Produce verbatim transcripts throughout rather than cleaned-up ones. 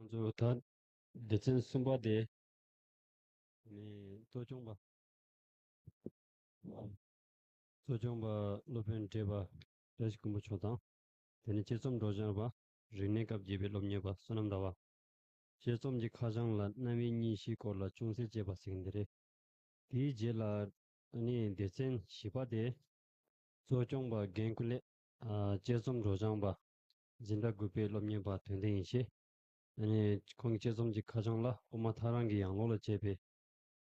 ཚོ་ད་སྡེ་ཚན་གསུམ་པ་དེ་ནི་གཙོ་སྐྱོང་པ། གཙོ་སྐྱོང་པ་སློབ་དཔོན་བགྲེས་པ་བཀྲ་ཤིས་ཀུན་པོ་མཆོག་དང་། དེ་ནས་དཔྱད་རྩོམ་སྒྲོག་སྦྱང་པ་རིག་གནས་སྐབས་བརྒྱད་པའི་སློབ་གཉེར་པ་བསོད་ནམས་ཟླ་བ། དཔྱད་རྩོམ་གྱི་ཁ་བྱང་ལ་རྣམ་དབྱེ་གཉིས་བཞིའི་སྐོར་ལ་ཅུང་ཟད་དཔྱད་པ་ཟེར་གྱི་འདི་རེད། དེའི་རྗེས་ལ་ནི་སྡེ་ཚན་བཞི་པ་དེ། གཙོ་སྐྱོང་པ་རྒན་ཀུན་ལེགས། ཨ་དཔྱད་རྩོམ་སྒྲོག་སྦྱང་པ། འཛིན་གྲྭ་དགུ་པའི་སློབ་གཉེར་པ་དོན་ལྡན་ཡེ་ཤེས། ཨ་ནི་ཁོང་གི་དཔྱད་རྩོམ་གྱི་ཁ་བྱང་ལ་དབུ་མ་ཐལ་རང་གི་ཡང་ལོག་ལ་བྱས་པའི་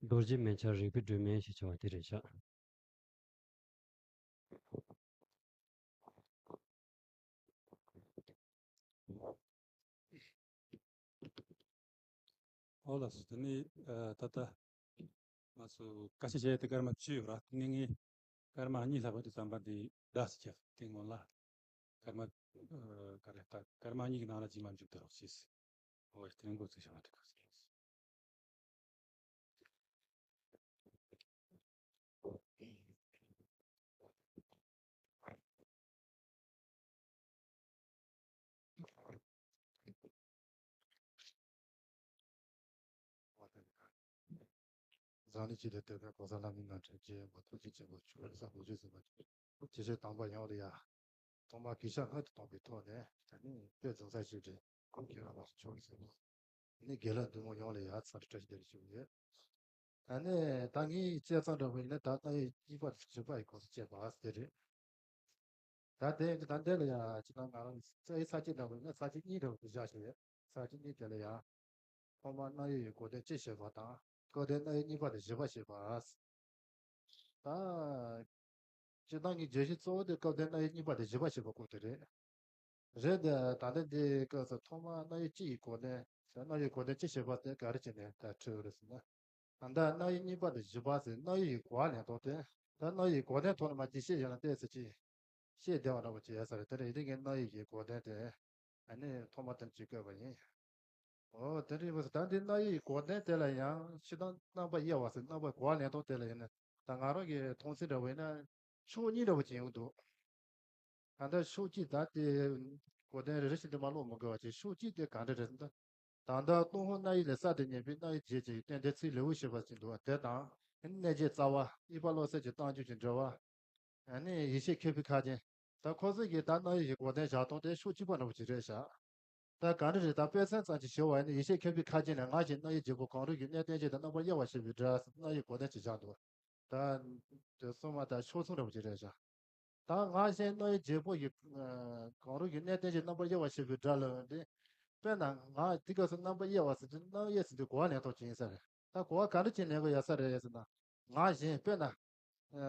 རྡོ་རྗེ་མན་ཆད་རིག་པའི་སྒྲོན་མེ་ཞེས་བྱ་བ་དེ་རེད་ཤག་ཨོ་ལགས་སོ། དེ་ནི་ཨ་ད་ལྟ་ང་ཚོ་བཀའ་ཆད་བྱས་ཏེ་སྐར་མ་བཅུ་ཡོད་ར། དེ་ནི་ངས་སྐར་མ་གཉིས་ལྷག་པ་དེ་ཙམ་པ་འདི་བསྡད་ཟེར་གྱི་དེ་སྔོན་ལ་སྐར་མ་ཨ་ག་རེ་ད་སྐར་མ་གཉིས་ཀྱི་ནང་ལ་རྗེས་མ་མཇུག་བསྡུ་རོགས་ཞེས། ཨོ་དེ་ནི་འགོ་ཚུགས་བྱ་བ་འགྲིག་གི། འཛམ་གླིང་སྤྱི་དང་བསྟན་པའི་གོ་ས་ལྷ་མིའི་རྣམ་འདྲེན་གྱི་མ་ཐུགས་རྗེ་ཆེན་པོ་ཆོས་ས་ལོ་རྒྱུས་ཟིན་པ་ཇི་བཞིན་དམ་པ་ཡོངས་ལ་ཡ། ཐོག་མར་གུས་ཕྱག་སྔོན་དུ་བཏང་བའི་ཐོག་ནས་ད་ནི་དཔེ་འཛིན་ས་ཞིག་རེད། ཁོང་ཁྱེད་རང་ལ་ཆོག་ཟེར་ནས་དགེ་ལགས་འདུས་མོ་ཡོངས་ལ་ཡ་ཚང་བཀྲ་ཤིས་བདེ་ལེགས་ཞུ་གི་ཡོད། ད་ནི་ད་ངའི་དཔྱད་རྩོམ་འདྲ་བོ་ཡིན་ན་ད་རྣམ་དབྱེ་གཉིས་པ་དང་བཞི་པ་ཡི་སྐོར་དུ་བཤད་པ་དེ་རེད། ད་དེ་ད་འདི་ལ་ཡང་ཅི་ད་ང་རང་རྩ་ཡི་ས་བཅད་འདྲ་བོ་ཡིན་ན་ས་བཅད་གཉིས་འདྲ་བོ་དེ་བཞག་བཞག་ཡོད། ས་བཅད་གཉིས་དེ་ལ་ཡང་ཐོག་མར་རྣམ་དབྱེ་ཡི་གོ་དོན་དཔྱད་བཤད་པ་དང་སྐབས་དེར་རྣམ་དབྱེ་གཉིས་པ་དང་བཞི་པ་བཤད་པ། ད་སྤྱིར་བཏང་གི་བརྗོད་གཞི་གཙོ་བོ་དེ་སྐབས་དེར་རྣམ་དབྱེ་གཉིས་པ་དང་བཞི་པ་བཤད་པ་སྐོར་དེ་རེད། རེད་དེ་ད་ལྟ་འདི་སྐབས་སུ་ཐོག་མར་རྣམ་དབྱེ་གཅིག་གི་གོ་དོན་ད་རྣམ་དབྱེ་གོ་དོན་དཔྱད་བཤད་པ་དེ་ག་རེ་བྱས་ནས་ད་འཁྲིད་རེད་ཟེར་ན། ད་ལྟ་རྣམ་དབྱེ་གཉིས་པ་དང་བཞི་པ་ཟེར་རྣམ་དབྱེ་ཡི་གོ་བ་ལེན་སྟངས་དེ་ད་རྣམ་དབྱེ་ཡི་གོ་དོན་ཐོག་ནས་མར་འགྲེལ་བཤད་བྱས་ན་ཏོག་ཙམ་ཅིག་ཤེས་བདེ་བ་འདྲ་པོ་ཅིག་ཡོད་ས་རེད། དེ་རེད་དེ་ངས་རྣམ་དབྱེ་ཡི་གོ་དོན་དེ་ཨ་ནི་ཐོག་མ་དེ་ཅིག་བཀོད་པ་ཡིན། འོ་དེ་འདྲ་ཡིན་པ་ཟེར་ད་འདི་རྣམ་དབྱེ་ཡི་གོ་དོན་དེ་ལ་ཡང་སྤྱིར་བཏང་རྣམ་པ་དབྱེ་བ་ཟེར་རྣམ་པ་གོ་བ་ལེན་སྟངས་དེ་ལ་ཡིན་ན་ད་ང་རང་གི་མཐོང་ཚུལ་འདྲ་བོ་ཡིན་ན་ཕྱོགས་གཉིས་འདྲ་བོ་ཅིག་ཡོང་གི་འདུག་ད་ལྟ་ཕྱོགས་གཅིག་ད་དེ་གོ་དོན་རེ་རེ་བཞིན་དུ་མ་ཀློག་མི་དགོས་པ་ཅིག་ཕྱོགས་གཅིག་དེ་ག་འདྲ་རེད་ཟེར་ན། ད་ལྟ་ཏུན་ཧོང་རྣམ་དབྱེ་ལས་གསར་དུ་རྙེད་པའི་རྣམ་དབྱེ་བརྒྱད་ཀྱི་ཡིག་དོན་དེ་ཚིག་ལེའུ་བཤད་པ་ཅིག་འདུག་པ་དེ་དང་། གནས་བརྒྱད་རྩ་བ། དབྱེ་བ་བློ་གསལ་གྱི་རྟགས་འཇུག་གི་འགྲེལ་བ། ཨ་ནི་ཡེ་ཤེས་མཁས་པའི་ཁ་རྒྱན། ད་ཁོ་ཚོ་གིས་ད་རྣམ་དབྱེ་ཡི་གོ་དོན་བཞག་སྟངས་དེ་ཕྱོགས་གཅིག་པ་འདྲ་པོ་ཅིག་རེད་ཤག་ད་ག་འདྲ་རེད་ད་དཔེ་མཚོན་ཙམ་ཅིག་ཞུ་བ་ཡིན་ན་ཡེ་ཤེས་མཁས་པའི་ཁ་རྒྱན་ནས་སྔར་བཞིན་རྣམ་དབྱེ་བརྒྱད་པོ་གང་རུང་གི་གནས་བརྟན་བྱེད་དང་རྣམ་པར་དབྱེ་བ་ཕྱེ་བའི་སྒྲ་ཟེར་རྣམ་དབྱེ་གོ་དོན་ཅིག་བཞག་འདུག་ད་དེ་སོ་མ་ད་ཕྱོགས་མཚུངས་འདྲ་པོ་ཅིག་རེད་ཤག་ད་སྔར་བཞིན་རྣམ་དབྱེ་བརྒྱད་པོ་ཡི་གང་རུང་གི་གནས་བརྟན་བྱེད་རྣམ་པར་དབྱེ་བ་ཕྱེ་བའི་སྒྲ་ལ་འདི། དཔེར་ན་ང་འདི་སྐབས་སུ་རྣམ་པར་དབྱེ་བ་ཟེར་དུས་རྣམ་དབྱེ་ཟེར་དུས་གོ་བ་ལེན་སྟངས་ཅིག་ཡིན་ས་རེད། ད་གོ་བ་ག་འདྲ་ཅིག་ལེན་དགོས་ཡོད་ས་རེད་ཟེར་ན། ང་གཞན་དཔེར་ན། ཨ་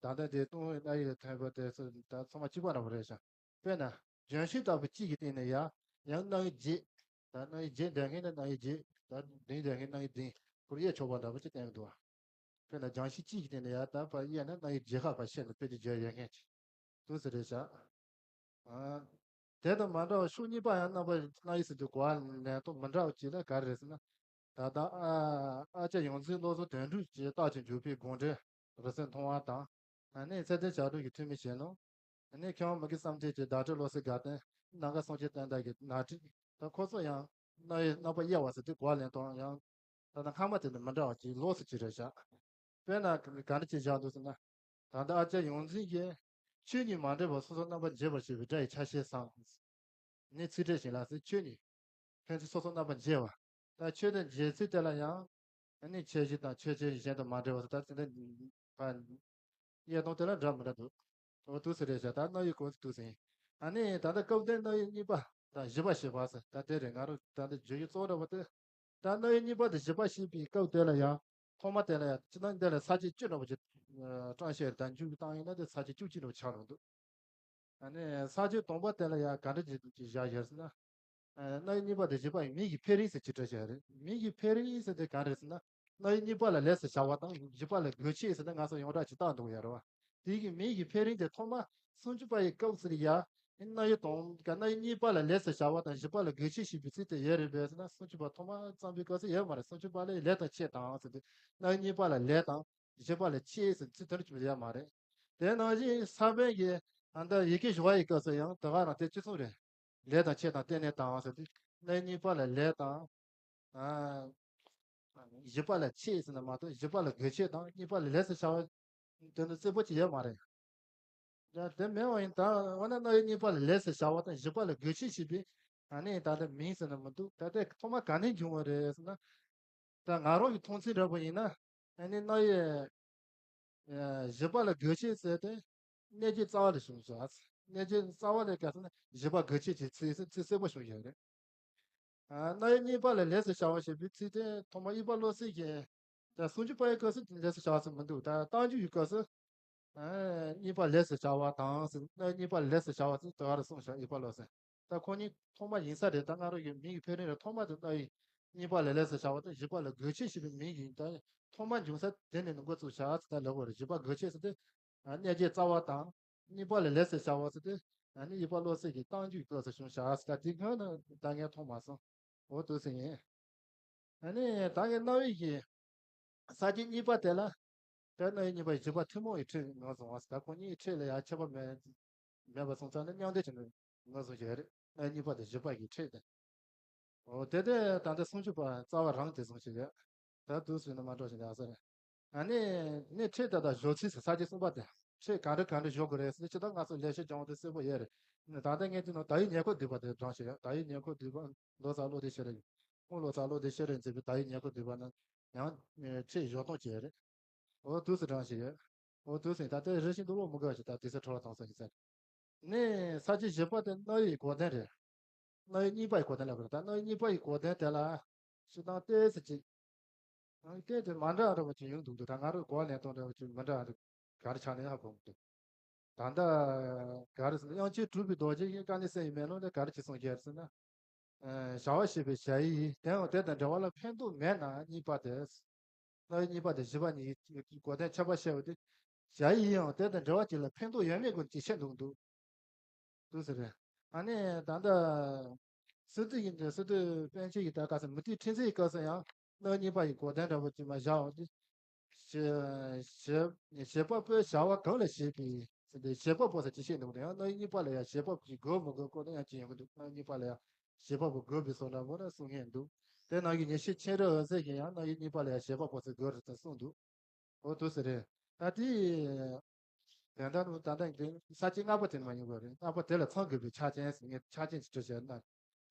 ད་ལྟ་དེ་ཏུན་ཧོང་རྣམ་དབྱེ་ལ་ཐོན་པ་དེ་ཚོ་ད་ཚང་མ་གཅིག་པ་འདྲ་པོ་རེད་ཤག་དཔེར་ན་བྱང་ཆུབ་ལྟ་བུ་གཅིག་གི་སྟེང་ནས་ཡང་ཡང་རྣམ་དབྱེ་བརྒྱད། ད་རྣམ་དབྱེ་བརྒྱད་འདོད་མཁན་ནི་རྣམ་དབྱེ་བརྒྱད། ད་བདུན་འདོད་མཁན་རྣམ་དབྱེ་བདུན་ཁོར་དབྱེ་ཆོག་པ་འདྲ་པོ་ཅིག་བསྟན་གྱི་འདུག་པ། དཔེར་ན་བྱང་ཆུབ་གཅིག་གི་སྟེང་ནས་ཡང་དག་པར་དབྱེ་ན་རྣམ་དབྱེ་བརྒྱད་ཁ་པར་ཤེས་ན་དཔེ་དེ་བརྗོད་ཡོད་མཁན་ཅིག་འདུག་ཟེར་རེད་ཤག་ཨ། དེ་དང་མ་འདྲ་བར་ཕྱོགས་གཉིས་པ་ཡང་རྣམ་པ་རྣམ་དབྱེ་ཟེར་དུས་གོ་བ་ལེན་སྟངས་མི་འདྲ་བ་ཅིག་ལ་ག་རེ་རེད་ཟེར་ན། ད་ལྟ་ཨ་ཨ་ལྕགས་ཡོངས་འཛིན་བློ་བཟང་དོན་གྲུབ་ཀྱི་རྟགས་ཀྱི་འཇུག་པའི་དགོངས་འགྲེལ་རིག་གསལ་མཐོང་བ་དང་། ཨ་ནི་ཚེ་བརྟན་བྱ་གྲུབ་ཀྱི་ཐོན་མིའི་ཞལ་ལུང་། ཨ་ནི་མཁས་དབང་མུ་གེ་བསམ་གཏན་གྱི་བརྡ་སྤྲོད་བློ་གསལ་དགའ་སྟོན། ནམ་མཁའ་སངས་རྒྱས་བསྟན་དར་གྱི་ནག་ཁྲིགས། ད་ཁོ་ཚོ་ཡང་རྣམ་དབྱེ་རྣམ་པ་དབྱེ་བ་ཟེར་དུས་གོ་བ་ལེན་སྟངས་ཡང་ད་ལྟ་སྔ་མ་དེ་ནི་མི་འདྲ་བ་ཅིག་ལོགས་སུ་ཅིག་རེད་ཤག་དཔེར་ན་ག་འདྲ་ཅིག་བཞག་འདུག་ཟེར་ན། ད་ལྟ་ཨ་ལྕགས་ཡོངས་འཛིན་གྱིས་ཆོས་ཉིད་མ་འདྲེས་པར་སོ་སོར་རྣམ་པར་འབྱེད་པར་བྱེད་པའི་སྒྲ་ཡི་ཆ་ཤས་སམ། ནི་ཚིག་ཕྲད་བཞིན་ལ་ཟེར་ཆོས་ཉིད། ཕན་ཚུན་སོ་སོར་རྣམ་པར་འབྱེད་པ། ད་ཆོས་དེ་འབྱེད་ཚུལ་དེ་ལ་ཡང་། ཨ་ནི་ཁྱད་གཞི་དང་ཁྱད་ཆོས་གཞན་དང་མ་འདྲེས་པ་ཟེར་ད་ཚིག་འདི་ཕ། དབྱེ་སྟངས་དེ་ལ་འདྲ་མི་འདྲ་འདུག་འོ་འདུག་ཟེར་རེད་ཤག་ད་རྣམ་དབྱེ་གོ་འདུག་ཟེར། ཨ་ནི་ད་ལྟ་སྐབས་དེར་རྣམ་དབྱེ་གཉིས་པ་དང་བཞི་པ་ཞེས་པ་ཟེར་ད་དེ་རེད། ང་རང་ད་ལྟ་བརྗོད་གཞི་གཙོ་བོ་འདྲ་པོ་དེ། ད་རྣམ་དབྱེ་གཉིས་པ་དང་བཞི་པ་ཞེས་པའི་སྐབས་དེ་ལ་ཡང་། ཐོག་མ་དེ་ལ་ཡང་སྤྱིར་བཏང་འདི་ལ་ས་བཅད་བཅུ་འདྲ་པོ་ཅིག་ཨ་སྤྲང་ཤེས་རེད། ད་མཇུག་གི་བཏང་ཡིན་ན་དེ་ས་བཅད་བཅུ་གཅིག་འདྲ་པོ་ཆགས་འགྲོ་འདུག་ཨ་ནི་ས་བཅད་དང་པོ་དེ་ལ་ཡང་ག་འདྲ་ཅིག་ཅིག་བཞག་ཡོད་ཟེར་ན། ཨ་རྣམ་དབྱེ་གཉིས་པ་དང་བཞི་པ་ཡི་མིང་གི་ཕན་རིང་ཟེར་ཅིག་བྲིས་བཞག་རེད། མིང་གི་ཕན་རིང་ཟེར་དེ་ག་རེ་ཟེར་ན། རྣམ་དབྱེ་གཉིས་པ་ལ་ལས་སུ་བྱ་བ་དང་བཞི་པ་ལ་དགོས་ཆེད་ཟེར་ན་ང་ཚོ་ཡོངས་གྲགས་ཅིག་བཏགས་འདུག་ཡོད་རེད་བ། དེ་གི་མིང་གི་ཕན་རིང་དེ་ཐོག་མ་སུམ་ཅུ་པ་ཡི་སྐབས་སུ་ཡ། རྣམ་དབྱེ་དང་ག་རྣམ་དབྱེ་གཉིས་པ་ལ་ལས་སུ་བྱ་བ་དང་བཞི་པ་ལ་དགོས་ཆེད་ཞེས་པའི་ཚིག་དེ་ཡོད་རེད་པས་ཟེར་ན་སུམ་ཅུ་པ་ཐོག་མ་བརྩམས་པའི་སྐབས་སུ་ཡོད་མ་རེད། སུམ་ཅུ་པ་ལ་ལས་དང་ཆེད་དང་ཟེར་དུས་རྣམ་དབྱེ་གཉིས་པ་ལ་ལས་དང་བཞི་པ་ལ་ཆེད་ཟེར་ཚིག་དོན་གཅིག་པ་ཡོད་མ་རེད། དེ་ནང་བཞིན་ས་པཎ་གྱི་ཨ་མདའ་ཡི་གེ་ཞུ་བ་ཡི་སྐབས་སུ་ཡང་དེ་ག་རང་དེ་གཅིག་མཚུངས་རེད། ལས་དང་ཆེད་དང་རྟེན་གནས་དང་ཟེར་དུས། རྣམ་དབྱེ་གཉིས་པ་ལ་ལས་དང་། ཨ། བཞི་པ་ལ་ཆེད་ཟེར་ན་མ་གཏོགས་བཞི་པ་ལ་དགོས་ཆེད་དང་གཉིས་པ་ལ་ལས་སུ་བྱ་བ་དོན་དུ་རྩེ་པོ་ཅིག་ཡོད་མ་རེད། ཡང་དེ་མེད་པ་ཡིན་ད་འོ་ན་རྣམ་དབྱེ་གཉིས་པ་ལ་ལས་སུ་བྱ་བ་དང་བཞི་པ་ལ་དགོས་ཆེད་ཞེས་པའི་ཨ་ནི་ད་ལྟ་མིང་ཟེར་ན་མི་འདུག་ད་ལྟ་ཐོག་མ་ག་ནས་འབྱུང་བ་རེད་ཟེར་ན། ད་ང་རང་གི་མཐོང་ཚུལ་འདྲ་པོ་ཡིན་ན། ཨ་ནི་རྣམ་དབྱེ་བཞི་པ་ལ་དགོས་ཆེད་ཟེར་ཏེ། གནས་བརྒྱད་རྩ་བ་ལས་བྱུང་བྱ། གནས་བརྒྱད་རྩ་བ་ལས་ག་ཟེར་ན་བཞི་པ་དགོས་ཆེད་ཀྱི་ཚིག་ཚིག་གསལ་པོ་བྱུང་ཡོད་རེད། རྣམ་དབྱེ་གཉིས་པ་ལ་ལས་སུ་བྱ་བ་ཞེས་པའི་ཚིག་དེ་ཐོག་མར་དབྱིག་པ་བློ་གསལ་གྱིས། ད་སུམ་ཅུ་པ་ཡི་སྐབས་སུ་ལས་སུ་བྱ་བ་ཟེར་མི་འདུག་ད་རྟགས་འཇུག་གི་སྐབས་སུ། གཉིས་པ་ལས་སུ་བྱ་བ་དང་ཟེར། རྣམ་དབྱེ་གཉིས་པ་ལ་ལས་སུ་བྱ་བ་ཟེར་དེ་ག་རེ་གསུངས་ཤག་དབྱིག་པ་བློ་གསལ། ད་ཁོ་གཉིས་ཐོག་མ་ཡིན་ས་རེད། ད་ང་རང་གི་མིང་གི་ཕལ་རིམ་རེད། ཐོག་མ་དེ་རྣམ་དབྱེ་གཉིས་པ་ལ་ལས་སུ་བྱ་བ་དང་བཞི་པ་ལ་དགོས་ཆེད་ཞེས་པའི་མིང་གི་ད་ཐོག་མ་འབྱུང་ས་དེ་ནས་འགོ་བཙུགས་བྱ་ཟེར་ད་ལབ་པ་རེད། བཞི་པ་དགོས་ཆེད་ཟེར་དེ། གནས་བརྒྱད་རྩ་བ་དང་། གཉིས་པ་ལ་ལས་སུ་བྱ་བ་ཟེར་དེ། ཨ་ནི་དབྱིག་པ་བློ་གསལ་གྱི་རྟགས་འཇུག་སྐབས་སུ་བྱུང་བྱ་ཟེར་ད་དེ་སྔོན་ན་ད་ངས་མཐོང་མ་སོང་། འོ་དེ་ཟེར་ཡིན། ཨ་ནི་ད་ངས་རྣམ་དབྱེ་གི་ས་བཅད་གཉིས་པ་དེ་ལ། དེ་རྣམ་དབྱེ་གཉིས་པ་བཞི་པ་ཐུན་མོང་གི་ཕྲད་ངོས་བཟུང་བ་ཟེར་ད་ཁོ་གཉིས་ཕྲད་ལ་ཡང་ཁྱད་པར་མེད་མེད་པ་སོང་ཙང་ནི་མཉམ་ལྡན་གྱི་ངོས་བཟུང་བྱས་རེད། རྣམ་དབྱེ་གཉིས་པ་དེ་བཞི་པ་གི་ཕྲད་དེ། འོ་དེ་དེ་ད་ལྟ་སུམ་ཅུ་པ་རྩ་བ་རང་དེ་བཟུང་བྱས་ཡོད། ད་དུས་སུ་ནི་མ་འགྲོ་ཞིང་ཡག་ས་རེད། ཨ་ནི་ནི་ཕྲད་དེ་དང་སྦྱོར་ཚུལ་ཟེར་ས་བཅད་གསུམ་པ་དེ། ཕྲད་ག་འདྲ་ག་འདྲ་སྦྱོར་དགོས་རེད་ཟེར་ན་ཇི་ལྟར་ང་ཚོ་ལས་བྱེད་སྦྱོང་བ་དེ་གསལ་པོ་ཡོད་རེད། ད་ལྟ་ངས་དེ་ནང་དག་ཡིག་ཉེར་མཁོ་བསྡུས་པ་དེ་བགྲང་ཞིག་ཡོད། དག་ཡིག་ཉེར་མཁོ་བསྡུས་པ་ལོ་ཙཱ་བློ་བདེ་ཤེས་རབ། ཁོང་ལོ་ཙཱ་བློ་བདེ་ཤེས་རབ་མཛད་པའི་དག་ཡིག་ཉེར་མཁོ་བསྡུས་པ་ནང་ཡང་ཕྲད་སྦྱོར་སྟངས་བཅས་རེད། འོ་དུས་སུ་བགྲང་ཞིག་ཡོད། འོ་དུས་སུ་ད་ལྟ་རེ་བཞིན་དུ་བློ་མི་དགའ་བ་ཞིག་ད་དེ་ཚེ་ཁྲོ་བ་དང་ས་ཞིག་ཚར། ནི་ས་བཅད་བཞི་པ་དེ་རྣམ་དབྱེ་གོ་དོན་རེད། རྣམ་དབྱེ་གཉིས་པ་ཡི་གོ་དོན་ལ་བར་ད་རྣམ་དབྱེ་གཉིས་པ་ཡི་གོ་དོན་དེ་ལ་སྤྱིར་བཏང་ཏོག་ཙམ་ཅིག་རྣམ་དབྱེ་དེ་མ་འདྲ་བ་འདྲ་བ་ཅིག་ཡོང་འདུག་འདུག་ད་ང་རང་གོ་བ་ལེན་སྟངས་འདྲ་བ་ཅིག་མི་འདྲ་བ་འདྲ་ག་རེ་ཆགས་ནས་ཧ་གོ་མི་འདུག་ད་ལྟ་ག་རེ་ཟེར་ན་དབྱངས་ཅན་གྲུབ་པའི་རྡོ་རྗེ་ཡིས་དཀའ་གནད་གསལ་བའི་མེ་ལོང་ལས་ག་རེ་ཅིག་གསུངས་ཀྱི་ཡོད་ཟེར་ན། བྱ་བ་ཞེས་པའི་བྱ་ཡི་དེའང་དེ་དང་འབྲེལ་བ་ལ་ཕན་འདོགས་མེད་ན་གཉིས་པ་སྟེ། རྣམ་དབྱེ་གཉིས་པ་སྟེ་བཞི་པ་ཉིད་ཀྱི་གོ་དོན་ཁྱད་པར་བཤད་པ་སྟེ། བྱ་ཡི་ཡང་དེ་དང་འབྲེལ་བ་ཅིག་ལ་ཕན་འདོགས་ཡོད་མེད་སྐོར་གྱི་བཤད་འདུག་འདུག་འདུག་ཟེར། ཨ་ནི་ད་ལྟ་སི་ཏུ་ཡིན་ཏེ་སི་ཏུ་པཎ་ཆེན་གྱི་ད་ག་ས་མུ་སྟེགས་ཁྲིད་མཛད་ཀྱི་སྐབས་སུ་ཡང་རྣམ་དབྱེ་གཉིས་པ་ཡི་གོ་དོན་འདྲ་པོ་ཅིག་མ་བཞག་འོང་སྟེ། བྱེད་བྱེད་བྱེད་པ་པོའི་བྱ་བ་གང་ལ་བྱེད་པའི་ཟེར་ཏེ་བྱེད་པ་པོ་ཟེར་ཅི་བཤད་འདུག་དེ་ཡང་རྣམ་དབྱེ་གཉིས་པ་ལ་ཡང་བྱེད་པ་པོ་ཞིག་དགོས་མི་དགོས་སྐོར་ནི་ཡང་ཅི་ཡོང་གི་འདུག་རྣམ་དབྱེ་གཉིས་པ་ལ་ཡང་བྱེད་པ་པོ་དགོས་པའི་བཟོ་འདྲ་པོ་ལ་གསུང་མཁན་འདུག་དེ་ནང་གི་ཉི་ཤུ་མཁྱེན་རབ་འོད་ཟེར་གྱིས་ཡང་རྣམ་དབྱེ་གཉིས་པ་ལ་ཡང་བྱེད་པ་པོ་ཟེར་དགོས་རེད་ཟེར་གསུངས་འདུག་འོ་དུ་ཟེར་རེད། ད་དེ་དེ་འདྲ་ནུ་ད་ལྟ་འདི་ས་བཅད་ལྔ་པ་དེ་ནི་མ་ཡིན་པ་རེད། ལྔ་པ་དེ་ལ་ཚང་དགོས་པའི་ཆ་རྐྱེན་ཟེར་ངས་ཆ་རྐྱེན་ཅིག་བྲིས་བྱས་ན།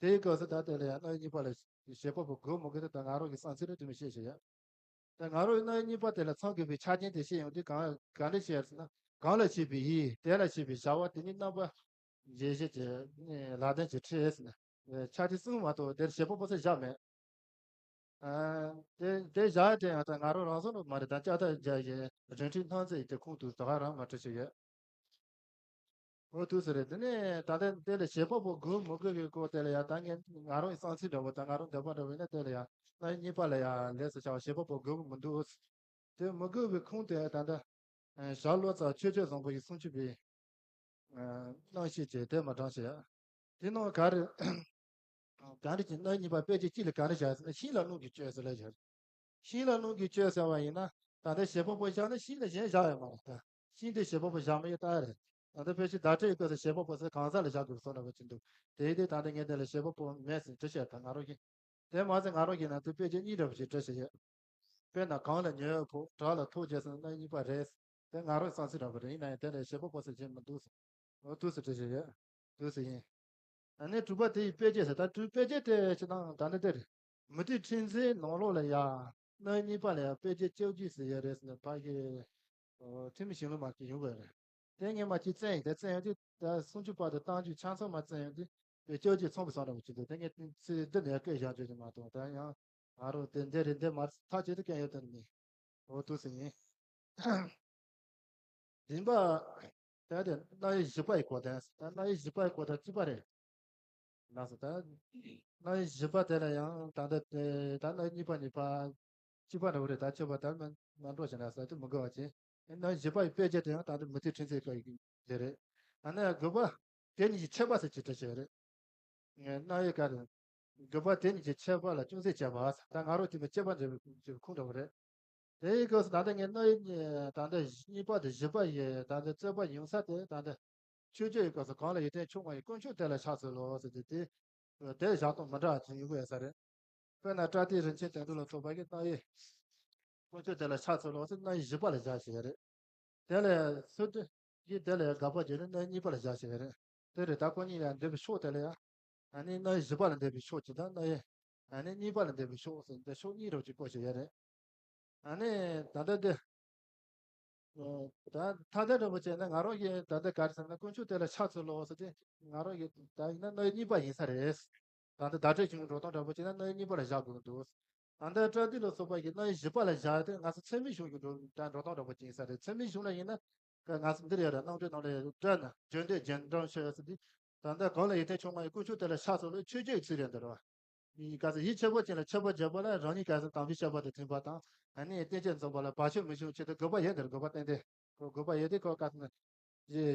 དེའི་སྐབས་སུ་ད་དེ་ལ་ཡང་རྣམ་དབྱེ་གཉིས་པ་ལ་བྱེད་པ་པོ་དགོས་མི་དགོས་དེ་ད་ང་རང་གི་བསམ་ཚུལ་རེད་དེ་མི་ཤེས་ཤེས་ཡ། ད་ང་རང་གི་རྣམ་དབྱེ་གཉིས་པ་དེ་ལ་ཚང་དགོས་པའི་ཆ་རྐྱེན་དེ་ཤེས་ཡོང་དུས་གང་གང་འདྲ་ཤེས་ཟེར་ན། གང་ལ་བྱེད་པའི་ཡིད་དེ་ལ་བྱེད་པའི་བྱ་བ་དེ་ཉིད་རྣམ་པ་འབྱེད་བྱེད་ཀྱི་ལ་དོན་གྱི་ཁྲིད་ཟེར་ན། ཆ་རྐྱེན་གསུམ་མ་གཏོགས་དེར་བྱེད་པ་པོ་ཟེར་བཞག་མེད། ཨ། དེ་དེ་བཞག་དེ་ཡང་ད་ང་རང་རང་བཟོ་ནོ་མ་རེད། ད་ལྕགས་ཐག་རྒྱག་ཡས་རིན་ཁྲི་སྣང་ཚེ་ཡི་དེ་ཁུངས་དུ་ད་ག་རང་མ་བྲི་ཞིག་ཡོད། འོ་དུས་སུ་རེད། དེ་ནས་ད་ལྟ་དེ་ལ་བྱེད་པ་པོ་དགོས་མི་དགོས་ཀྱི་སྐོར་དེ་ལ་ཡང་ད་ངས་ང་རང་གི་བསམ་ཚུལ་འདྲ་བོ་ད་ང་རང་འདོད་པ་འདྲ་བོ་ཡིན་ན་དེ་ལ་ཡང་རྣམ་དབྱེ་གཉིས་པ་ལ་ཡང་ལས་སུ་བྱ་བ་བྱེད་པ་པོ་དགོས་ཀྱི་མི་འདུག་དེ་མི་དགོས་པའི་ཁུངས་དེ་ད་ལྟ་ཞྭ་ལོ་ཙཱ་ཆོས་སྤྱོད་བཟང་པོ་ཡི་སུམ་ཅུ་པའི་རྣམ་བཤད་ཀྱི་དེ་མ་དྲངས་ཤིག་དེ་ནང་ག་རེ། ག་འདྲ་ཅིག་རྣམ་དབྱེ་གཉིས་པ་དཔེ་ཆ་གཅིག་ལ་ག་འདྲ་བཞག་ཟེར་ན་ཤིང་ལ་རླུང་གིས་བསྐྱོད་ཟེར་ལབ་བཞག་ཤིང་ལ་རླུང་གིས་བསྐྱོད་ཟེར་བ་ཡིན་ན་ད་ལྟ་བྱེད་པ་པོ་བཞག་ན་ཤིང་ལ་གཞན་བཞག་ཡོད་མ་རེད་ད། ཤིང་དེ་བྱེད་པ་པོ་བཞག་མ་ཡོད་ལྟ་རེད། ད་ལྟ་དཔེ་ཆ་བརྡ་སྤྲོད་ཀྱི་སྐབས་སུ་བྱེད་པ་པོ་ཟེར་གང་ཟག་ལ་བཞག་དགོས་བཟོ་འདྲ་པོ་ཅིག་འདུག་དེ་ཡིན་དུས་ད་ལྟ་ངས་དེ་ལ་བྱེད་པ་པོ་མེད་ཟེར་འབྲི་བྱས་ད་ང་རང་གིས། དེ་མ་ཟད་ང་རང་གིས་ན་དེ་དཔེ་ཆ་གཉིས་འདྲ་པོ་ཞིག་བྲིས་བྱས་ཡོད། དཔེར་ན་གངས་ལ་ཉི་འོད་ཕོག་བྲག་ལ་ཐོག་བརྒྱབ་ཟེར་ན་རྣམ་དབྱེ་གཉིས་པ་རེད། དེ་ང་རང་བསམ་ཚུལ་འདྲ་པོ་རེད། ཡིན་ན་ཡང་དེ་ལ་བྱེད་པ་པོ་ཟེར་བྱས་མི་འདུག་ཟེར། འོ་དུས་སུ་བྲིས་བྱས་ཡོད། དུས་སུ་ཡིན། ཨ་ནི་དྲུག་པ་དེ་ཡི་དཔེ་བྱད་ཟེར། ད་དྲུག་དཔེ་བྱད་དེ་ཅི་དང་ད་ནི་དེ་རེད། མུ་སྟེགས་ཁྲིད་མཛད་ནང་ལོགས་ལ་ཡ། རྣམ་དབྱེ་གཉིས་པ་ལ་ཡ་དཔེ་བྱད་བཅོ་བརྒྱད་ཟེར་ཡ་རེད་ཟེར་ནས་ཕ་གི་ཐུ་མི་ཞིང་ལུགས་མ་གི་ཡོང་བ་རེད། དེ་ངས་མ་གཅིག་བཙན་ཡིན་དེ་བཙན་ཡོད་དུས་ད་སུམ་ཅུ་པ་དེ་རྟགས་འཇུག་ཆ་ཚང་མ་བཙན་ཡོད་དུས་དཔེ་བཅོ་བརྒྱད་ཚང་གི་བསམ་འདྲ་པོ་ཅིག་འདུག་དེ་ངས་ཚིག་འདི་ནས་སྐད་བཞག་རྒྱུ་ཞིག་མ་གཏོགས་ད་ཡང་ང་རང་དེ་འདི་རེད་འདི་མ་རེད་ཐག་ཆོད་དུ་སྐད་ཡོད་དོན་མེད། འོ་དུས་སུ་ཡིན། བདུན་པ། ད་དེ་རྣམ་དབྱེ་བཞི་པ་ཡི་གོ་དོན། ད་རྣམ་དབྱེ་བཞི་པ་ཡི་གོ་དོན་གཅིག་པ་རེད། ལགས་སོ། ད་རྣམ་དབྱེ་བཞི་པ་དེ་ལ་ཡང་ད་ལྟ་དེ་ད་རྣམ་དབྱེ་གཉིས་པ་གཉིས་པ་གཅིག་པ་འདྲ་བོ་རེད། ད་གཅིག་པ་ད་མ་མ་འགྲོ་ཞེ་ན་ཟེར་དུས་མི་དགོས་པ་བྱས། རྣམ་དབྱེ་བཞི་པ་ཡི་དཔེ་བྱད་དེ་ཡང་ད་ལྟ་མུ་སྟེགས་ཁྲིད་མཛད་སྐབས་ཡི་དེ་རེད། ཨ་ནི་དགུ་པ་དེ་གཉིས་ཀྱི་ཁྱད་པར་ཟེར་གྱི་འདྲ་ཞིག་རེད། རྣམ་དབྱེ་ག་རེ། དགུ་པ་དེ་གཉིས་ཀྱི་ཁྱད་པར་ལ་ཅུང་ཟད་དཔྱད་པ། ད་ང་རང་དེ་མི་དཔྱད་པ་འདྲ་བའི་ཁུངས་འདྲ་བོ་རེད། དེའི་སྐབས་སུ་ད་ལྟ་ངས་རྣམ་དབྱེ་ད་ལྟ་གཉིས་པ་དང་བཞི་པ་ཡི་ད་ལྟ་རྩོད་པ་ཡོང་ས་དེ་ད་ལྟ་ཆོས་སྤྱོད་ཡི་སྐབས་སུ་གང་ལ་ཡོན་ཏན་ཆུང་བ་ཡི་དཀོན་མཆོག་དེ་ལ་ཕྱག་འཚལ་ལོ་ཟེར་ཏེ་དེ། དེ་བཞག་སྟངས་མི་འདྲ་བ་ཅིག་ཡོང་གི་ཡོད་ས་རེད། དཔེར་ན་བཀྲ་ཤིས་རིན་ཆེན་དོན་གྲུབ་ལ་སོགས་པ་གིས་རྣ་བའི་ཀུན་སྤྱོད་དེ་ལ་ཕྱག་འཚལ་ལོ་ཟེར་རྣ་བའི་བཞི་པ་ལ་བཞག་བྱས་ཡོད་རེད། དེ་ལས་སི་ཏུ་གིས་དེ་ལ་ཡང་དགག་པ་བརྒྱབ་ནས་རྣ་བའི་གཉིས་པ་ལ་བཞག་བྱས་ཡོད་རེད། དེ་རེད། ད་ཁོ་གཉིས་ལ་འདོད་པའི་ཕྱོགས་དེ་ལ་ཡང་ཨ་ནི་རྣ་བའི་བཞི་པ་ལ་འདོད་པའི་ཕྱོགས་གཅིག་དང་རྣ་བའི་ཨ་ནི་གཉིས་པ་ལ་འདོད་པའི་ཕྱོགས་ཟེར་འདི་ཕྱོགས་གཉིས་རོབ་ཅིག་བཀོད་བྱས་ཡོད་རེད། ཨ་ནི་ད་ལྟ་འདི། ཨོ། ད་ཐ་དད་རིན་པོ་ཆེ་ནི་ང་རང་གིས་ད་ལྟ་ག་རེ་ཟེར་ན་ཀུན་སྤྱོད་དེ་ལ་ཕྱག་འཚལ་ལོ་ཟེར་ཏེ་ང་རང་གིས་ད་ཡིན་ན་རྣ་བའི་གཉིས་པ་ཡིན་ས་རེད། ད་ལྟ་བརྡ་སྤྲོད་བྱུང་འགྲོ་སྟངས་འདྲ་པོ་བྱས་ན་རྣ་བའི་གཉིས་པ་ལ་བཞག་དགོས་ཀྱི་འདུག་ད་ལྟ་བཀྲ་ཤིས་ལ་སོགས་པ་གིས་རྣ་བའི་བཞི་པ་ལ་བཞག་སྟེ་ང་ཚོ་ཚད་མའི་གཞུང་གི་འགྲོ་ད་འགྲོ་སྟངས་འདྲ་པོ་ཅིག་ཡིན་ས་རེད། ཚད་མའི་གཞུང་ལ་ཡིན་ན་ང་ཚོ་འདིར་ཡོད་ར་སྣང་སྒྲོས་ནང་ལ་ཡོད་བཀྲ་ན་བརྗོད་འདོད་རྗེས་འབྲང་ཆོས་ཟེར་ཏེ། ད་ལྟ་གང་ལ་ཡོན་ཏན་ཆུང་ངུ་ཡི་ཀུན་སྤྱོད་དེ་ལ་ཕྱག་འཚལ་ལོ་མཆོད་བརྗོད་ཀྱི་ཚིག་རེད་འདི་ར། ཡིད་ག་ཚོད་ཡིད་ཆེས་པོ་ཅན་ལ་མཆོད་པ་བརྗོད་པ་ལ་རང་ཉིད་ག་ཚོད་དམ་པའི་བཤད་པ་དང་མཐུན་པ་དང་ཨ་ནི་བསྟན་བཅོས་འཛོམས་པ་ལ་བར་ཆད་མི་འབྱུང་ཆེད་དུ་དགོས་པ་ཡོད་འདིར་དགོས་པ་བསྟན་ཏེ། ཁོ་དགོས་པ་ཡོད་དེ་ཁོ་ག་ཚོད་ན།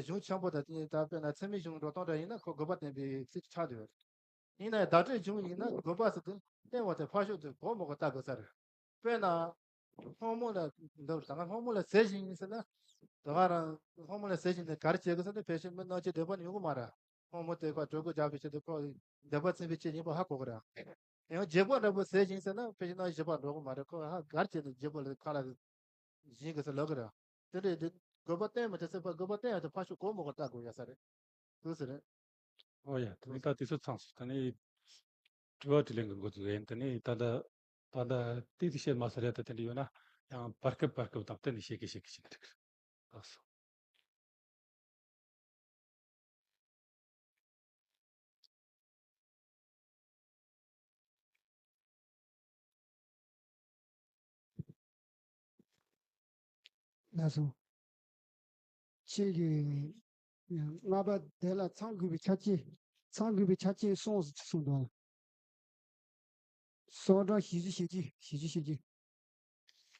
གཞུང་ཆེན་པོ་དང་དེ་ད་དཔེར་ན་ཚད་མའི་གཞུང་འགྲོ་སྟངས་འདྲ་ཡིན་ན་ཁོ་དགོས་པ་བསྟན་པའི་ཚིག་ཆགས་འདུག་ཡིན་ན་ཡང་བརྡ་སྤྲོད་གཞུང་ཡིན་ན་དགོས་པ་ཟེར་དུས་བསྟན་པ་དེ་ཕར་ཕྱོགས་དེ་གོ་མི་གོ་ལྟ་དགོས་ས་རེད། དཔེར་ན། སྔོན་མོ་ལ་འདུག་ད་ང་སྔོན་མོ་ལ་ཟས་བཞིན་ཡིན་ཟེར་ན། ད་ག་རང་སྔོན་མོ་ལ་ཟས་བཞིན་དེ་ག་རེ་བྱེད་དགོས་ཟེར་ན་ཕལ་ཆེར་མི་སྣང་ཆེན་སྡིག་པ་ནི་ཡོང་གི་མ་རེད། སྔོན་མོ་དེ་ཁོ་གྲོད་ཁོག་རྒྱགས་པའི་ཆེད་དུ་ཁོ་སྡིག་པ་བཙེམ་པའི་ཆེད་ཡིན་པ་ཧ་གོ་གི་རེད། ཡང་བརྗེ་པོ་འདྲ་པོ་ཟས་བཞིན་ཟེར་ན་ཕལ་ཆེར་སྣང་ཞིབ་པ་འགྲོ་གི་མ་རེད། ཁོ་ཧ་གར་བྱས་ནས་བརྗེ་པོ་ལ་ཁ་ལ་བཞིན་གི་ཟེར་ལབ་གི་རེད། དེ་འདྲའི་དེ་དགོས་པ་བསྟན་མི་ཐུབ་ཟེར་བ་དགོས་པ་བསྟན་ཡག་དེ་ཕར་ཕྱོགས་གོ་མི་གོ་ལྟ་དགོས་ཡ་ས་རེད། དུ་ཟེར་རེད། ཨོ་ཡ། དེ་ནི་ད་དུས་ཚོད་ཚང་སོང་། ད་ནི་དྲི་བ་དྲིས་ལན་གྱི་འགོ་ཚུགས་ཡིན། ད་ནི་ད་ལྟ་ད་ལྟ་ཏིག་ཏིག་བཤད་མ་ཟེར་ཡ་ད་དེ་འདྲ་ཡོད་ན་ཡང་བར་སྐབས་བར་སྐབས་དང་བསྟུན་ནས་བཤད་གི་བཤད་གི་བྱེད་ཀྱི་འདུག་ལགས་སོ། ལགས་སོ། ཁྱེད་ཀྱིས་ལྔ་པ་དེ་ལ་ཚང་དགོས་པའི་ཆ་རྐྱེན། ཚང་དགོས་པའི་ཆ་རྐྱེན་གསུངས་སུ་གསུངས་འདུག་སོགས་གྲངས་ཞིབ་འཇུག་བྱེད་ཀྱི་ཞིབ་འཇུག་བྱེད་ཀྱི།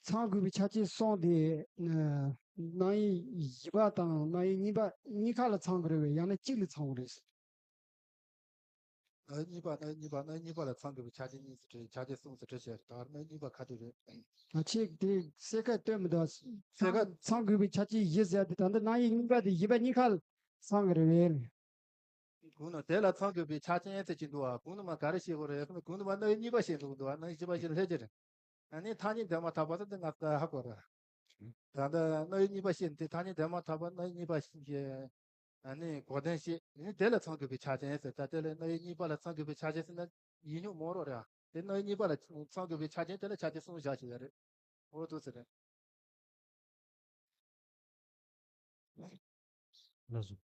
ཚང་དགོས་པའི་ཆ་རྐྱེན་གསུམ་དེ། ཨ། རྣམ་དབྱེ་བཞི་པ་དང་རྣམ་དབྱེ་གཉིས་པ་གཉིས་ཀ་ལ་ཚང་གི་རེད་པས། ཡང་ན་གཅིག་ལ་ཚང་གི་རེད། རྣམ་དབྱེ་གཉིས་པ་རྣམ་དབྱེ་གཉིས་པ་རྣམ་དབྱེ་གཉིས་པ་ལ་ཚང་དགོས་པའི་ཆ་རྐྱེན་གཉིས་སུ་བྲིས། ཆ་རྐྱེན་གསུམ་སུ་བྲིས་བྱས། ད་རྣམ་དབྱེ་གཉིས་པ་ག་དུས་རེད། ད་ཁྱེད་དེ་གསལ་ཁ་སྟོན་མི་འདུག་གསལ་ཁ། ཚང་དགོས་པའི་ཆ་རྐྱེན་བཞི་ཟེར་དེ་ད་ལྟ་རྣམ་དབྱེ་གཉིས་པ་དེ་བཞི་པ་གཉིས་ཀ་ལ་ཚང་གི་རེད་པས། གོང་ན་དེ་ལ་ཚང་དགོས་པའི་ཆ་རྐྱེན་ཟེར་གྱི་འདུག་པ། གོང་ན་མ་ག་རེ་བཤད་དགོས་རེད། གོང་ན་མ་རྣམ་དབྱེ་གཉིས་པ་བཤད་འདུག་འདུག་པ། རྣམ་དབྱེ་བཞི་པ་བཞི་ལ་སླེབས་ཀྱི་རེད། ཨ་ནི་ཐ་སྙད་འདས་མ་ཐག་པ་ཟེར་དེ་ང་ཚོ་ཧ་གོ་ར། ད་ལྟ་རྣམ་དབྱེ་གཉིས་པ་བཤད་དེ་ཐ་སྙད་འདས་མ་ཐག་པ་རྣམ་དབྱེ་གཉིས་པ་བཤད། ཨ་ནི་གོ་དོན་བཤད། ཨ་ནི་དེ་ལ་ཚང་དགོས་པའི་ཆ་རྐྱེན་ཟེར། ད་དེ་ལ་རྣམ་དབྱེ་གཉིས་པ་ལ་ཚང་དགོས་པའི་ཆ་རྐྱེན་ཟེར་ན་ཡིན་མྱོང་མང་རོགས་རེད། དེ་རྣམ་དབྱེ་གཉིས་པ་ལ་ཚང་དགོས་པའི་ཆ་རྐྱེན་དེ་ལ་ཆ་རྐྱེན་གསུམ་བཞག་བྱས་ཡོད་རེད། འོ་དུ་ཟེར་རེད། ལགས་སོ།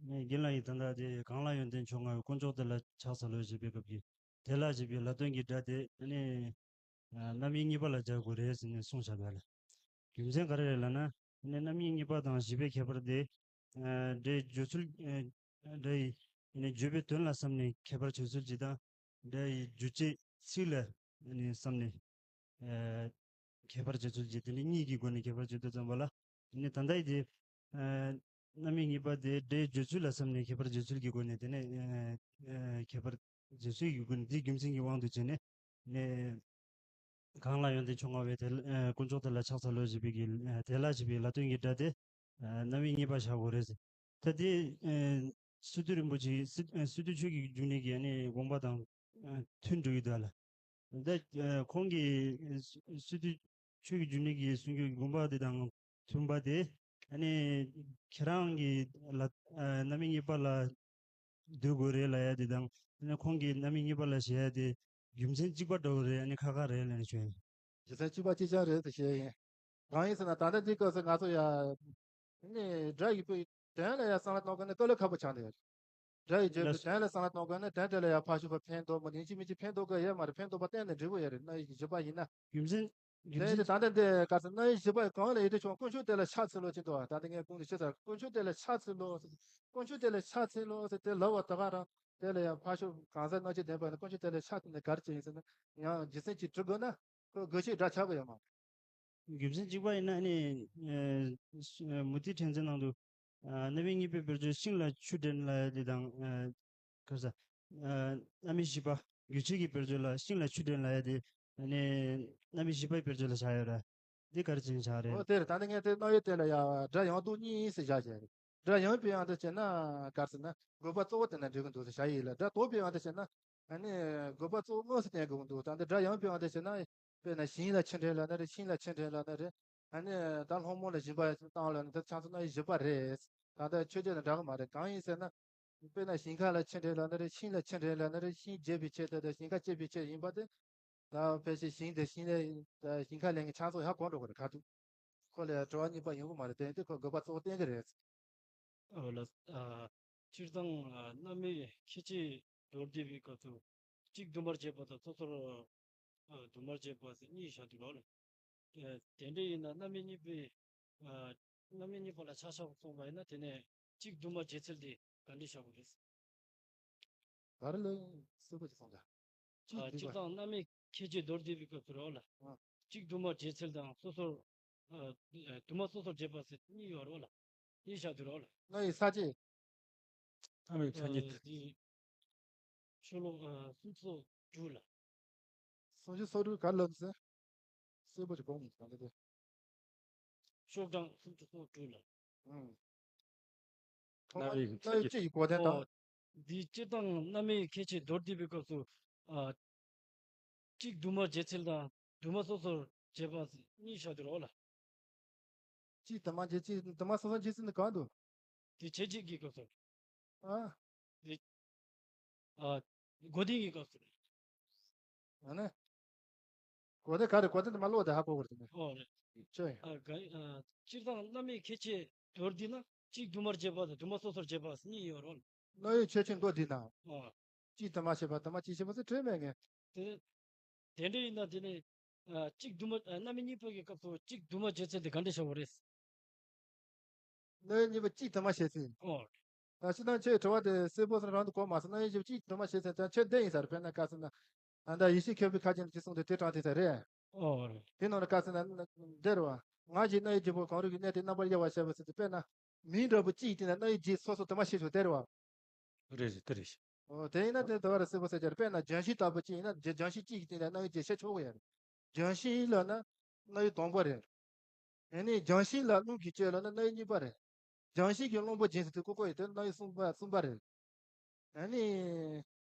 ངས་རྒན་ལགས་ཀྱིས་ད་ལྟ་དེ་གང་ལ་ཡོན་ཏན་ཕྱོགས་སྔ་བའི་དཀོན་མཆོག་དེ་ལ་ཕྱག་འཚལ་ལོ་ཞེས་པའི་སྐབས་ཀྱི་དེ་ལ་ཞེས་པའི་ལ་དོན་གྱི་སྒྲ་དེ་ནི་རྣམ་དབྱེ་གཉིས་པ་ལ་སྦྱར་དགོས་རེད་ཟེར་ནས་གསུངས་བཞག་པ་ལ། རྒྱུ་མཚན་ག་རེ་རེད་ལབ་ན། ནི་རྣམ་དབྱེ་གཉིས་པ་དང་བཞི་པའི་ཁྱད་པར་དེ། སྒྲའི་བརྗོད་ཚུལ། སྒྲ་ཡི་བརྗོད་པའི་དོན་ལ་བསམ་ནས་ཁྱད་པར་བྱེད་ཚུལ་གྱི་དང་། སྒྲ་ཡི་རྒྱུ་ཅན་ཚིག་ལ་བསམ་ནས། ཨ། ཁྱད་པར་བྱེད་ཚུལ་གྱི་དེ་ནི་གཉིས་ཀྱི་སྒོ་ནས་ཁྱད་པར་བྱེད་དུ་བརྩམས་པ་ལ། དེ་ནི་ད་ལྟ་ཡི་དེ། ཨ། རྣམ་དབྱེ་གཉིས་པ་དེ་སྒྲའི་བརྗོད་ཚུལ་ལ་བསམ་ནས་ཁྱད་པར་བྱེད་ཚུལ་གྱི་སྒོ་ནས་དེ་ནི། ཨ། ཨ། ཁྱད་པར་བྱེད་ཚུལ་གྱི་སྒོ་ནས་དེའི་རྒྱུ་མཚན་གྱི་དབང་དུ་བྱས་ནས། ནི། གང་ལ་ཡོན་ཏན་ཕྱོགས་སྔ་བའི་དེ། ཨ། དཀོན་མཆོག་དེ་ལ་ཕྱག་འཚལ་ལོ་ཞེས་པའི་གི། ཨ། དེ་ལ་ཞེས་པའི་ལ་དོན་གྱི་སྒྲ་དེ། ཨ། རྣམ་དབྱེ་གཉིས་པ་བཞག་དགོས་རེད། ད་དེ། ཨ། སི་ཏུ་རིན་པོ་ཆེ་སི། ཨ། སི་ཏུ་ཆོས་ཀྱི་འབྱུང་གནས་ཀྱི་ཨ་ནི་དགོངས་པ་དང་། ཨ། མཐུན་འགྲོ་གི་འདུག་ལ། ད། ཨ། ཁོང་གིས། ཨ། སི་ཏུ་ཆོས་ཀྱི་འབྱུང་གནས་ཀྱི་གསུང་རྒྱུའི་དགོངས་པ་དེ་དང་མཐུན་པ་དེ། ཨ་ནི་ཁྱེད་རང་གིས་ལ། ཨ། རྣམ་དབྱེ་གཉིས་པ་ལ་འདོད་དགོས་རེད་ལབ་ཡ་དེ་དང་། ཨ་ནི་ཁོང་གིས་རྣམ་དབྱེ་གཉིས་པ་ལ་བྱེད་ཡ་དེ་རྒྱུ་མཚན་གཅིག་པ་འདྲ་བོ་རེད། ཨ་ནི་ཁག་ཁག་རེད་ལབ་ནས་བྱུང་། རྒྱུ་མཚན་གཅིག་པ་གཅིག་རྐྱང་རེད་ཟེར་བཤད་ཡིན། གང་ཡིན་ཟེར་ན་ད་ལྟ་འདི་སྐབས་སུ་ང་ཚོ་ཡ། ནི་སྒྲ་ཡི་བོད་དོན་ལ་ཡ་བསམ་བློ་གཏོང་དགོས་ན་དཀའ་ལས་ཁག་པོ་ཆགས་འདུག་སྒྲ་ཡི་བརྗོད་པའི་དོན་ལ་བསམ་བློ་གཏོང་དགོས་ན་དོན་དེ་ལ་ཡ་ཕར་ཞོག་པ་ཕན་འདོགས་མི་ཡིན་གཅིག་མིན་གཅིག་ཕན་འདོགས་དགོས་ཡོད་མ་རེད། ཕན་འདོགས་པ་གཏན་ནས་འགྲིག་པོ་ཡོད་རེད། རྣམ་དབྱེ་བཞི་པ་ཡིན་ན། རྒྱུ་མཚན། རྒྱུ་མཚན། ད་ལྟ་འདི་ག་ཚོད་རྣམ་དབྱེ་བཞི་པ་གང་ལ་ཡོད་དེ་ཆུང་དཀོན་མཆོག་དེ་ལ་ཕྱག་འཚལ་ལོ་ཅེས་འདུག་ད་ལྟ་ངས་གོང་དུ་ཞུས་ཚར། དཀོན་མཆོག་དེ་ལ་ཕྱག་འཚལ་ལོ། དཀོན་མཆོག་དེ་ལ་ཕྱག་འཚལ་ལོ་ཟེར་དེ་ལབ་པ་ད་ག་རང་དེ་ལ་ཡང་ཕར་ཞོག་གང་ཟག་རྣམ་དབྱེ་ལྡན་པ་ཡིན་ན་དཀོན་མཆོག་དེ་ལ་ཕྱག་འཚལ་ནས་ག་རེ་བྱས་ཡིན་ཟེར་ན། ཡང་རྒྱུ་མཚན་གཅིག་འབྲི་དགོས་ན་ཁོ་དགོས་ཆེད་སྒྲ་ཆགས་པ་ཡོད་མ་རེད། རྒྱུ་མཚན་གཅིག་པ་ཡིན་ན་ནི། ཨ། མུ་སྟེགས་ཕྲེང་མཛེས་ནང་དུ། ཨ། རྣམ་དབྱེ་གཉིས་པའི་དཔེར་བརྗོད་ཤིང་ལ་ཆུ་འདྲེན་ལབ་ཡ་དེ་དང་། ཨ། ག་རེ་ཟ། ཨ། རྣམ་དབྱེ་བཞི་པ་རྒྱུ་ཆོས་ཀྱི་དཔེར་བརྗོད་ལ་ཤིང་ལ་ཆུ་འདྲེན་ལབ་ཡ་དེ། ཨ་ནི་རྣམ་དབྱེ་བཞི་པའི་དཔེར་བརྗོད་ལ་བཞག་ཡོད་ར། འདི་ག་རེ་བྱས་ནས་བཞག་རེད། འོ་དེ་རེད། ད་ནི་ངས་དེ་རྣམ་དབྱེ་དེ་ལ་ཡ་སྒྲ་ཡང་དག་གཉིས་ཡིན་ཟེར་བཞག་བྱས་རེད། སྒྲ་ཡངས་པའི་དབང་དུ་བྱས་ན་ག་རེ་ཟེར་ན་དགོས་པ་གཙོ་བོ་དེ་ན་འགྲིག་གི་འདུག་ཟེར་བྱ་ཡི་ལ། སྒྲ་དོག་པའི་དབང་དུ་བྱས་ན་ཨ་ནི་དགོས་པ་གཙོ་བོ་དངོས་སུ་བསྟན་དགོས་ཀྱི་འདུག་ད་འདི་སྒྲ་ཡངས་པའི་དབང་དུ་བྱས་ན་དཔེར་ན་ཞིང་ལ་ཆུ་འདྲེན་ལབ་ན་རེད། ཤིང་ལ་ཆུ་འདྲེན་ལབ་ན་རེད། ཨ་ནི་ད་སློང་མོ་ལ་སྦྱིན་པ་བཏང་ལབ་ན་ད་ཆང་ཚོ་རྣམ་དབྱེ་བཞི་པ་རེད། ད་ལྟ་ཆོས་བརྒྱད་དང་འདྲ་གི་མ་རེད། གང་ཡིན་ཟེར་ན། དཔེར་ན་ཞིང་ཁ་ལ་ཆུ་འདྲེན་ལབ་ན་རེད། ཤིང་ལ་ཆུ་འདྲེན་ལབ་ན་རེད། ཤིང་བརྗེ་བའི་ཆེད་དུ་དང་ཞིང་ཁ་བཅད་པའི་ཆེད་ཡིན་པ་དེ། ད་ཕལ་ཆེར་ཞིང་དེ་ཤིང་ལས་ད་ཞིང་ཁ་ལེན་མཁན་ཆང་ཚོ་ཧ་གོ་འགྲོ་གི་རེད་ཁ་ཐུག་ཁོ་ལ་དྲི་བ་གཉིས་པ་ཡོང་གི་མ་རེད། དེ་ཡིན་དུས་ཁོ་དགོས་པ་གཙོ་བོ་བསྟན་གི་རེད། ཨོ་ལ། ཨ། སྤྱིར་བཏང་ཨ་རྣམ་དབྱེ་ཁྱད་ཆོས་མདོར་བསྡུས་པའི་སྐབས་སུ་གཅིག་དུ་མར་བྱས་པ་དང་སོ་སོར་ཨ་དུ་མར་བྱས་པ་ཟེར་གཉིས་བཞག་འདུག་ལ། ཨ་དེ་འདྲ་ཡིན་ན་རྣམ་དབྱེ་གཉིས་པའི་ཨ་རྣམ་དབྱེ་གཉིས་པ་ལ་ཆ་བཞག་སོང་བ་ཡིན་ན་དེ་ནས་གཅིག་དུ་མར་བྱེད་ཚུལ་དེ་ག་འདྲ་བཞག་དགོས་རེད། ག་རེ་ལ་གསལ་པོ་ཅིག་གསུངས་ད། ཨ་སྤྱིར་བཏང་རྣམ་དབྱེ་ཁྱད་ཆོས་མདོར་བསྡུས་པའི་སྐབས་སུ་རོ་ལ། ཨ། གཅིག་དུ་མར་བྱེད་ཚུལ་དང་སོ་སོར། ཨ་དུ་མ་སོ་སོར་བྱེད་པ་ཟེར་གཉིས་ཡོད་རོ་ལ། གཉིས་བཞག་འདུག་རོ་ལ། རྣམ་དབྱེ་ས་བཅད། རྣམ་དབྱེ་ས་བཅད། ཨ་དེ་ཤོ་ལོ་ཨ་སུམ་ཅུ་སོ་དྲུག་ལ། སུམ་ཅུ་སོ་དྲུག་ག་རེ་ལབ་ཟེར། གསལ་པོ་ཅིག་གོ་མི་འདུག་ག་འདི། ཤོག་གྲངས་སུམ་ཅུ་སོ་དྲུག་ལ། ཨང་། ཐོག་མར་རྣམ་དབྱེ་ཁྱད་ཆོས་ཀྱི་གོ་དོན་དང་། འདི་སྤྱིར་བཏང་རྣམ་དབྱེ་ཁྱད་ཆོས་མདོར་བསྡུས་པའི་སྐབས་སུ། ཨ། གཅིག་དུ་མར་བྱེད་ཚུལ་དང་དུ་མ་སོ་སོར་བྱེད་པ་གཉིས་བཞག་འདུག་རོ་ལ། གཅིག་དུ་མ་བྱེད་གཅིག་དུ་མ་སོ་སོར་བྱེད་ཚུལ་ནི་གང་འདུག་དེ་བྱེད་བྱེད་ཀྱི་སྐབས་སུ། ཨ། དེ། ཨ། གོ་དོན་གྱི་སྐབས་སུ། ཨ་ནི། གོ་དོན་ག་རེ་གོ་དོན་དེ་མ་ལོག་དེ་ཧ་གོ་དགོས་རེད་དེ། ཨོ་རེད། ཅོ་ཡ། ཨ་ག་ཨ་སྤྱིར་བཏང་རྣམ་དབྱེ་ཁྱད་ཆོས་མདོར་བསྡུས་ན་གཅིག་དུ་མར་བྱེད་པ་དང་དུ་མ་སོ་སོར་བྱེད་པ་གཉིས་ཡོད་རོ། རྣམ་དབྱེ་ཁྱད་ཆོས་མདོར་བསྡུས་ན། ཨོ། གཅིག་དུ་མ་བྱེད་པ་དུ་མ་གཅིག་བྱེད་པ་ཟེར་བྲིས་མེད་ངས། དེ། དེ་འདྲ་ཡིན་ན་དེ་ནི། ཨ་གཅིག་དུ་མ་ཨ་རྣམ་དབྱེ་གཉིས་པོ་གི་སྐབས་སུ་གཅིག་དུ་མ་བྱེད་ཚུལ་དེ་ག་འདྲ་བྱ་བ་རེད། རྣམ་དབྱེ་གཉིས་པོ་གཅིག་དུ་མ་བྱེད་ཚུལ། ཨོ། ད་ཕྱི་ནང་ཆོས་དྲི་བ་དེ་གསལ་པོ་སོང་རང་དུ་གོ་མ་སོང་། རྣམ་དབྱེ་གཉིས་པོ་གཅིག་དུ་མ་བྱེད་ཚུལ་དང་ཆོས་འདི་ཡིན་ས་རེད། དཔེར་ན་བཀའ་སྲིད་ན། ཨ་ད་ཡེ་ཤེས་ཁྱད་པར་ཁ་ཅན་གྱི་གསུང་དེ་དེ་དྲངས་དེ་ས་རེད། ཨོ། དེ་ནང་ལ་བཀའ་སྲིད་ན་འདིར་བ། ང་བཞིན་རྣམ་དབྱེ་བརྒྱད་པོ་གང་རུང་གི་གནས་དེ་རྣམ་པར་དབྱེ་བ་བྱས་པ་ཟེར་ཏེ་དཔེར་ན། མིང་འདྲ་པོ་གཅིག་ཡིན་དེ་ན་རྣམ་དབྱེ་བརྒྱད་སོ་སོ་དུ་མ་བྱེད་ཆོག་དེ་རེད་བ། རེད་རེད་དེ་རེད། ཨོ་དེ་ཡིན་ན་དེ་དོ་བ་རེ་གསལ་པོ་གསལ་རྒྱུ་རེད། དཔེར་ན་ལྗོན་ཤིང་ལྟ་བུ་གཅིག་ཡིན་ན་ལྗོན་ཤིང་གཅིག་གི་སྟེང་ལ་རྣམ་དབྱེ་བརྒྱད་བྱེད་ཆོག་གི་ཡོད་རེད། ལྗོན་ཤིང་ལབ་ན་རྣམ་དབྱེ་དང་པོ་རེད། ཡང་ན་ལྗོན་ཤིང་ལ་རླུང་གིས་བསྐྱོད་ལབ་ན་རྣམ་དབྱེ་གཉིས་པ་རེད། ལྗོན་ཤིང་གིས་རླུང་པོ་འབྱིན་ཟེར་དུས་ཀོ་ཀོ་ཡི་དེ་རྣམ་དབྱེ་གསུམ་པ་གསུམ་པ་རེད། ཡང་ན།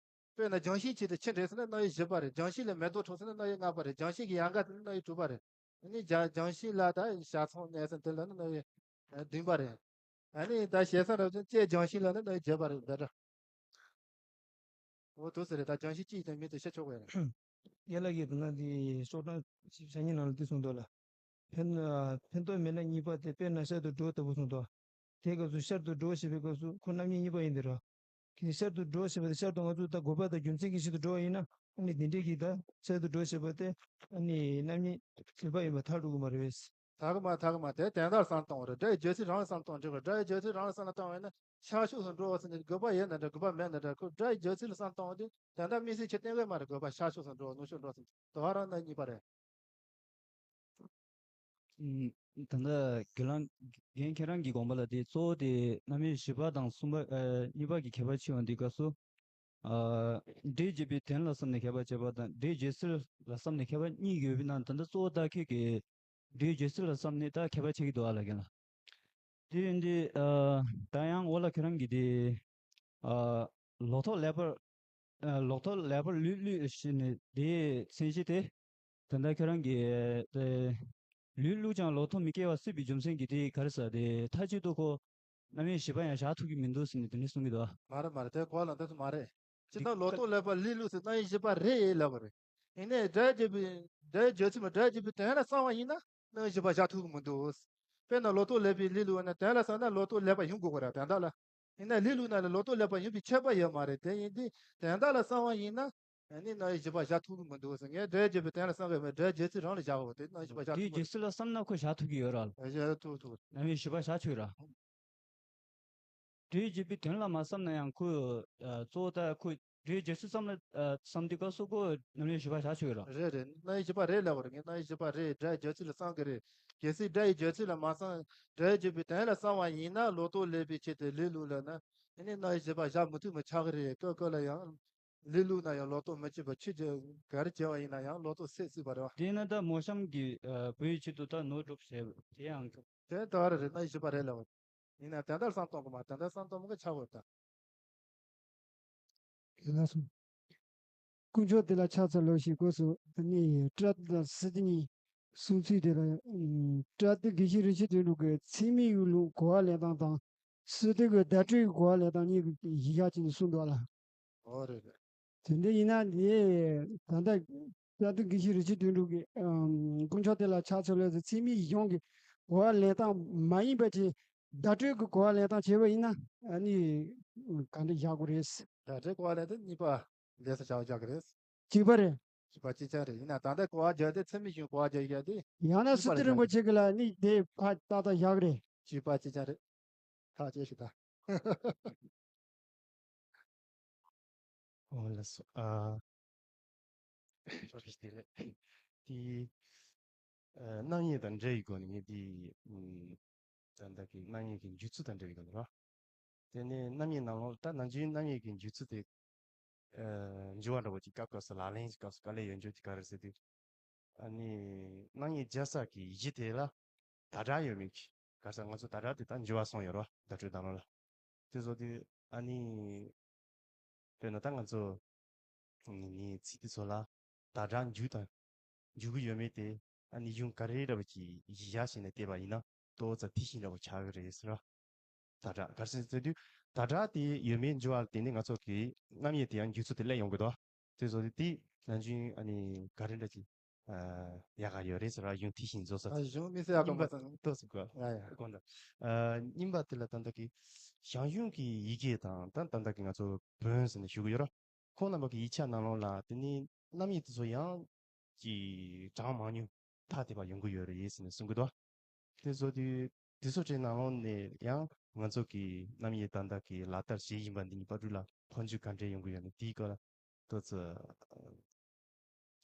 དཔེར་ན་ལྗོན་ཤིང་ཆེད་དུ་ཆུ་འདྲེན་ཟེར་ན་རྣམ་དབྱེ་བཞི་པ་རེད། ལྗོན་ཤིང་ལ་མེ་ཏོག་འཁྲུགས་ཟེར་ན་རྣམ་དབྱེ་ལྔ་པ་རེད། ལྗོན་ཤིང་གི་ཡལ་ག་ཟེར་ན་རྣམ་དབྱེ་དྲུག་པ་རེད། ཡང་ན་ལྗོན་ལྗོན་ཤིང་ལ་ད་ཞག་ཚོང་གནས་ཟེར་དེ་ལ་ནི་རྣམ་དབྱེ་བདུན་པ་རེད། ཡང་ན་ད་ཞེ་ས་རབ་ཅན་ལྕེ་ལྗོན་ཤིང་ལ་ནི་རྣམ་དབྱེ་བརྒྱད་པ་རེད་འདི་འདྲ། འོ་དུ་ཟེར་རེད། ད་ལྗོན་ཤིང་གཅིག་དང་མིང་དུ་བཤད་ཆོག་གི་རེད། རྒན་ལགས་ཀྱིས་ད་ང་འདི་ཤོག་གྲངས་བཞི་བཅུ་ཞེ་གཉིས་ནང་ལ་འདི་གསུངས་འདུག་ལ། ཕན་ཕན་ཐོགས་མེད་ན་གཉིས་པ་དེ་དཔེར་ན་ཤར་དུ་འགྲོ་ལྟ་བུ་གསུངས་འདུག་དེའི་སྐབས་སུ་ཤར་དུ་འགྲོ་ཞེས་པའི་སྐབས་སུ་ཁོ་རྣམ་གཉིས་གཉིས་པ་ཡིན་ཏེ་རོ། ཁྱེད་ཤར་དུ་འགྲོ་ཞེས་པ་དེ་ཤར་དུ་ང་ཚོ་ད་དགོས་པ་དང་རྒྱུ་མཚན་གྱི་ཆེད་དུ་འགྲོ་བ་ཡིན་ན་ཨ་ནི་འདི་འདྲས་ཀྱི་ད་ཤར་དུ་འགྲོ་ཞེས་པ་དེ་ཨ་ནི་རྣམ་གཉིས་ལེགས་པ་ཡིན་པ་ཐག་གྲུབ་ཀྱི་མ་རེད། ཐག་མ་ཐག་མ་དེ་དོན་དག་བསམ་བཏང་བ་རེད། སྒྲ་ཡི་བརྗོད་ཚུལ་རང་ལ་བསམ་བཏང་འགྲིག་པ། སྒྲ་ཡི་བརྗོད་ཚུལ་རང་ལ་བསམ་བཏང་བས་ན་ཤར་ཕྱོགས་སུ་འགྲོ་བ་ཟེར་ནས་དགོས་པ་ཡོད་ན་འདྲ་དགོས་པ་མེད་ན་འདྲ་ཁོ་སྒྲ་ཡི་བརྗོད་ཚུལ་ལ་བསམ་བཏང་བ་དེ་དོན་དག་དམིགས་བསལ་ཆེ་བསྟན་གྱི་མ་རེད། དགོས་པ་ཤར་ཕྱོགས་སུ་འགྲོ་བ་ནུབ་ཕྱོགས་འགྲོ་ཟེར་དོ་ཧ་རང་ན་གཉིས་པ་རེད། ད་ལྟ་རྒན་ལགས་རྒན་ཁྱེད་རང་གི་དགོངས་པ་ལ་དེ་གཙོ་བོ་དེ་རྣམ་དབྱེ་བཞི་པ་དང་གསུམ་པ་ཨ་གཉིས་པ་གི་ཁྱད་པར་ཕྱེ་བ་འདི་སྐབས་སུ་ཨ་སྒྲའི་བརྗོད་པའི་དོན་ལ་བསམ་ནས་ཁྱད་པར་བྱེད་པ་དང་སྒྲའི་བརྗོད་ཚུལ་ལ་བསམ་ནས་ཁྱད་པར་གཉིས་ཡོད་པའི་ནང་ད་ལྟ་གཙོ་བོ་ད་ཁྱེད་ཀྱི་སྒྲའི་བརྗོད་ཚུལ་ལ་བསམ་ནས་ད་ཁྱད་པར་ཕྱེ་གི་འདུག་ཨ་ལ་རྒན་ལགས། དེ་ཡིན་དུས་ཨ་ད་ཡང་འོ་ལ་ཁྱེད་རང་གི་དེ་ཨ་ལོག་རྟོག་ལེགས་པར་ཨ་ལོག་རྟོག་ལེགས་པར་ལུས་བླུགས་ཞེས་ནས་དེའི་མཚན་གཞི་དེ། ད་ལྟ་ཁྱེད་རང་གིས་དེ་ལུས་བླུགས་ཀྱང་ལོག་རྟོག་མི་སྐྱེ་བར་སྲིད་པའི་རྒྱུ་མཚན་གྱིས་དེ་ག་རེ་ཟེར་དེ་མཐའ་གཅིག་ཏུ་ཁོ་རྣམ་དབྱེ་བཞི་པ་ཡང་བཞག་ཐུབ་ཀྱི་མི་འདུག་ཟེར་ནས་དེ་འདྲ་གསུང་གི་འདུག་མ་རེད་མ་རེད། དེ་གོ་ལ་འདི་ཚོ་མ་རེད། ཅི་ལྟར་ལོག་རྟོག་ལེགས་པར་ལུས་བླུགས་ཟེར་རྣམ་དབྱེ་བཞི་པ་རེད་ལབ་པ་རེད། ཡིན་ནའི་སྒྲ་བརྗོད་པའི་སྒྲ་བརྗོད་ཚུལ་མ་སྒྲ་བརྗོད་པའི་དོན་ལ་བསམ་པ་ཡིན་ན་རྣམ་དབྱེ་བཞི་པ་བཞག་ཐུབ་ཀྱི་མི་འདུག་དཔེར་ན་ལོག་རྟོག་ལེགས་པའི་ལུས་བླུགས་ན་དོན་ལ་བསམ་ན་ལོག་རྟོག་ལེགས་པ་ཡོང་དགོས་ཀྱི་རེད་དོན་དག་ལ། ཡིན་ན་ལུས་བླུགས་ན་ལ་ལོག་རྟོག་ལེགས་པ་ཡོང་བའི་ཁྱད་པར་ཡོད་མ་རེད། དེ་ཡིན་དུས་དོན་དག་ལ་བསམ་པ་ཡིན་ན་ཨ་ནི་རྣམ་དབྱེ་བཞི་པ་བཞག་ཐུབ་ཀྱི་མི་འདུག་ཟེར། ངས་སྒྲ་བརྗོད་པའི་དོན་ལ་བསམ་གྱི་མེད། སྒྲ་བརྗོད་ཚུལ་རང་ལ་བཞག་དགོས་དེ་རྣམ་དབྱེ་བཞི་པ་བཞག་ཐུབ་ཀྱི་མི་འདུག་དེའི་བརྗོད་ཚུལ་ལ་བསམ་ན་ཁོ་བཞག་ཐུབ་ཀྱི་ཡོད་ར། བཞག་ཐུབ་ཐུབ། རྣམ་དབྱེ་བཞི་པ་བཞག་ཆོག་ར། སྒྲའི་བརྗོད་པའི་དོན་ལ་མ་བསམ་ན་ཡང་ཁོས་ཨ་གཙོ་བོ་ད་ཁོས་སྒྲའི་བརྗོད་ཚུལ་བསམ་ལ་ཨ་བསམ་དུས་སྐབས་སུ་ཁོ་རྣམ་དབྱེ་བཞི་པ་བཞག་ཆོག་ར། རེད་རེད། རྣམ་དབྱེ་བཞི་པ་རེད་ལབ་པ་རེད། ངས་རྣམ་དབྱེ་བཞི་པ་རེད། སྒྲ་ཡི་བརྗོད་ཚུལ་ལ་བསམ་གི་རེད། གལ་སྲིད་སྒྲ་ཡི་བརྗོད་ཚུལ་ལ་མ་བསམ་སྒྲ་ཡི་བརྗོད་པའི་དོན་ལ་བསམ་པ་ཡིན་ན་ལོག་རྟོག་ལེགས་པའི་ཆེད་དུ་ལུས་བླུགས་ལབ་ན་ཨ་ནི་རྣམ་དབྱེ་བཞི་པ་བཞག་མི་ཐུབ་མི་ཆགས་གི་རེད། སྐབས་སྐབས་ལ་ཡང་ལུས་བླུགས་ན་ཡང་ལོག་རྟོག་མི་སྐྱེ་བ་ཆོས་ཅན་ག་རེ་བྱས་པ་ཡིན་ན་ཡང་ལོག་རྟོག་སད་སྲིད་པ་རེད་བ། དེས་ན་ད་མོ་གཤམ་གྱི་ཨ་བུ་ཡི་ཆེད་དུ་ད་ནོར་སྒྲུབ་བྱས་པ་དེ་ཡང་དེ་ལྟ་བ་རེད། རྣམ་དབྱེ་བཞི་པ་རེད་ལབ་པ། ཡིན་ན་དོན་དག་བསམ་གཏོང་གི་མ། དོན་དག་བསམ་གཏོང་མི་གི་ཆག་འོས་ད། ལགས་སོ། དཀོན་མཆོག་དེ་ལ་ཕྱག་འཚལ་ལོ་ཞེས་སྐོར་སུ་ནི་ཏྲ་དང་སི་ཏི་གཉིས་གསུང་ཚུལ་དེ་ལ། ཨམ། ཏྲ་ཏི་དགེ་བཤེས་རིན་ཆེན་དོན་གྲུབ་ཀྱི་ཚད་མའི་ཡུལ་ལུང་གོ་བ་ལེན་སྟངས་དང་སི་ཏི་གི་བརྡ་སྤྲོད་ཀྱི་གོ་བ་ལེན་སྟངས་གཉིས་ཀྱི་གཞི་བཞག་བྱས་ནས་གསུངས་འདུག་ལ། ཨོ་རེད་རེད། དེ་འདྲ་ཡིན་ན་ནི་ད་ལྟ་ཏྲ་ཏི་དགེ་བཤེས་རིན་ཆེན་དོན་གྲུབ་ཀྱི་ཨམ། དཀོན་མཆོག་དེ་ལ་ཕྱག་འཚལ་ལོ་ཟེར་ཚད་མའི་གཞུང་གི་གོ་བ་ལེན་སྟངས་མ་ཡིན་པ་ཅིག་བརྡ་སྤྲོད་ཀྱི་གོ་བ་ལེན་སྟངས་བྱས་པ་ཡིན་ན་ཨ་ནི་ག་འདྲ་བཞག་དགོས་རེད། བརྡ་སྤྲོད་གོ་བ་ལེན་སྟངས་གཉིས་པ་ལས་སུ་བྱ་བ་བཞག་གི་རེད། གཅིག་པ་རེད། གཅིག་པ་གཅིག་རྐྱང་རེད། ཡིན་ན་ད་ལྟ་གོ་བ་རྒྱག་དེ་ཚད་མའི་གཞུང་གོ་བ་རྒྱག་ཡ་དེ། ཡང་ན་གཉིས་པ་སི་ཏི་རིན་པོ་ཆེ་གི་ལ་ནི་དེ་ཕར་ཏག་ཏག་བཞག་གི་རེད། གཅིག་པ་གཅིག་རྐྱང་རེད། ཐག་བཅད་ཤིག་ད། ཨོ་ལགས་སོ། ཨ། བཀྲ་ཤིས་བདེ་ལེགས། དེ། ཨ། རྣམ་དབྱེ་དང་འབྲེལ་ཡོད་སྒོ་ནས་ངས་དེ། ཨམ། ད་ལྟ་གི་རྣམ་དབྱེ་གི་འཇུག་ཚུལ་དང་འབྲེལ་ཡོད་སྒོ་ནས་རོ། དེ་ནས་རྣམ་དབྱེ་ནང་ལོགས་ད་ནམ་རྒྱུན་རྣམ་དབྱེ་གི་འཇུག་ཚུལ་དེ། ཨ། འགྱུར་བ་འདྲ་བོ་ཅིག་སྐབས་སྐབས་སུ་ལག་ལེན་གྱི་སྐབས་སུ་དཀའ་ལས་ཡོད་འཇོག་ཅིག་ག་རེ་ཟེར་དུས། ཨ་ནི་རྣམ་དབྱེ་སྦྱར་ས་གི་གཞི་དེ་ལ་བརྡ་སྒྲ་ཡོད་མེད་ཀྱི། ག་རེ་ཟེར། ང་ཚོ་བརྡ་སྒྲ་དེ་ད་འགྱུར་བ་སོང་ཡོད་རེད་བ། བརྡ་སྤྲོད་དང་བླངས་ལ། དེ་བཟོ་དུས་ཨ་ནི། དཔེར་ན་ད་ང་ཚོ་ནི་ནི་ཚིག་དེ་ཚོ་ལ་བརྡ་སྒྲ་འཇུག་དང་འཇུག་གི་ཡོད་མེད་དེ་ཨ་ནི་གཞུང་ག་རེ་འདྲ་བོ་ཅིག་གཞི་བཞག་བྱས་ནས་བལྟས་པ་ཡིན་ན་ཏོག་ཙམ་མཐིལ་ཕྱིན་འདྲ་བོ་ཆགས་ཀྱི་རེད་ཟེར་བ། བརྡ་སྒྲ་ག་རེ་ཟེར་དུས་བརྡ་སྒྲ་དེ་ཡོད་མེད་འགྱུར་བ་ལ་བརྟེན་ནས་ང་ཚོ་གི་རྣམ་དབྱེ་དེ་ཡང་འཇུག་ཚུལ་དེ་སླེབས་ཡོང་གི་འདུག་དེ་བཟོ་དུས་དེ་ནམ་རྒྱུན་ཨ་ནི་ག་རེ་འདྲ་ཅིག་ཨ། ཡག་ག་ཡོད་རེད་ཟེར་བ། གཞུང་མཐིལ་ཕྱིན་བཟོ་ས་ཨ། གཞུང་དམིགས་བསལ་ཡག་ག་མ་ཚང་། ཏོག་ཙམ་གོ། ཡ་ཡ། དགོངས་དག་ཨ། གཉིས་པ་དེ་ལ་ད་ལྟ་གི་ཞང་ཞུང་གི་ཡི་གེ་དང་ད་ད་ལྟ་གི་ང་ཚོ་བོན་ཟེར་ནས་ཞུ་གི་ཡོད་ར། ཁོང་རྣམ་པ་གི་ཡིག་ཆ་ནང་ལོགས་ལ་དེ་ནི་རྣམ་དབྱེ་དེ་ཚོ་ཡང་གི་གྲངས་མང་ཉུང་ཐ་དད་པ་ཡོང་གི་ཡོད་རེད་ཟེར་ནས་གསུང་གི་འདུག་དེ་བཟོ་དུས་དེ་ཚོ་ཅིག་ནང་ལོགས་ནས་ཡང་ང་ཚོ་གི་རྣམ་དབྱེ་ད་ལྟ་གི་ལག་བསྟར་བྱེད་བཞིན་པ་འདི་གཉིས་བར་དུ་ལ་ཕན་ཚུན་ག་འདྲས་ཡོང་གི་ཡོད་ན་དེའི་སྐོར་ལ་ཏོག་ཙམ་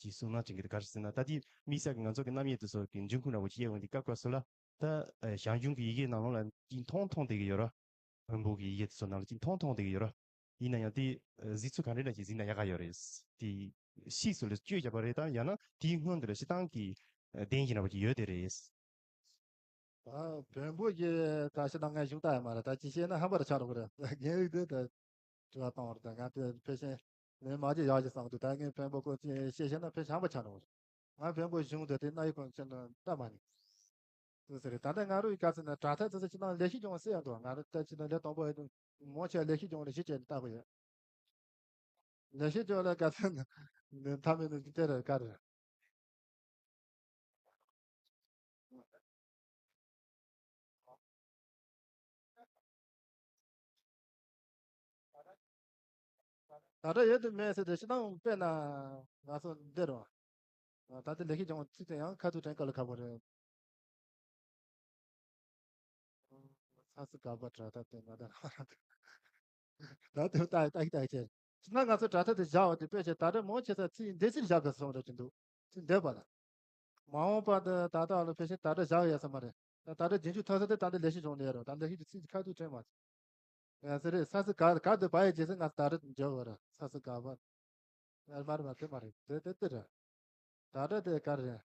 ཅིག་གསུང་གནང་བྱེད་ཀྱི་འདུག་ག་རེ་ཟེར་ན་ད་ལྟའི་དམིགས་བསལ་གྱི་ང་ཚོ་གི་རྣམ་དབྱེ་དེ་ཚོ་གི་འབྱུང་ཁུངས་འདྲ་བོ་ཅིག་ཡོང་དུས་སྐབས་སྐབས་སུ་ལ་ད་ཞང་ཞུང་གི་ཡི་གེ་ནང་ལོགས་ལ་ཅིག་མཐོང་མཐོང་བསྡད་ཀྱི་ཡོད་ར། བོན་པོ་གི་ཡི་གེ་དེ་ཚོ་ནང་ལ་ཅིག་མཐོང་མཐོང་བསྡད་ཀྱི་ཡོད་ར། ཡིན་ན་ཡང་དེ་གཟིགས་ཚུལ་ག་འདྲ་འདྲ་ཅིག་གཟིགས་ན་ཡག་ག་ཡོད་རེད། དེ་ཕྱིས་སུ་ལ་བཅོས་བརྒྱབ་པ་རེད་དམ་ཡང་ན་དེའི་སྔོན་དུ་ལ་སྤྱིར་བཏང་གི་བདེན་ཞིག་འདྲ་བོ་ཅིག་ཡོད་དེ་རེད། ད་བོན་པོ་གི་ད་ཕྱི་ནང་ངས་གཞུང་ལྟ་ཡ་མ་རེད། ད་ཅི་བཤད་ན་ཧམ་པ་རེ་ཆགས་འགྲོ་གི་རེད། རྒན་ཡིག་དེ་ད་དྲི་བ་བཏང་བ་རེད། ད་ང་དེ་ཕལ་ཆེར་ལན་མ་རྒྱག་ཡག་ཅིག་བསམ་འདུག་ད་ངས་བོན་པོ་སྐོར་ཅིག་བཤད་བཤད་ན་ཕལ་ཆེར་ཧམ་པ་ཆགས་འགྲོ་གི་རེད། ང་བོན་པོ་གཞུང་དེ་དེ་རྣ་ཡི་གོང་ཕྱིན་ན་ལྟ་མ་ནི་དེ་ཟེར་རེད། ད་ལྟ་ང་རོ་ཡི་ག་ཚོད་ན་དྲ་ཐག་དེ་ཚོ་ཕྱི་ནང་ལས་ཤིག་སྦྱོང་བ་སེ་ཡང་འདུག་ང་རོ་ད་ཕྱི་ནང་ལས་དང་པོ་ཡོད་དུ་མོ་ཆེ་ལས་ཤིག་སྦྱོང་ལས་ཤིག་བྱས་ནས་ལྟ་དགོས་ཡོད། ལས་ཤིག་སྦྱོང་ལས་ག་ཚོད་ན་ནི་མཐའ་མེད་ནི་དེ་རེད་ག་རེད། ད་ལྟ་ཡོད་དུ་མེད་ཟེར་ཏེ་ཕྱི་ནང་དཔེར་ན་ང་ཚོ་འདིར་རོ། ད་ལྟ་ལས་ཀྱི་སྦྱོང་བ་ཚིག་དེ་ཡང་ཁ་ཐུག་དྲན་དཀའ་ལས་ཁག་པོ་རེད། ས་སུ་ག་པ་དྲ་ཐག་དེ་ང་ད་ད་དེ་ལྟ་ལྟ་ལྟ་ཅེ། ཕྱི་ནང་ང་ཚོ་དྲ་ཐག་དེ་བཞག་པ་དེ་དཔེ་ཆ་ད་ལྟ་མང་ཆེ་ས་ཚིག་འདི་ཚིག་བཞག་དགོས་སོང་རེད་ཀྱི་འདུག་ཚིག་འདས་པ་ལ། མ་འོངས་པ་འདི་ད་ལྟ་ལ་ཕལ་ཆེར་ད་ལྟ་བཞག་ཡོད་ས་མ་རེད། ད་ད་ལྟ་རྒྱུན་འཇུག་ཐོག་ས་དེ་ད་ལྟ་ལས་ཤིག་སྦྱོང་ནས་ཡོད་རེད། ད་ལྟ་ཤིག་ཏུ་ཚིག་ཁ་ཐུག་དྲན་མ་སོང་། ཡང་ཟེར་རེད། ས་སུ་ག་ག་དུ་བ་ཡི་རྗེས་སུ་ང་ད་རེ་འཇོག་བར་ས་སུ་ག་བ། ཡར་མར་མ་དེ་མ་རེད། དེ་དེ་དེ་རེད། ད་རེ་དེ་ག་རེད།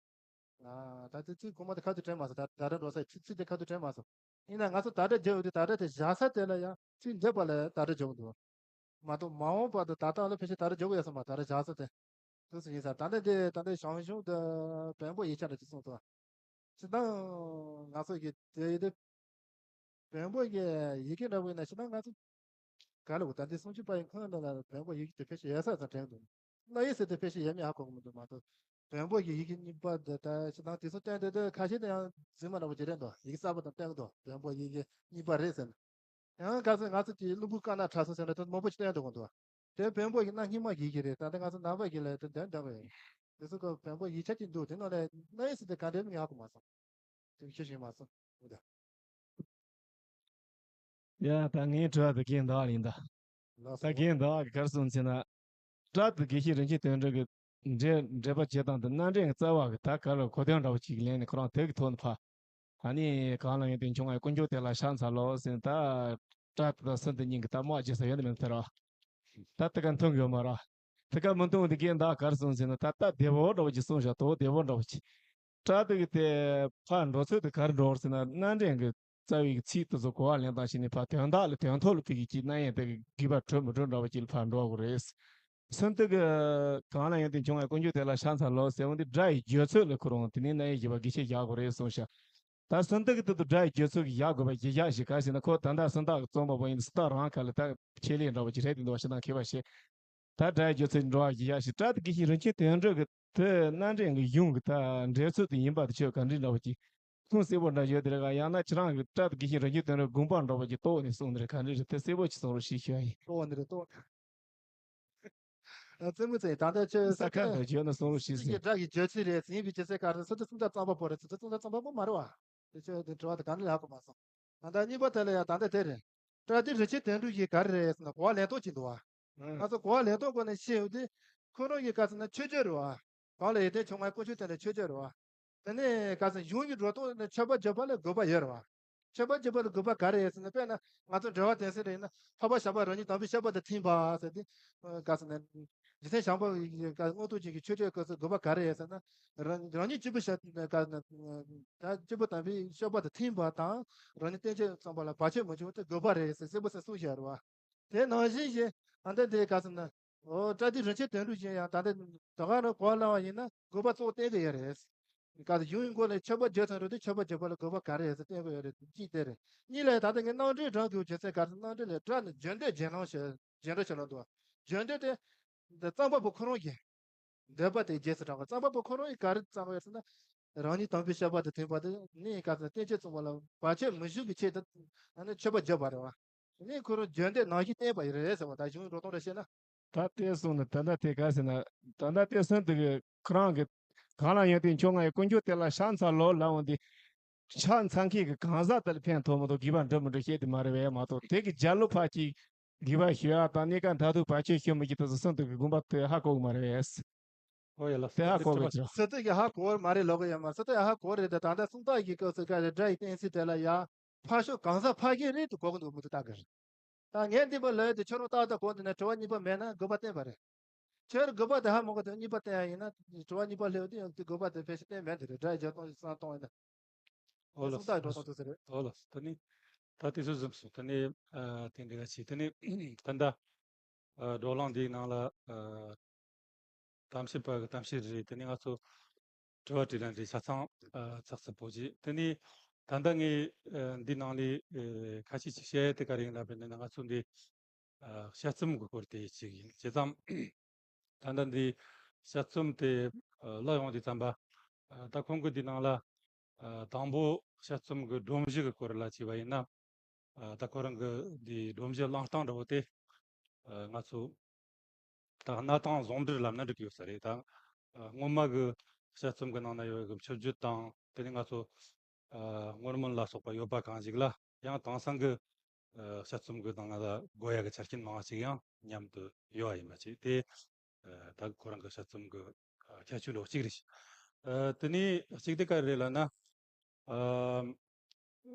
ཨ་ད་དེ་ཚིག་གོང་མ་དེ་ཁ་ཐུག་དྲན་མ་སོང་། ད་ད་རེ་འགྲོ་ས་ཚིག་ཚིག་དེ་ཁ་ཐུག་དྲན་མ་སོང་། ཡིན་ན་ང་ཚོ་ད་རེ་འཇོག་དུས་ད་རེ་དེ་བཞག་ས་དེ་ལ་ཡང་ཚིག་འདེབས་པ་ལ་ད་རེ་འཇོག་འདུག་མ་གཏོགས་མ་འོངས་པ་དུ་ད་ལྟ་ལ་ཕལ་ཆེར་ད་རེ་འཇོག་གི་ཡོད་ས་མ་ད་རེ་བཞག་ས་དེ། དུས་སུ་ཡིན་ས་ད་ལྟ་དེ་ད་ལྟ་ཞང་ཞུང་དུ་བོན་པོ་ཡིག་ཆ་འདྲ་ཅིག་གསུངས་ཐུབ། སྤྱིར་བཏང་ང་ཚོ་གི་དེ་ཡི་དེ་བོན་པོ་གི་ཡི་གེ་འདྲ་བོ་ཡིན་ན་སྤྱིར་བཏང་ང་ཚོ་ག་ལ་བུ་ད་ལྟའི་སུམ་ཅུ་པ་ཡི་ཁོངས་ནང་ལ་བོན་པོ་ཡི་གེ་དེ་ཕལ་ཆེར་ཡོད་ས་ཙམ་དྲན་འདུག་ལ་ཡི་ཟེར་དེ་ཕལ་ཆེར་ཡོད་མེད་ཧ་གོ་གི་མི་འདུག་མ་གཏོགས་བོན་པོ་གི་ཡི་གེ་གཉིས་པ་འདི་ད་སྤྱིར་བཏང་དེ་ཚོ་བསྟན་དེ་དེ་ཁ་ཤས་དེ་ཡང་རྫུན་མ་འདྲ་བོ་ཅིག་རེད་འདུག་ཡི་གེ་གསར་པ་དང་བསྟན་གི་འདུག་བོན་པོ་ཡི་གེ་གཉིས་པ་རེད་ཟེར་ནས། ཡང་ག་ཚོད་ང་ཚོ་གི་གླིང་བུ་དཀར་ནག་ཁྲ་ཚོ་ཟེར་ན་དེ་མང་པོ་ཞིག་བསྟན་འདུག་གོ་འདུག་དེ་བོན་པོ་ཡི་གནའ་སྔ་མ་གི་ཡི་གེ་རེད། ད་ལྟ་ང་ཚོ་ནང་པ་གི་ལ་དེ་འདོན་འདོན་པ་ཡིན། དེ་ཚོ་གི་བོན་པོ་ཡིག་ཆ་གཅིག་འདུག་དེ་ནང་ལས་གནའ་ཡིག་ཟེར་དེ་ག་འདྲའི་མིང་ཧ་གོ་མ་སོང་། དེ་ཤེས་ཤེས་མ་སོང་འདུག་ཡ་ད་ངའི་དྲི་བ་དེ་རྒན་ཟླ་བ་ཡིན་ད། ལགས་ད་སོ། རྒན་ཟླ་བ་གི་ག་རེ་གསུངས་ཟེར་ན། ཏྲ་དེ་དགེ་བཤེས་རིན་ཆེན་དོན་གྲུབ་ཀྱི་འགྲེལ་འགྲེལ་པ་བྱེད་སྟངས་དེ་རྣམ་འགྲེལ་གྱི་རྩ་བ་གི་ད་ག་ལ་གོ་དོན་འདྲ་བོ་ཅིག་ལེན་ནས་ཁོ་རང་དེ་གི་ཐོག་ནས་ཕ། ཨ་ནི་གང་ལ་ཡོད་དེ་འབྱུང་བའི་དཀོན་མཆོག་དེ་ལ་ཕྱག་འཚལ་ལོ་ཟེར་ད། ཏྲ་དེ་དང་སི་དེ་གཉིས་ཀྱི་ད་མོ་ཨ་ཅེ་ས་ཡོད་ནི་མེད་ཐལ་ར། ད་དེ་ག་མཐུན་གི་ཡོད་མ་ར། དེ་ག་མི་མཐུན་དེ་གས་ད་ག་རེ་གསུངས་ཟེར་ན་ད་ད་བདེ་བོ་འདྲ་བོ་ཅིག་གསུངས་བཞག་དོ་བདེ་བོ་འདྲ་བོ་ཅིག་ཏྲ་དེ་གི་དེ་ཕ་འགྲོ་ཚོད་དེ་ག་རེ་འགྲོ་བར་ཟེར་ན་རྣམ་འགྲེལ་གྱི་ རྩ་བའི་ཚིག་དེ་ཚོ་གོ་བ་ལེན་སྟངས་ཤིག་ནས་ཕར་དོན་དག་ལ་དོན་ཐོག་ལ་ཕུགས་ཀྱི་ཅིག་རྣམ་གཡེང་དེ་གི་དགོས་པ་གྲོལ་མི་གྲོལ་འདྲ་བ་ཅིག་ལ་ཕར་འགྲོ་དགོས་རེད། སེམས་གཏིང་གི་གང་ལ་ཡང་དེ་བྱུང་བའི་ཀུན་སྤྱོད་དེ་ལ་ཤ་ཚ་ལོ་ཟེར་བ་འདི་དགྲ་ཡི་སྦྱོར་ཚུལ་ལ་ཁོ་རང་དེ་ནས་རྣམ་གཡེང་བྱེད་པ་གི་ཆེད་བཞག་དགོས་རེད་གསུངས་ཤག་ད་སེམས་གཏིང་གི་དེ་དུ་དགྲ་ཡི་སྦྱོར་ཚུལ་གྱི་བཞག་དགོས་པ་ཅི་བཞག་ཞིག་ག་ཟེར་ན། ཁོ་ད་ལྟ་སེམས་ཐག་གི་རྩོམ་པ་པོ་ཡིན་སུ་ད་རང་ཁ་ལ་ད་ཆེད་ལས་འདྲ་བ་ཅིག་རེད་དེ་འདུག་བ་ཞེ་དྲག་མཁས་པ་ཞིག་ད་སྒྲ་ཡི་སྦྱོར་ཚུལ་འགྲོ་བ་ཞིག་བཞག་ཞིག་སྒྲ་དེ་གི་ཤིང་རིན་ཆེན་དོན་གྲུབ་ཀྱི་དེ་རྣམ་འདྲེན་གྱི་གཞུང་གི་ད་འགྲེལ་ཚུལ་དེ་ཡིན་པ་དེ་ཆོས་ག་འདྲ་འདྲ་བ་ཅིག་ཁུངས་གསལ་པོ་འདྲ་ཡོད་དེ་རེད་ག་ཡང་ན་ཁྱེད་རང་གི་སྒྲ་དེ་གི་ཤིང་རིན་ཆེན་དོན་གྲུབ་དགོངས་པ་འགྲོ་བ་ཅིག་རྟོགས་ནས་གསུངས་ནི་རེད་ག་འདྲ་རེད་དེ་གསལ་པོ་ཅིག་གསུང་རོགས་ཞེས་ཞུ་བ་ཡིན། རྟོགས་ནི་རེད་རྟོགས། རྩེད་མོ་རྩེ་ད་ལྟ་ཆོས་ས་ཁ་ཁ་ལ་བརྗོད་ན་གསུང་རོགས་ཞེས་ཟེར། སྒྲ་གི་སྦྱོར་ཚུལ་རེད་ཟིན་པའི་སྐྱེ་ཚེ་ག་རེ་སུ་དེ་སུམ་རྟགས་རྩོམ་པ་པོ་རེད་ཟེར་དེ་སུམ་རྟགས་རྩོམ་པ་པོ་མ་རེད་བ། དེ་ཆོས་དེ་དྲི་བ་དེ་ག་འདྲ་ལ་ཧ་གོ་མ་སོང་། ད་ལྟ་གཉིས་པ་དེ་ལ་ཡང་ད་ལྟ་དེ་རེད། སྒྲ་དེ་རིན་ཆེན་དོན་གྲུབ་ཀྱི་ག་རེ་རེད་ཟེར་ན་གོ་བ་ལེན་སྟངས་ཅིག་འདུག་བ། ང་ཚོ་གོ་བ་ལེན་སྟངས་སྐོར་ནས་བཤད་ཡོད་དེ། ཁོ་རང་གི་ག་ཟེར་ན་མཆོད་བརྗོད་རེད་བ། གང་ལ་ཡོད་དེ་ཆུང་མའི་ཀུན་སྤྱོད་དེ་ལ་མཆོད་བརྗོད་རེད་བ། དེ་ནས་ག་ཟེར་གཞུང་གི་འགྲོ་སྟངས་ནི་མཆོད་པ་བརྗོད་པ་ལ་དགོས་པ་ཡོད་རེད་བ། མཆོད་པ་བརྗོད་པ་ལ་དགོས་པ་ག་རེ་ཡོད་ཟེར་ན། དཔེར་ན་ང་ཚོ་འགྲེལ་པ་དེ་ཟེར་རེད་ན་འཕགས་པ་ཞབས་པད་རང་ཉིད་དམ་པའི་ཤེས་པ་དང་མཐུན་པ་ཟེར་ཏེ། ག་ཟེར་ན། རྗེ་བཙུན་ཞང་པོ་ཡི་མངོན་རྟོགས་རྒྱན་གྱི་མཆོད་བརྗོད་སྐབས་སུ་དགོས་པ་ག་རེ་ཡོད་ཟེར་ན། རང་རང་ཉིད་སྐྱེས་བུ་ཞབས་ག་ཟེར་ན། ད་སྐྱེས་བུ་དམ་པའི་ཤེས་པ་དང་མཐུན་པ་དང་རང་ཉིད་བསྟན་བཅོས་རྩོམ་པ་ལ་བར་ཆད་མི་འབྱུང་བ་དེ་དགོས་པ་རེད་ཟེར་གསལ་པོ་ཟེར་གསུངས་བཞག་རེད་བ། དེ་ནང་བཞིན་ཞིག་ཨ་འདི་འདི་ག་ཟེར་ན། འོ་སྒྲ་དེ་རིན་ཆེན་དོན་གྲུབ་ཅན་ཡང་ད་ལྟ་ད་ག་རང་གོ་བ་བླངས་པ་ཡིན་ན་དགོས་པ་གཙོ་བོ་བསྟན་གྱི་ཡོད་རེད། ག་ཟེར་གཞུང་གི་མགོ་ནས་མཆོད་པ་བརྗོད་ཚར་འགྲོ་དུས་མཆོད་པ་བརྗོད་པ་ལ་དགོས་པ་ག་རེ་ཡོད་ཟེར་བསྟན་གྱི་ཡོད་རེད། གཅིག་དེ་རེད། གཉིས་ལ་ད་ལྟ་ངས་རྣམ་འགྲེལ་དྲངས་དགོས་བྱེད་ཚད་ག་ཟེར་རྣམ་འགྲེལ་ལས་སྒྲ་ནི་བརྗོད་འདོད་རྗེས་གནང་ཞེས་རྗེས་འགྲོ་བྱེད་ལ་འདུག་བརྗོད་འདོད་དེ། འདི་རྩོམ་པ་པོ་ཁོ་རང་གི་འདོད་པ་དེ་རྗེས་སུ་འབྲངས་པ། རྩོམ་པ་པོ་ཁོ་རང་གིས་ག་རེ་བརྩམས་པ་ཡོད་ཟེར་ན། རང་ཉིད་དམ་པའི་ཤེས་པ་དང་མཐུན་པ་དེ་ནི་ག་ཟེར་ན་བསྟན་བཅོས་རྩོམ་པ་ལ་བར་ཆད་མི་འབྱུང་གི་ཆེད་དུ་ཨ་ནི་མཆོད་པ་བརྗོད་པ་རེད་བ། ནི་ཁོ་རང་བརྗོད་འདོད་ནང་བཞིན་བསྟན་པ་ཡིན་རེད་ཟེར་བ་ད་གཞུང་རོ་སྟོང་རེ་བཤད་ན། ད་ལྟའི་གསུང་ནི་ད་ལྟ་དེ་ག་ཟེར་ན། ད་ལྟ་དེ་གསུང་དེ་གི་ཁོ་རང་གི་གང་ལ་ཡོང་དུས་མཆོག་ང་ཡི་ཀུན་སྤྱོད་དེ་ལ་ཤ་ཚ་ལོ་ལབ་འོང་དུས། ཤ་ཚ་མཁན་གྱི་གང་ཟག་དེ་ལ་ཕན་ཐོགས་མི་ཐོགས་དགོས་པ་འགྲུབ་མི་འགྲུབ་བཤད་དེ་མ་རེད་བས་མ་གཏོགས་དེ་གི་རྒྱབ་ལོགས་ཕར་གྱི་དགོས་པ་ཞུ་ཡ་དང་གནས་སྐབས་མཐར་ཐུག་བར་ཆད་ཞུ་མི་གི་དེ་ཚོ་གསུང་དེ་གི་དགོངས་པ་དེ་ཧ་གོ་གི་མ་རེད་བས། ཨོ་ཡ་ལ་དེ་ཧ་གོ་བས་ཀྱང་། སུ་དེ་གི་ཧ་གོ་བར་མ་རེད་ལོག་གི་ཡོད་མ་སུ་དེ་ཧ་གོ་རེད་དེ་ད་ལྟ་གསུང་སྟངས་ཀྱི་སྐབས་སུ་ག་རེ་སྒྲ་ཡི་གཏན་ཚིགས་དེ་ལ་ཡ། ཕར་ཕྱོགས་གང་ཟག་ཕ་གི་རེད་དུ་གོ་གི་འདུག་མི་འདུག་ལྟ་གི་རེད། ད་ངས་འདི་པ་ལོས་དེ་ཁྱོད་རང་ཏག་ཏག་གོ་འདི་ནས་དྲི་བ་གཉིས་པ་མེད་ན་དགོས་པ་བསྟན་པ་རེད། ཁྱོད་དགོས་པ་དེ་ཧ་མ་གོ་དེ་གཉིས་པ་བསྟན་ཡ་ཡིན་ན་དྲི་བ་གཉིས་པ་སླེབས་དུས་ཡང་དེ་དགོས་པ་དེ་ཕལ་ཆེར་བསྟན་མེད་འདི་རེད་སྒྲ་ཡི་རྒྱབ་སྟངས་ཤིག་གསང་སྟངས་ཡིན་ན། ཨོ་ལགས་སོ། སུ་ད་འགྲོ་སྟངས་དེ་ཟེར་རེད། ཨོ་ལགས་སོ། དེ་ནས་ད་དེ་ཚོ་ཟིན་སོང་དེ་ནས་ཨ་དེ་འདྲ་ག་ཆེ་དེ་ནས་ད་ལྟ་ཨ་བགྲོ་གླེང་འདིའི་ནང་ལ་ཨ། གཏམ་བཤད་པ་གི་གཏམ་བཤད་རེད། དེ་ནས་ང་ཚོ་དྲི་བ་དྲིས་ལན་རེད་ཆ་ཚང་ཨ་ཚགས་ཚུད་པོ་བྱས། དེ་ནས་ད་ལྟ་ངས་ཨ་འདི་ནང་ལས་ཨ་ཁ་ཤས་ཅིག་བཤད་ཡ་དེ་ག་རེ་ཡིན་ལབ་པ་ཡིན་ན་ང་ཚོ་འདི་ཨ་དཔྱད་རྩོམ་གི་སྐོར་དེ་ཅིག་ཡིན། བྱས་ཙང་ད་ལྟ་འདི་དཔྱད་རྩོམ་དེ་ཨ་བཀླགས་ཡོང་དུས་ཙམ་པ་ཨ་ད་ཁོང་གི་འདི་ནང་ལ་ཨ་དང་པོ་དཔྱད་རྩོམ་གི་སྒྲོམ་གཞི་གི་སྐོར་ལ་བྱས་པ་ཡིན་ན། ཨ་ད་ཁོ་རང་གི་འདི་སྒྲོམ་གཞི་བླངས་སྟངས་འདྲ་བོ་དེ་ཨ་ང་ཚོ་ད་གནའ་དེང་ཟུང་འབྲེལ་ལབ་ན་འགྲིག་གི་ཡོད་ས་རེད། ད་ཨ་སྔོན་མ་གི་དཔྱད་རྩོམ་གི་ནང་ན་ཡོད་གི་མཆོད་བརྗོད་དང་དེ་ནས་ང་ཚོ་ཨ་སྔོན་སྨོན་ལ་སོགས་པ་ཡོད་པ་གང་ཞིག་ལ་ཡང་དེང་སང་གི་ཨ་དཔྱད་རྩོམ་གི་ནང་ལ་དགོས་ཡ་གི་ཆ་རྐྱེན་མང་ཞིག་ཡང་མཉམ་དུ་ཡོད་པ་ཡིན་པ་བྱས་ཏེ། ཨ་ད་ཁོ་རང་གི་དཔྱད་རྩོམ་གི་ཨ་ཁྱད་ཆོས་འདྲ་བོ་གཅིག་རེད། ཨ་དེ་ནས་གཅིག་དེ་ག་རེ་རེད་ལབ་ན། ཨ་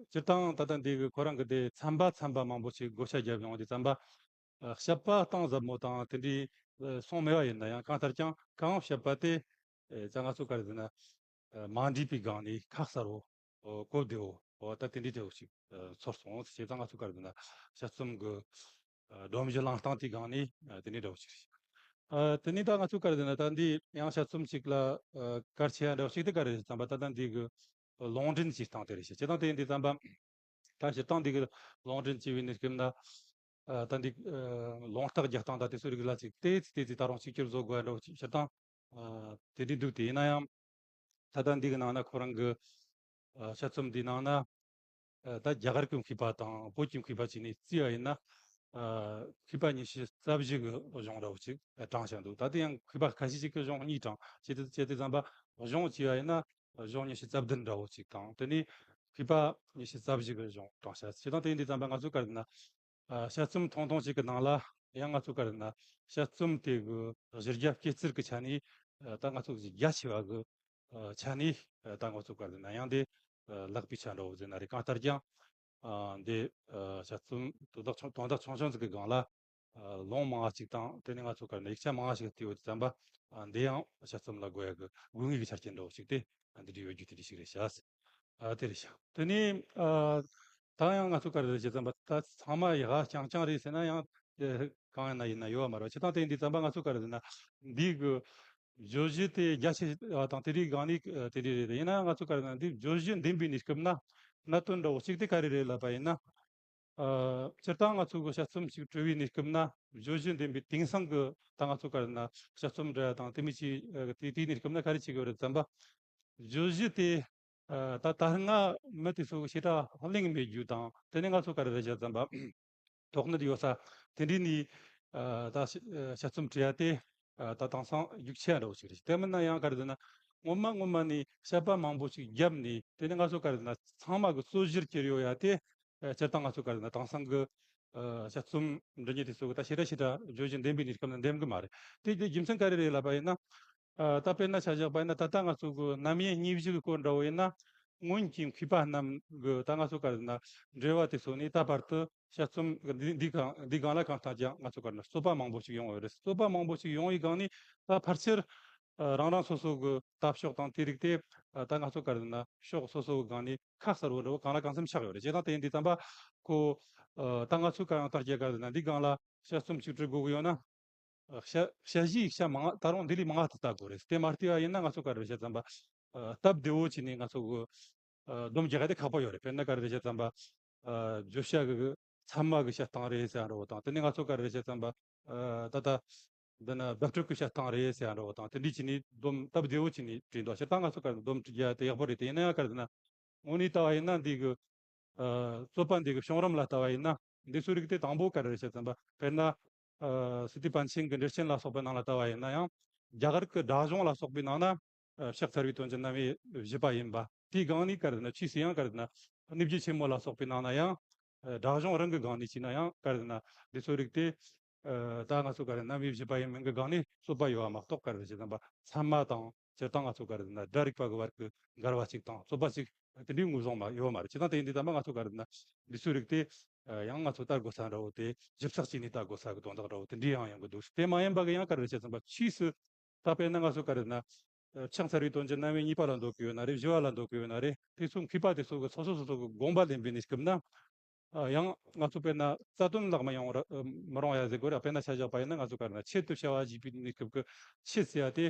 སྤྱིར་བཏང་ད་ལྟ་འདི་གི་ཁོ་རང་གི་དེ་ཚན་པ་ཚན་པ་མང་པོ་ཞིག་བགོ་བཤའ་བརྒྱབ་ཡོང་དུས་ཙམ་པ། ཨ་བཤད་པ་གཏིང་ཟབ་མོ་དང་དེ་འདྲའི་ཨ་སོང་མེད་པ་ཡིན་ན་ཡང་གང་ལྟར་ཀྱང་གང་བཤད་པ་དེ་ཨ་ད་ང་ཚོ་ག་རེ་ཟེར་ན། ཨ་མ་འདྲིས་པའི་སྒང་ནས་ཁ་གསལ་བོ། ཨོ་གོ་བདེ་བོ། ཨོ་ད་དེ་འདྲའི་འདྲ་བོ་ཞིག་ཨ་ཚོར་སོང་། བྱས་ཙང་ང་ཚོ་ག་རེ་ཟེར་ན་དཔྱད་རྩོམ་གི་ཨ་སྒྲོམ་གཞི་བླངས་སྟངས་དེའི་སྒང་ནས་ཨ་དེ་འདྲའི་འདྲ་བོ་ཞིག་རེད། ཨ་དེ་ནས་ད་ང་ཚོ་ག་རེ་ཟེར་ན་ད་འདི་ཡང་དཔྱད་རྩོམ་ཞིག་ལ་ཨ་གལ་ཆེ་ཡ་འདྲ་བོ་ཞིག་དེ་ག་རེ་རེད་ཙམ་པ་ད་ལྟ་འདི་གི་ལུང་འདྲེན་བྱེད་སྟངས་དེ་རེད་ཤག་བྱས་ཙང་དེ་ཡིན་དུས་ཙམ་པ། ད་སྤྱིར་བཏང་འདི་གི་ལུང་འདྲེན་བྱས་པའི་གནས་སྐབས་ན། ཨ་ད་འདི་ཨ་ལུང་རྟགས་རྒྱག་སྟངས་དང་དེ་ཚོའི་རིགས་ལ་ཅིག་ཏོག་ཙམ་ཏོག་ཙམ་ད་རུང་གཅིག་གྱུར་བཟོ་དགོས་ཡ་འདྲ་བོ་ཅིག་སྤྱིར་བཏང་ཨ་དེ་འདྲ་འདུག་དེ་ཡིན་ན་ཡང་ད་ལྟ་འདི་གི་ནང་ན་ཁོ་རང་གི་ཨ་དཔྱད་རྩོམ་འདིའི་ནང་ན་ཨ་ད་རྒྱ་གར་གྱི་མཁས་པ་དང་བོད་ཀྱི་མཁས་པ་བྱས་ནས་བརྩིས་པ་ཡིན་ན་ཨ་མཁས་པ་ཉི་ཤུ་རྩ་བཞི་གི་གཞུང་འདྲ་བོ་ཅིག་དྲངས་བཞག་འདུག་ད་ལྟ་ཡང་མཁས་པ་ཁ་ཤས་ཅིག་གི་གཞུང་གཉིས་དྲངས། བྱས་ཏེ་བྱས་ཏེ་ཙམ་པ་གཞུང་བྱས་པ་ཡིན་ན། གཞུང་ཉི་ཤུ་རྩ་བདུན་འདྲ་བོ་ཅིག་དང་དེ་ནས་མཁས་པ་ཉི་ཤུ་རྩ་བཞི་གི་གཞུང་དྲངས་བྱས། བྱས་ཙང་དེ་ཡིན་དུས་ཙམ་པ་ང་ཚོ་ག་རེ་ཟེར་ན། ཨ་དཔྱད་རྩོམ་ཐུང་ཐུང་ཞིག་གི་ནང་ལ་ཡང་ང་ཚོ་ག་རེ་ཟེར་ན་དཔྱད་རྩོམ་དེ་གི་གཞི་རྒྱ་སྐྱེད་ཚུལ་གྱི་ཆ་ནས་ཨ་ད་ང་ཚོ་གི་རྒྱ་ཆེ་བ་གི་ཨ་ཆ་ནས་ཨ་ད་ང་ཚོ་ག་རེ་ཟེར་ན་ཡང་དེ་ཨ་ལེགས་པའི་ཆ་འདྲ་བོ་ཟེར་ན་རེད། གང་ལྟར་ཀྱང་ཨ་འདི་ཨ་དཔྱད་རྩོམ་དོན་དག་ཆུང་དོན་དག་ཆུང་ཆུང་ཟིག་གི་སྒང་ལ། ཨ་ལུང་མང་བ་ཞིག་དང་དེ་ནས་ང་ཚོ་ག་རེ་ཡིག་ཆ་མང་བ་ཞིག་བལྟས་ཡོད་དུས་ཙམ་པ། ཨ་འདི་ཡང་དཔྱད་རྩོམ་ལ་དགོས་ཡ་གི་དགོས་ངེས་ཀྱི་ཆ་རྐྱེན་འདྲ་བོ་ཞིག་དེ་ཨ་འདི་འདྲ་ཡོད་རྒྱུ་དེ་འདྲ་ཞིག་རེད་ཤག་ཨ་དེ་རེད་ཤག་དེ་ནས་ཨ་ ད་ཡང་ང་ཚོ་ག་རེ་རེད་ཅེས་ཙམ་པ་ད་ཚང་མ་ཡག་རྐྱང་རྐྱང་རེད་ཟེར་ན་ཡང་གང་ཡིན་ན་ཡིན་ན་ཡོད་མ་རེད། བྱས་ཙང་དེ་འདི་ཙམ་པ་ང་ཚོ་ག་རེ་ཟེར་ན་འདི་གི་བརྗོད་གཞི་དེ་རྒྱ་ཆེ་བ་དང་དེ་རིགས་སྒང་ནས་དེ་འདྲ་རེད། ཡིན་ན་ང་ཚོ་ག་རེ་ཟེར་ན་འདི་བརྗོད་གཞི་འདེམས་པའི་གནས་སྐབས་ན་གནད་དོན་འདྲ་བོ་གཅིག་དེ་ག་རེ་རེད་ལབ་པ་ཡིན་ན། ཨ། སྤྱིར་བཏང་ང་ཚོ་གི་དཔྱད་རྩོམ་ཞིག་བྲི་བའི་གནས་སྐབས་ན་བརྗོད་གཞི་འདེམས་པའི་དེང་སང་གི་ད་ང་ཚོ་ག་རེ་ན་དཔྱད་རྩོམ་འབྲི་ཡ་དང་དེ་མི་ཅི་དེ་དེའི་གནས་སྐབས་ན་ག་རེ་བྱེད་དགོས་རེད་ཙམ་པ། བརྗོད་གཞི་དེ་ད་ད་སྔ་མི་དེ་ཚོ་གི་བྱེ་བྲག་གླེང་མེད་རྒྱུ་དང་དེ་ནས་ང་ཚོ་ག་རེ་རེད་བྱ་ཙམ་པ། དོགས་གནད་ཡོད་ས་དེ་འདྲའི་ནས་ད་དཔྱད་རྩོམ་བྲི་ཡ་དེ་ད་དེང་སང་རྒྱུགས་ཆེ་འདྲ་བོ་ཞིག་རེད། དེ་མིན་ན་ཡང་ག་རེ་ཟེར་ན་སྔོན་མ་སྔོན་མ་ནས་དཔྱད་པ་མང་པོ་ཞིག་བརྒྱབ་ནས་དེ་ནས་ང་ཚོ་ག་རེ་ཟེར་ན་ཚང་མ་གི་རྩོད་གཞིར་གྱུར་ཡོད་ཡ་དེ། ཨ། སྤྱིར་བཏང་ང་ཚོ་ག་རེ་ཟེར་ན་དེང་སང་གི་ཨ་དཔྱད་རྩོམ་འབྲི་མཁན་དེ་ཚོ་གི་ད་ཞེ་དྲག་ཞེ་དྲག་བརྗོད་གཞི་འདེམས་པའི་གནས་སྐབས་ན་འདེམས་གི་མ་རེད། དེ་དེ་རྒྱུ་མཚན་ག་རེ་རེད་ལབ་པ་ཡིན་ན། ཨ། ད་དཔེར་ན་ཆ་བཞག་པ་ཡིན་ན་ད་ལྟ་ང་ཚོ་གི་རྣམ་དབྱེ་གཉིས་བཞི་གི་སྐོར་འདྲ་བོ་ཡིན་ན། སྔོན་གྱི་མཁས་པ་རྣམས་གི་ད་ང་ཚོ་ག་རེ་ཟེར་ན་འགྲེལ་བ་དེ་ཚོ་ནས་ད་བར་དུ་དཔྱད་རྩོམ་འདི་འདི་གང་འདི་གང་ལ་གང་ལྟར་ཀྱང་ང་ཚོ་ག་རེ་ཟེར་ན་རྩོད་པ་མང་པོ་ཞིག་ཡོང་བ་རེད། རྩོད་པ་མང་པོ་ཞིག་ཡོང་བའི་སྒང་ནས་ད་ཕལ་ཆེར་ཨ་རང་རང་སོ་སོ་གི་ལྟ་ཕྱོགས་དང་དེ་རིགས་དེ་ཨ་ད་ང་ཚོ་ག་རེ་ཟེར་ན་ཕྱོགས་སོ་སོ་གི་སྒང་ནས་ཁ་གསལ་བོ་འདྲ་བོ་གང་ལ་གང་འཚམ་ཆགས་ཡོད་རེད། བྱས་ཙང་དེ་ཡིན་དུས་ཙམ་པ་ཁོ་ཨ་ད་ང་ཚོས་གང་ཡང་ལྟར་གྱི་ག་རེ་ཟེར་ན་འདི་སྒང་ལ་དཔྱད་རྩོམ་ཅིག་བྲི་དགོས་ཀྱི་ཡོད་ན། ཨ་དཔྱད་དཔྱད་གཞིའི་ཤ་མང་ད་རུང་འདི་ལས་མང་བ་དེ་ལྟ་དགོས་རེད། དེ་མ་བལྟས་པ་ཡིན་ན་ང་ཚོ་ག་རེ་བྱས་ཙམ་པ་ཨ་སྟབས་བདེ་བོ་བྱས་ནས་ང་ཚོ་གི་ཨ་སྡོམ་རྒྱག་ཡ་དེ་ཁག་པོ་ཡོད་རེད། དཔེར་ན་ག་རེ་བྱས་ཙམ་པ་ཨ་བརྗོད་བྱ་གི་ཚད་མ་གི་བཤད་སྟངས་རེད་ཟེར་ཡ་འདྲ་བོ་དང་དེ་ནས་ང་ཚོ་ག་རེ་བྱས་ཙམ་པ་ཨ་ད་ལྟ་འདི་ན་བརྡ་སྤྲོད་ཀྱི་བཤད་སྟངས་རེད་ཟེར་ཡ་འདྲ་བོ་དང་དེ་འདྲའི་བྱས་ནས་སྡོམ་སྟབས་བདེ་བོ་བྱས་ནས་བྲིས་འདུག་སྤྱིར་བཏང་ང་ཚོ་ག་རེ་སྡོམ་བྲིས་རྒྱུ་དེ་ཡག་པོ་རེད། དེ་ཡིན་ན་ཡང་ག་རེ་ཟེར་ན་དངོས་གནས་ལྟ་བ་ཡིན་ན་འདི་གི་ཨ་རྩོད་པ་འདི་གི་བྱུང་རིམ་ལ་ལྟ་བ་ཡིན་ན་འདི་ཚོའི་རིགས་དེ་དང་པོ་ག་རེ་རེད་ཟེར་ཙམ་པ་དཔེར་ན་ཨ་སི་ཏུ་པཎ་ཆེན་གྱི་འགྲེལ་ཆེན་ལ་སོགས་པའི་ནང་ལ་ལྟ་བ་ཡིན་ན་ཡང་རྒྱ་གར་གྱི་སྒྲ་གཞུང་ལ་སོགས་པའི་ནང་ན་ཨ་ཕྱག་འཚལ་བའི་དོན་གྱི་རྣམ་དབྱེ་བཞི་པ་ཡིན་པ་དེའི་སྒང་ནས་ག་རེ་ཟེར་ན་ཕྱིས་སུ་ཡང་ག་རེ་ཟེར་ན་གནས་བརྒྱུད་ཆེན་མོ་ལ་སོགས་པའི་ནང་ན་ཡང་ཨ་སྒྲ་གཞུང་རང་གི་སྒང་ནས་བྱས་ན་ཡང་ག་རེ་ཟེར་ན་འདི་ཚོའི་རིགས་དེ། ཨ་ད་ང་ཚོ་ག་རེ་རྣམ་དབྱེ་བཞི་པ་ཡིན་མིན་གྱི་སྒང་ནས་རྩོད་པ་ཡོད་པ་མ་གཏོགས་ག་རེ་ཟེར་ཙམ་པ་ཚད་མ་དང་སྤྱིར་བཏང་ང་ཚོ་ག་རེ་ཟེར་ན་སྒྲ་རིག་པ་གི་བར་གྱི་འགལ་བ་གཅིག་དང་རྩོད་པ་གཅིག་དེ་འདྲའི་ངོས་བཟུང་མ་ཡོད་མ་རེད། བྱས་ཙང་དེ་ཡིན་དུས་ད་མ་ང་ཚོ་ག་རེ་ཟེར་ན་འདི་ཚོའི་རིགས་དེ་ཨ་ཡང་ང་ཚོ་ལྟ་དགོས་ས་འདྲ་བོ་དེ་ཞིབ་ཚགས་བྱས་ནས་ལྟ་དགོས་ས་གི་དོན་དག་འདྲ་བོ་དེ་འདྲའི་ཡང་ཡོང་གི་འདུག་དེ་མ་ཡིན་པ་གི་ཡང་ག་རེ་ཟེར་ཙམ་པ་ཕྱིས་སུ་ད་དཔེར་ན་ང་ཚོ་ག་རེ་ཟེར་ན་ཨ་ཕྱག་འཚལ་བའི་དོན་གྱི་རྣམ་དབྱེ་གཉིས་པ་ལ་འདོད་ཀྱི་ཡོད་ན་རེད། བཞི་པ་ལ་འདོད་ཀྱི་ཡོད་ན་རེད། དེ་ཚོ་མཁས་པ་དེ་ཚོ་གི་སོ་སོ་སོ་སོ་གི་དགོངས་པ་ལེན་པའི་གནས་སྐབས་ན། ཨ་ཡང་ང་ཚོ་དཔེར་ན་རྩ་དོན་བརླག་མི་ཡོང་ར་མི་རུང་ཡ་ཟེར་དགོས་ར། དཔེར་ན་ཆ་བཞག་པ་ཡིན་ན་ང་ཚོ་ག་རེ་ན་ཆེད་དུ་བྱ་བ་བྱེད་པའི་གནས་སྐབས་ཀྱི་ཆེད་ཟེར་ཡ་དེ་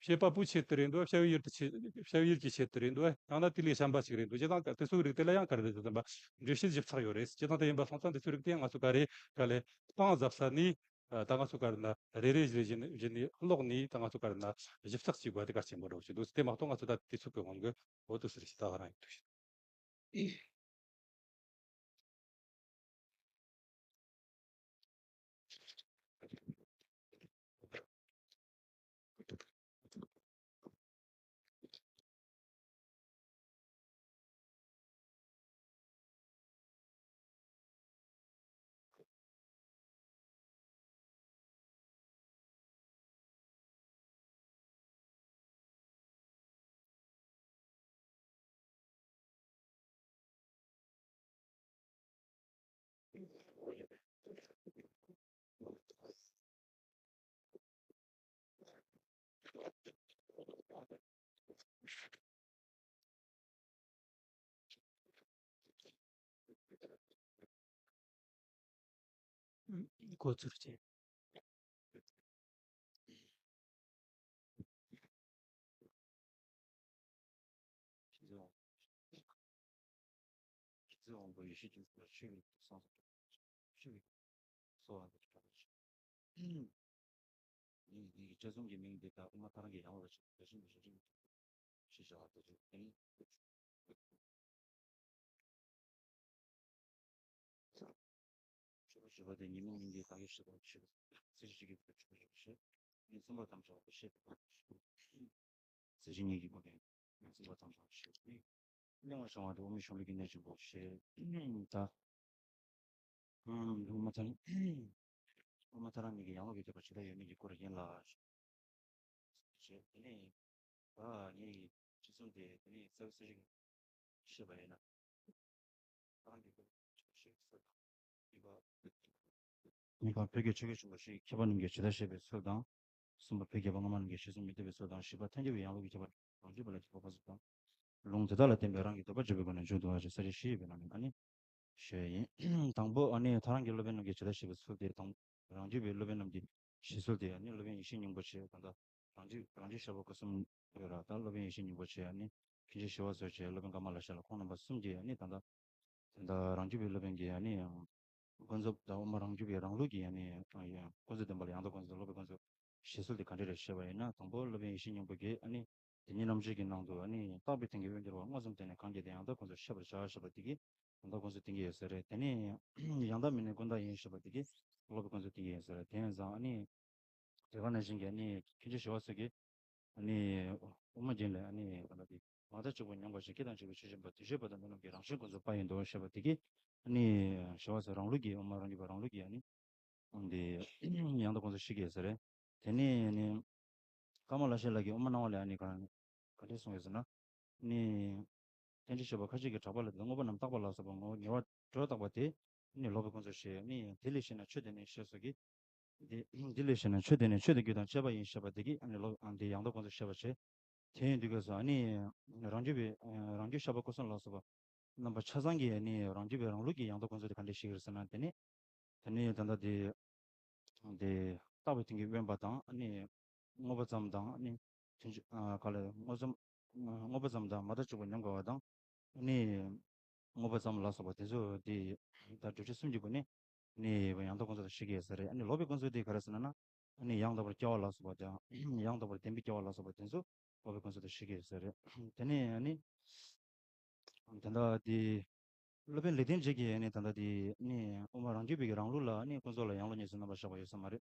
བྱེད་པ་པོའི་ཆེད་དུ་རེད་འདུག་བྱ་བའི་ཡུལ་དུ་ཆེད་བྱ་བའི་ཡུལ་གྱི་ཆེད་དུ་རེད་འདུག་ཡང་ན་དེ་ལས་གཞན་པ་ཞིག་རེད་འདུག་བྱས་ཙང་དེ་ཚོའི་རིགས་དེ་ལ་ཡང་ག་རེ་རེད་ཟེར་ཙམ་པ་འགྲེལ་བཤད་ཞིབ་ཚགས་ཡོད་རེད། བྱས་ཙང་དེ་ཡིན་པ་སོང་ཙང་དེ་ཚོའི་རིགས་དེ་ཡང་ང་ཚོ་ག་རེ་ག་ལེ་གཏིང་ཟབ་ས་ནས་ད་ང་ཚོ་ག་རེ་ན་རེ་རེ་བཞིན་བཞིན་ནས་ཀློག་ནས་ད་ང་ཚོ་ག་རེ་ན་ཞིབ་ཚགས་བྱེད་དགོས་དེ་གལ་ཆེན་པོ་འདྲ་བོ་ཞིག་འདུག་དེ་མ་གཏོགས་ང་ཚོ་ད་དུས་ཚོད་ཀྱི་དབང་གིས་འོ་དུ་ཟེར་ཞིག་ད་ག་རང་ཡིན་འདུག་ཞིག་འགོ་ཚུགས་བྱས། ཡིད་ཀྱི་དཔྱད་རྩོམ་གྱི་མིང་འདི་དག་དབུ་མ་ཐལ་རང་གི་ཡང་ལ་ཞིག་དེ་བཞིན་དུ་ཞིག་ཞེས་བྱ་བ་དེ་ཞིག་ཡིན། ཞེས་པ་ཞེས་པ་དེ་ཉིན་མོ་ཉིན་གྱི་བདག་གི་ཞེས་པ་ཞེས་པ་ཚེ་ཞིག་གི་བུ་ཆུང་ཞེས་པ་ཞེས་ཉིན་གསུམ་པ་ཐམས་ཅད་པ་ཞེས་པ་ཞེས་ཚེ་ཞིག་ཉིད་ཀྱི་སྒོ་ནས་ཉིན་གསུམ་པ་ཐམས་ཅད་པ་ཞེས་པ་གླེང་བ་བྱུང་བ་དེ་དབུ་མའི་གཞུང་ལུགས་ཀྱི་གནད་ཆེན་པོ་ཞེས་ད། ཨང་། དབུ་མ་ཐལ། དབུ་མ་ཐལ་རང་ཉིད་ཀྱི་ཡང་ལུགས་ཀྱི་ཐེག་པ་ཇི་ལྟར་ཡོད་མེད་ཀྱི་སྐོར་ཡིན་ལ། ཞེས་དེ་ནས། ཨ་ངས་ཀྱི་ཅི་གསུངས་ཏེ་དེ་ནས་རྩ་བའི་ས་ཞིག་བཤད་པ་ཡིན་ན། ཨང་། ཀྱི་སྐོར་ཞིག་གསལ་དང་། གཉིས་པ། གཉིས་པ་བོད་ཀྱི་ཆོས་ཀྱི་ཆུ་འགོ་ཞེས་མཁས་པ་རྣམས་ཀྱིས་ཇི་ལྟར་བཤད་པའི་ཚུལ་དང་། གསུམ་པ་བོད་རྒྱལ་པོ་སྔ་མ་རྣམས་ཀྱིས་ཞེས་གསུངས་མི་བསྡུས་པའི་ཚུལ་དང་། བཞི་པ་ཐལ་འགྱུར་བའི་ཡང་ལུགས་ཀྱི་ཁྱད་པར་རང་རྒྱུད་པ་ལ་ཁྱད་པར་འཕགས་པ་ཚུལ་དང་། ལུང་དེ་དག་ལ་བརྟེན་པའི་རང་གི་འདོད་པ་འཇོག་པའི་སྒོ་ནས་འབྱུང་འདུག་ཅེས་ས་རེ་བཞི་ཡོད་པའི་ནང་ནས་ཨ་ནི། ཞུ་ཡ་ཡིན། དང་པོ་ཨ་ནི་ཐོ་རངས་ཀྱི་སློབ་དཔོན་རྣམས་ཀྱིས་ཇི་ལྟར་བཤད་པའི་ཚུལ་དེ་དང་། རང་རྒྱུད་པའི་སློབ་དཔོན་རྣམས་ཀྱིས་བཤད་ཚུལ་དེ་ཨ་ནི་སློབ་དཔོན་ཡེ་ཤེས་སྙིང་པོ་ཆེ་དང་། ད་རང་རྒྱུད་རང་རྒྱུད་བཤད་པ་སྐུ་གསུམ་ཡོད་ར། ད་སློབ་དཔོན་ཡེ་ཤེས་སྙིང་པོ་ཆེ་ཨ་ནི་མཁན་ཆེན་ཞི་བ་འཚོ་ཆེ་སློབ་དཔོན་ཀ་མ་ལ་ཤཱི་ལ་ཁོང་རྣམ་པ་གསུམ་གྱིས་ཨ་ནི་ད་ལྟ་ད་ལྟ་རང་རྒྱུད་པའི་སློབ་དཔོན་གྱིས་ཨ་ནི་ཀུན་རྫོབ་དང་དབུ་མ་རང་རྒྱུད་པའི་རང་ལུགས་ཀྱི་ཨ་ནི་ཀུན་རྫོབ་བདེན་པ་ལ་ཡང་དག་ཀུན་རྫོབ་སློབ་པའི་ཀུན་རྫོབ་བཤད་ཚུལ་དེ་ག་འདྲ་རེད་བཤད་པ་ཡིན་ན། དང་པོ་སློབ་དཔོན་ཡེ་ཤེས་སྙིང་པོ་གིས་ཨ་ནི་དེ་ཉིད་རྣམ་འབྱེད་ཀྱི་ནང་དུ་ཨ་ནི་རྟག་པའི་དོན་གྱི་དབྱེན་སྦྱོར་བ་མངོན་སུམ་བསྟན་ནས་གང་རྒྱལ་ཏེ་ཡང་དག་ཀུན་རྫོབ་བཤད་པར་བྱ་ཞེས་པ་དེ་གིས་ཡང་དག་ཀུན་རྫོབ་བསྟན་གྱི་ཡོད་ས་རེད། དེ་ནས་ཡང་དག་མིན་ནས་ཀུན་བརྟགས་ཡིན་ཞེས་པ་དེ་གིས་སློབ་པའི་ཀུན་རྫོབ་བསྟན་གྱི་ཡོད་ས་རེད། དེ་ཡིན་ཙང་ཨ་ནི་དེ་ག་ནང་བཞིན་གྱི་ཨ་ནི་མཁན་ཆེན་ཞི་བ་འཚོ་གིས་ཨ་ནི་དབུ་མ་རྒྱན་ལས་ཨ་ནི་ག་ལ་དེ་མ་བརྟགས་གཅིག་པུ་ཉམས་པ་ཞིག་སྐྱེ་དང་འཆི་བའི་ཆོས་ཅན་པ་དེ་བཞིན་པ་དང་མི་རྣམས་ཀྱི་རང་བཞིན་ཀུན་རྫོབ་པ་ཡིན་ནོ་ཞེས་པ་དེ་གིས་ཨ་ནི་ཞི་བ་འཚོ་རང་ལུགས་ཀྱི་དབུ་མ་རང་རྒྱུད་པ་རང་ལུགས་ཀྱི་ཨ་ནི་འདི་ཡང་དག་ཀུན་རྫོབ་བཤད་ཀྱི་ཡོད་ས་རེད། དེ་ནས་ནི་ཀ་མ་ལ་ཤཱི་ལ་གི་དབུ་མ་སྣང་བ་ལས་ཨ་ནི་ག་ག་འདྲས་གསུངས་ཡོད་ཟེར་ན། ནི་བསྟན་བཅོས་བཤད་པ་ཁ་ཅིག་གིས་གྲགས་པ་ལ་དེ་དངོས་པོ་རྣམས་རྟག་པ་ལ་སོགས་པ་ངོ་བོ་ཉེ་བར་གྲོལ་བརྟག་པ་དེ་ནི་ལོག་པའི་ཀུན་རྫོབ་བཤད། ནི་དེ་ལས་ཤེ་ན་ཆོས་དེ་ནི་ཞེས་སོགས་ཀྱིས། དེ་དེ་ལས་ཤེ་ན་ཆོས་དེ་ནི་ཆོས་དེ་རྒྱུ་དང་བཅས་པ་ཡིན་ཞེས་པ་དེ་གིས་ནི་ལོག་ཨ་འདི་ཡང་དག་ཀུན་རྫོབ་བཤད་པ་བྱེད། དེ་ཡིན་དུས་སྐབས་སུ་ཨ་ནི་རང་རྒྱུད་པའི་རང་རྒྱུད་བཤད་པ་སྐུ་གསུམ་ལ་སོགས་པ་རྣམ་པ་ཆ་ཚང་གིས་ནི་རང་རྒྱུད་པའི་རང་ལུགས་ཀྱི་ཡང་དག་ཀུན་རྫོབ་དེ་ག་འདྲས་ཤེས་ཀྱི་རེད་ཟེར་ན། དེ་ནི་དེ་ནི་ད་ལྟ་དེ་དེ་རྟག་པའི་དོན་གྱི་དབེན་པ་དང་ནི་དངོས་པོ་ཙམ་དང་ནི་དོན་གཅིག་ཨ་ག་ལ་དངོས་ཙམ་དངོས་པོ་ཙམ་དང་མ་བརྟགས་གཅིག་པུ་ཉམས་དགོས་པ་དང་ནི་དངོས་པོ་ཙམ་ལ་སོགས་པ་དེ་ཚོ་དེ་ད་བརྗོད་བྱ་གསུམ་གྱི་སྒོ་ནས་ནི་ཡང་དག་ཀུན་རྫོབ་དེ་ཤེས་ཀྱི་ཡོད་ས་རེད། ཨ་ནི་ལོག་པའི་ཀུན་རྫོབ་དེ་ག་རེ་ཟེར་ན་ན་ཨ་ནི་ཡང་དག་པར་སྐྱེ་བ་ལ་སོགས་པ་དང་ཡང་དག་པར་ལྡན་པའི་སྐྱེ་བ་ལ་སོགས་པ་དེ་ཚོ་ལོག་པའི་ཀུན་རྫོབ་དེ་ཤེས་ཀྱི་ཡོད་ས་རེད། དེ་ནས་ཨ་ནི། ད་ལྟ་དེ། སློབ་དཔོན་ལེགས་ལྡན་འབྱེད་ཀྱིས་ནི་ད་ལྟ་དེ་ནི་དབུ་མ་རང་རྒྱུད་པའི་རང་ལུགས་ལ་ནི་ཀུན་རྫོབ་ལ་ཡང་ལོག་གཉིས་སུ་རྣམ་པར་བཞག་པ་ཡོད་ས་མ་རེད།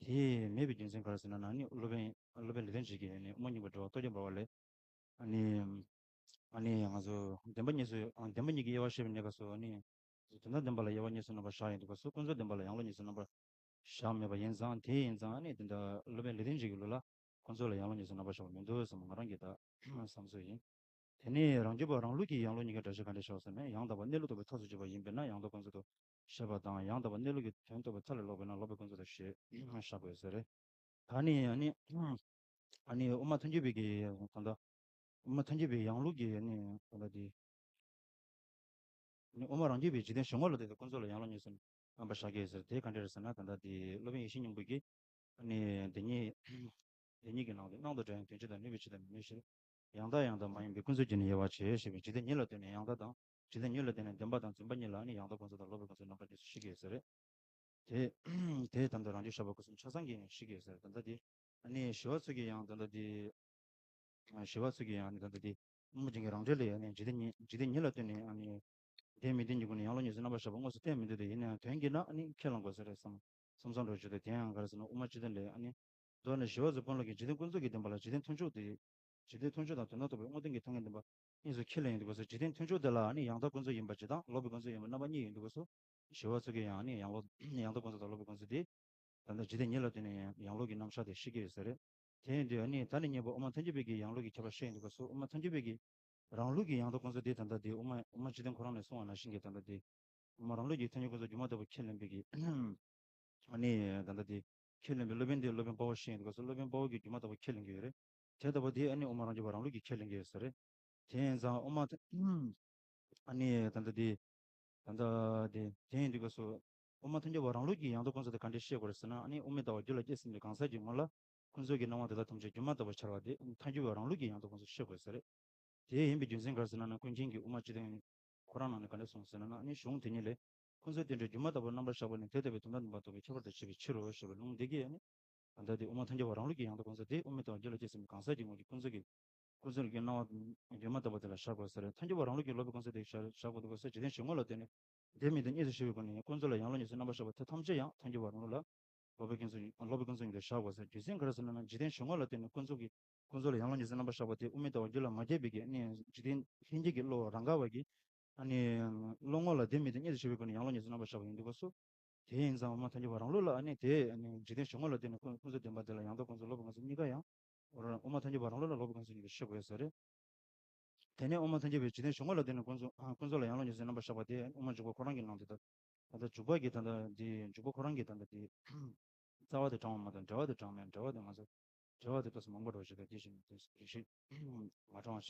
དེ་མེད་པའི་རྒྱུ་མཚན་ག་རེ་ཟེར་ན་ན་ནི་སློབ་དཔོན་སློབ་དཔོན་ལེགས་ལྡན་འབྱེད་ཀྱིས་ནི་དབུ་མ་རྙིང་པ་འགྲེལ་བ་རྟོགས་བརྗོད་འབར་བ་ལས། ཨ་ནི། ཨ་ནི་ང་ཚོ་བདེན་པ་གཉིས་སུ་ཨ་བདེན་པ་གཉིས་ཀྱི་དབྱེ་བ་བཤད་པའི་གནས་སྐབས་སུ་ཨ་ནི། དོན་དམ་བདེན་པ་ལ་དབྱེ་བ་གཉིས་སུ་རྣམ་པར་བཞག་ཡོང་དུས་སྐབས་སུ་ཀུན་རྫོབ་བདེན་པ་ལ་ཡང་ལོག་གཉིས་སུ་རྣམ་པར་བཞག་མེད་པ་ཡིན་ཙང་། དེ་ཡིན་ཙང་ཨ་ནི་དེ་འདྲ་སློབ་དཔོན་ལེགས་ལྡན་འབྱེད་ཀྱི་ལུགས་ལ་ཀུན་རྫོབ་ལ་ཡང་ལོག་གཉིས་སུ་རྣམ་པར་བཞག་པ་མི་འདུག་བསམ་ང་རང་གིས་ད་བསམ་ཚུལ་ཡིན། དེ་ནས་རང་རྒྱུད་པ་རང་ལུགས་ཀྱི་ཡང་ལོག་གཉིས་ཀྱི་འགྲེལ་བཤད་ག་འདྲ་བྱས་ཟེར་ན། ཡང་དག་པ་གནས་ལུགས་རྟོགས་པའི་ཐབས་སུ་གྱུར་པ་ཡིན་པས་ན་ཡང་དག་ཀུན་རྫོབ་ཏུ་བཤད་པ་དང་། ཡང་དག་པ་གནས་ལུགས་ཀྱི་དོན་རྟོགས་པའི་ཐབས་ལས་ལོག་པས་ན་ལོག་པའི་ཀུན་རྫོབ་ཏུ་བཤད་བཞག་དགོས་ཟེར། ད་ནི་ཨ་ནི་ཨ་ནི་དབུ་མ་ཐལ་འགྱུར་བའི་གི་ད་ལྟ་དབུ་མ་ཐལ་འགྱུར་བའི་ཡང་ལུགས་ཀྱི་ཨ་ནི་ད་ལྟ་དེ། ནི་དབུ་མ་རང་རྒྱུད་པའི་འཇིག་རྟེན་གཞན་ངོ་ལ་ལྟོས་ཏེ་ཀུན་རྫོབ་ལ་ཡང་ལོག་གཉིས་སུ་རྣམ་པར་བཞག་གི་ཡོད་ཟེར། དེ་ག་འདྲ་རེད་ཟེར་ན། ད་ལྟ་དེ་སློབ་དཔོན་ཡེ་ཤེས་སྙིང་པོ་གིས་ནི་དེ་ཉིད་དེ་ཉིད་ཀྱི་ནང་དུ་སྣང་དང་བྲལ་ཡང་དོན་སྤྱི་དང་ནུས་པའི་ཕྱིར་དང་ནུས་མེད་ཕྱིར་དུ་མིན་ཕྱིར། ཡང་དག་ཡང་དག་མ་ཡིན་པའི་ཀུན་རྫོབ་ཀྱིས་ནི་དབྱེ་བ་ཕྱེ་ཞེས་པའི་འཇིག་རྟེན་ཉིད་ལ་ལྟོས་ནས་ཡང་དག་དང་། འཇིག་རྟེན་ཉིད་ལ་ལྟོས་ནས་བདེན་པ་དང་བརྫུན་པ་གཉིས་ལ་ནི་ཡང་དག་ཀུན་རྫོབ་དང་ལོག་པའི་ཀུན་རྫོབ་རྣམ་པ་གཉིས་སུ་བཤད་ཀྱི་ཡོད་ཟེར། དེ་དེ་དམ་དུ་རང་རྒྱུད་བཤད་པ་སྐུ་གསུམ་ཆ་ཚང་གིས་བཤད་ཀྱི་ཡོད་ཟེར། ད་ལྟ་དེ་ཨ་ནི་ཞི་བ་འཚོ་གིས་ཡང་ད་ལྟ་དེ། ཞི་བ་འཚོ་གིས་ཡང་ནི་ད་ལྟ་དེ་དབུ་མ་རྒྱན་གྱི་རང་འགྲེལ་ལས་ཡང་ནི་འཇིག་རྟེན་ཉིད་འཇིག་རྟེན་ཉིད་ལ་ལྟོས་ནས་ཨ་ནི་ལྡན་མི་ལྡན་གྱི་སྒོ་ནས་ཡང་ལོག་གཉིས་སུ་རྣམ་པར་བཞག་པ་དངོས་སུ་བསྟན་མི་འདུག་སྟེ། ཡིན་ན་ཡང་དོན་གྱིས་ན་ཨ་ནི་ཁས་བླང་དགོས་ས་རེད་བསམ་བསམ་བསམ་འགྲོ་བྱེད་དེ། དེ་ཡང་ག་རེ་ཟེར་ན་དབུ་མ་སྤྱི་དོན་ལས་ཨ་ནི་མདོར་ན་ཞི་བ་འཚོའི་དཔོན་སློབ་ཀྱིས་འཇིག་རྟེན་ཀུན་རྫོབ་ཀྱི་བདེན་པ་ལ་འཇིག་རྟེན་མཐུན་ཕྱོགས་དེ་འཇིག་རྟེན་མཐུན་ཕྱོགས་དང་དོན་དམ་རྟོགས་པའི་དངོས་བསྟན་གྱི་ཐུན་མོང་བདེན་པ་གཉིས་སུ་ཁས་ལེན་ཡོང་དུས་སྐབས་སུ་འཇིག་རྟེན་མཐུན་ཕྱོགས་དེ་ལ་ཨ་ནི་ཡང་དག་ཀུན་རྫོབ་ཡིན་པ་གཅིག་དང་ལོག་པའི་ཀུན་རྫོབ་ཡིན་པ་རྣམ་པ་གཉིས་ཡིན་དུས་སྐབས་སུ། ཞི་བ་འཚོ་གིས་ཡང་ནི་ཡང་ལོག་ཡང་དག་ཀུན་རྫོབ་དང་ལོག་པའི་ཀུན་རྫོབ་དེ། ད་ལྟ་འཇིག་རྟེན་ཉིད་ལ་ལྟོས་ནས་ཡང་ལོག་གི་རྣམ་གཞག་དེ་བཤད་ཀྱི་ཡོད་ས་རེད། དེ་ཡིན་དུས་ཨ་ནི་ད་ནི་ཉེ་བར་དབུ་མ་ཐལ་འགྱུར་བའི་གི་ཡང་ལོག་གི་ཁྱད་པར་བཤད་ཡོང་དུས་སྐབས་སུ། དབུ་མ་ཐལ་འགྱུར་བའི་གི་རང་ལུགས་ཀྱི་ཡང་དག་ཀུན་རྫོབ་དེ་ད་ལྟ་དེ་དབུ་མ་དབུ་མ་སྤྱི་དོན་ཁོ་རང་ནས་གསུངས་པ་ནང་བཞིན་གྱི་ད་ལྟ་དེ་དབུ་མ་རང་ལུགས་ཀྱི་ཐལ་འགྱུར་ཀུན་རྫོབ་སྒྱུ་མ་ལྟ་བུ་ཁས་ལེན་པའི་གི་ཨ་ནི་ད་ལྟ་དེ་ཁས་ལེན་པའི་སློབ་དཔོན་དེ་སློབ་དཔོན་དཔའ་བོ་བཤད་ཡོང་དུས་སྐབས་སུ་སློབ་དཔོན་དཔའ་བོ་གིས་སྒྱུ་མ་ལྟ་བུ་ཁས་ལེན་གྱི་ཡོད་རེད། དེ་ལྟ་བུ་དེ་ཨ་ནི་དབུ་མ་རང་རྒྱུད་པ་རང་ལུགས་ཀྱིས་ཁས་ལེན་གྱི་ཡོད་ས་རེད། དེ་ཡིན་ཙང་དབུ་མ་ཐལ་ཨ་ནི་ད་ལྟ་དེ། ད་ལྟ་དེ་དེ་ཡིན་དུས་སྐབས་སུ། དབུ་མ་ཐལ་འགྱུར་བ་རང་ལུགས་ཀྱི་ཡང་དག་ཀུན་རྫོབ་དེ་ག་འདྲས་བཤད་དགོས་རེད་ཟེར་ན། ཨ་ནི་དབུ་མའི་ལྟ་བ་རྒྱུད་ལ་སྐྱེས་ཟིན་པའི་གང་ཟག་གི་ངོ་ལ་ཀུན་རྫོབ་ཀྱི་སྣང་བ་དེ་དག་ཐམས་ཅད་སྒྱུ་མ་ལྟ་བུར་འཆར་བ་དེ་ཐལ་འགྱུར་བ་རང་ལུགས་ཀྱི་ཡང་དག་ཀུན་རྫོབ་བཤད་དགོས་ས་རེད། དེ་ཡིན་པའི་རྒྱུ་མཚན་ག་རེ་ཟེར་ན་ན། ཀུན་མཁྱེན་གྱིས་དབུ་མ་སྤྱི་དོན་ཁོ་རང་ནང་ནས་ག་འདྲས་གསུངས་ཟེར་ན་ན། ཨ་ནི་གཞུང་དེ་ཉིད་ལས། ཀུན་རྫོབ་རྟེན་འབྲེལ་སྒྱུ་མ་ལྟ་བུར་རྣམ་པར་གཞག་པ་ནི་དེ་ལྟ་བུའི་དོན་དམ་བདེན་པ་རྟོགས་པའི་ཁྱད་པར་དུ་བྱས་པའི་ཕྱིར་རོ་ཞེས་པའི་ལུང་འདི་གིས་ཨ་ནི། ད་ལྟ་དེ་དབུ་མ་ཐལ་འགྱུར་བ་རང་ལུགས་ཀྱི་ཡང་དག་ཀུན་རྫོབ་དེ་དབུ་མའི་ལྟ་བ་རྒྱུད་ལ་སྐྱེས་ཟིན་པའི་གང་ཟག་གི་ངོ་གི་ཀུན་རྫོབ་ཀྱི་ཀུན་རྫོབ་ཀྱི་སྣང་བ་སྒྱུ་མ་ལྟ་བུ་དེ་ལ་བཞག་དགོས་ས་རེད། ཐལ་འགྱུར་བ་རང་ལུགས་ཀྱི་ལོག་པའི་ཀུན་རྫོབ་དེ་བཞག་བཞག་དགོས་འདུག་གོ་ས། འཇིག་རྟེན་གཞན་ངོ་ལ་ལྟོས་ནས་ལྡན་མིན་དང་གཉིས་སུ་ཕྱེ་བའི་སྒོ་ནས་ཀུན་རྫོབ་ལ་ཡང་ལོག་གཉིས་སུ་རྣམ་པར་བཞག་པ་དེ་ཐམས་ཅད་ཡང་ཐལ་འགྱུར་བ་རང་ལུགས་ལ་ལོག་པའི་ཀུན་རྫོབ་ལོག་པའི་ཀུན་རྫོབ་ཉིད་དུ་བཞག་དགོས་ས་རེད། རྒྱུ་མཚན་ག་རེ་ཟེར་ན་ན། འཇིག་རྟེན་གཞན་ངོ་ལ་ལྟོས་ནས་ཀུན་རྫོབ་ཀྱི་ཀུན་རྫོབ་ལ་ཡང་ལོག་གཉིས་སུ་རྣམ་པར་བཞག་པ་དེ་དབུ་མའི་ལྟ་བ་རྒྱུད་ལ་མ་སྐྱེས་པའི་གི་ནི་འཇིག་རྟེན་ལྷན་སྐྱེས་ཀྱི་བློ་རང་ག་བ་གི་ཨ་ནི་བློ་ངོ་ལ་ལྡན་མིན་དང་གཉིས་སུ་ཕྱེ་བའི་སྒོ་ནས་ཡང་ལོག་གཉིས་སུ་རྣམ་པར་བཞག་པ་ཡིན་དུས་སྐབས་སུ། དེ་ཡིན་ཙང་དབུ་མ་ཐལ་འགྱུར་བ་རང་ལུགས་ལ་ཨ་ནི་དེ་ཨ་ནི་འཇིག་རྟེན་གཞན་ངོ་ལ་ལྟོས་ནས་ཀུན་ཀུན་རྫོབ་བདེན་པ་དེ་ལ་ཡང་དག་ཀུན་རྫོབ་ལོག་པའི་ཀུན་རྫོབ་གཉིས་ཀ་ཡང་། དབུ་མ་ཐལ་འགྱུར་བ་རང་ལུགས་ལ་ལོག་པའི་ཀུན་རྫོབ་གཉིས་ཀ་བཤད་དགོས་ས་རེད། དེ་ནས་དབུ་མ་ཐལ་འགྱུར་བའི་འཇིག་རྟེན་གཞན་ངོ་ལ་ལྟོས་ནས་ཀུན་རྫོབ་ཨ་ཀུན་རྫོབ་ལ་ཡང་ལོག་གཉིས་སུ་རྣམ་པར་བཞག་པ་དེ་དབུ་མ་འཇུག་པ་ཁོ་རང་གི་ནང་དུ་ད་ད་ལྟ་འཇུག་པ་གི་ད་ལྟ་དེ་འཇུག་པ་ཁོ་རང་གི་ད་ལྟ་དེ་རྩ་བ་དེ་དྲང་བ་མ་དང་འབྲེལ་བ་དེ་དྲང་མེད། འབྲེལ་བ་དེ་ང་ཚོ་འབྲེལ་བ་དེ་ཏོག་ཙམ་མང་པོ་འགྲོ་བཞིན་པའི་དེ་བཞིན་དེ་རིགས་ཤིག་མ་དྲང་བ་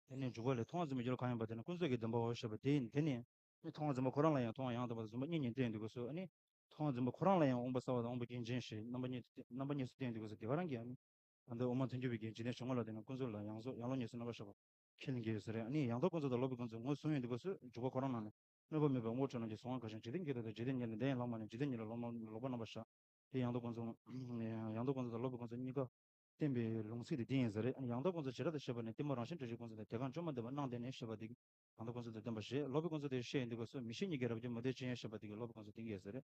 བྱེད། དེ་ནས་འཇུག་པ་ལས་མཐོང་བ་ཙམ་གྱི་རྒྱུད་ལ་གང་ཡིན་པ་དེ་ནི་ཀུན་རྫོབ་ཀྱི་བདེན་པའོ་ཞེས་པ་དེ་ཡིན། དེ་ནི་ ཨ་ཐོག་མར་འཛིན་པ་ཁོ་རང་ལ་ཡང་ཐོག་མར་ཡང་དག་པར་འཛིན་པ་གཉིས་གཉིས་བསྟན་དུས་སྐབས་སུ། ཨ་ནི་ཐོག་མར་འཛིན་པ་ཁོ་རང་ལ་ཡང་དབང་པོ་གསལ་བ་དང་དབང་པོ་སྐྱོན་ཅན་ཞེས་རྣམ་པ་གཉིས་རྣམ་པ་གཉིས་སུ་བསྟན་དུས་སྐབས་སུ། དེ་ག་རང་གིས་ཨ་ནི་ད་ལྟ་དབུ་མ་ཐལ་འགྱུར་བའི་གི་འཇིག་རྟེན་གཞུང་ལ་དེ་ནི་ཀུན་རྫོབ་ལ་ཡང་གཟུགས་ཡང་ལོག་གཉིས་སུ་རྣམ་པར་ཤར་བ་ཁས་ལེན་གྱི་ཡོད་ས་རེད། ཨ་ནི་ཡང་དག་ཀུན་རྫོབ་དང་ལོག་པའི་ཀུན་རྫོབ་ངོས་བཟུང་ཡོང་དུས་སྐབས་སུ། འཇུག་པ་ཁོ་རང་ནང་ནས་སྣོད་པ་མེད་པའི་དབང་པོ་འཕྲོག་ནས་ཀྱི་གཟུང་བ་གང་ཞིག་འཇིག་རྟེན་གྱི་དོན་དང་འཇིག་རྟེན་གཉིས་ལ་ལོག་པ་ལོག་པར་རྣམ་པར་ཤར། དེ་ཡང་དག་ཀུན་རྫོབ། ཡང་དག་ཀུན་རྫོབ་དང་ལོག་པའི་ཀུན་རྫོབ་གཉིས་ཀ་བསྟན་པའི་ལུང་ཚིག་དེ་འདི་ཡིན་ས་རེད། ཡང་དག་ཀུན་རྫོབ་བྱེ་བྲག་ཏུ་བཤད་པ་ནི་གཏི་མུག་རང་བཞིན་བྲལ་བའི་ཀུན་རྫོབ་དང་དེ་གང་བཅོས་མ་ལྡན་པར་སྣང་བརྟེན་ནས་བཤད་པ་དེ་ཡང་དག་ཀུན་རྫོབ་ཏུ་བསྟན་པ་ཞེས། ལོག་པའི་ཀུན་རྫོབ་དེ་བཤད་ཡོང་དུས་སྐབས་སུ་མིག་ཤེས་གཉིས་ཀྱིས་རབ་ཀྱིས་མུ་སྟེགས་ཅན་ཡང་བཤད་པ་དེ་གིས་ལོག་པའི་ཀུན་རྫོབ་བསྟན་གྱི་ཡོད་ས་རེད།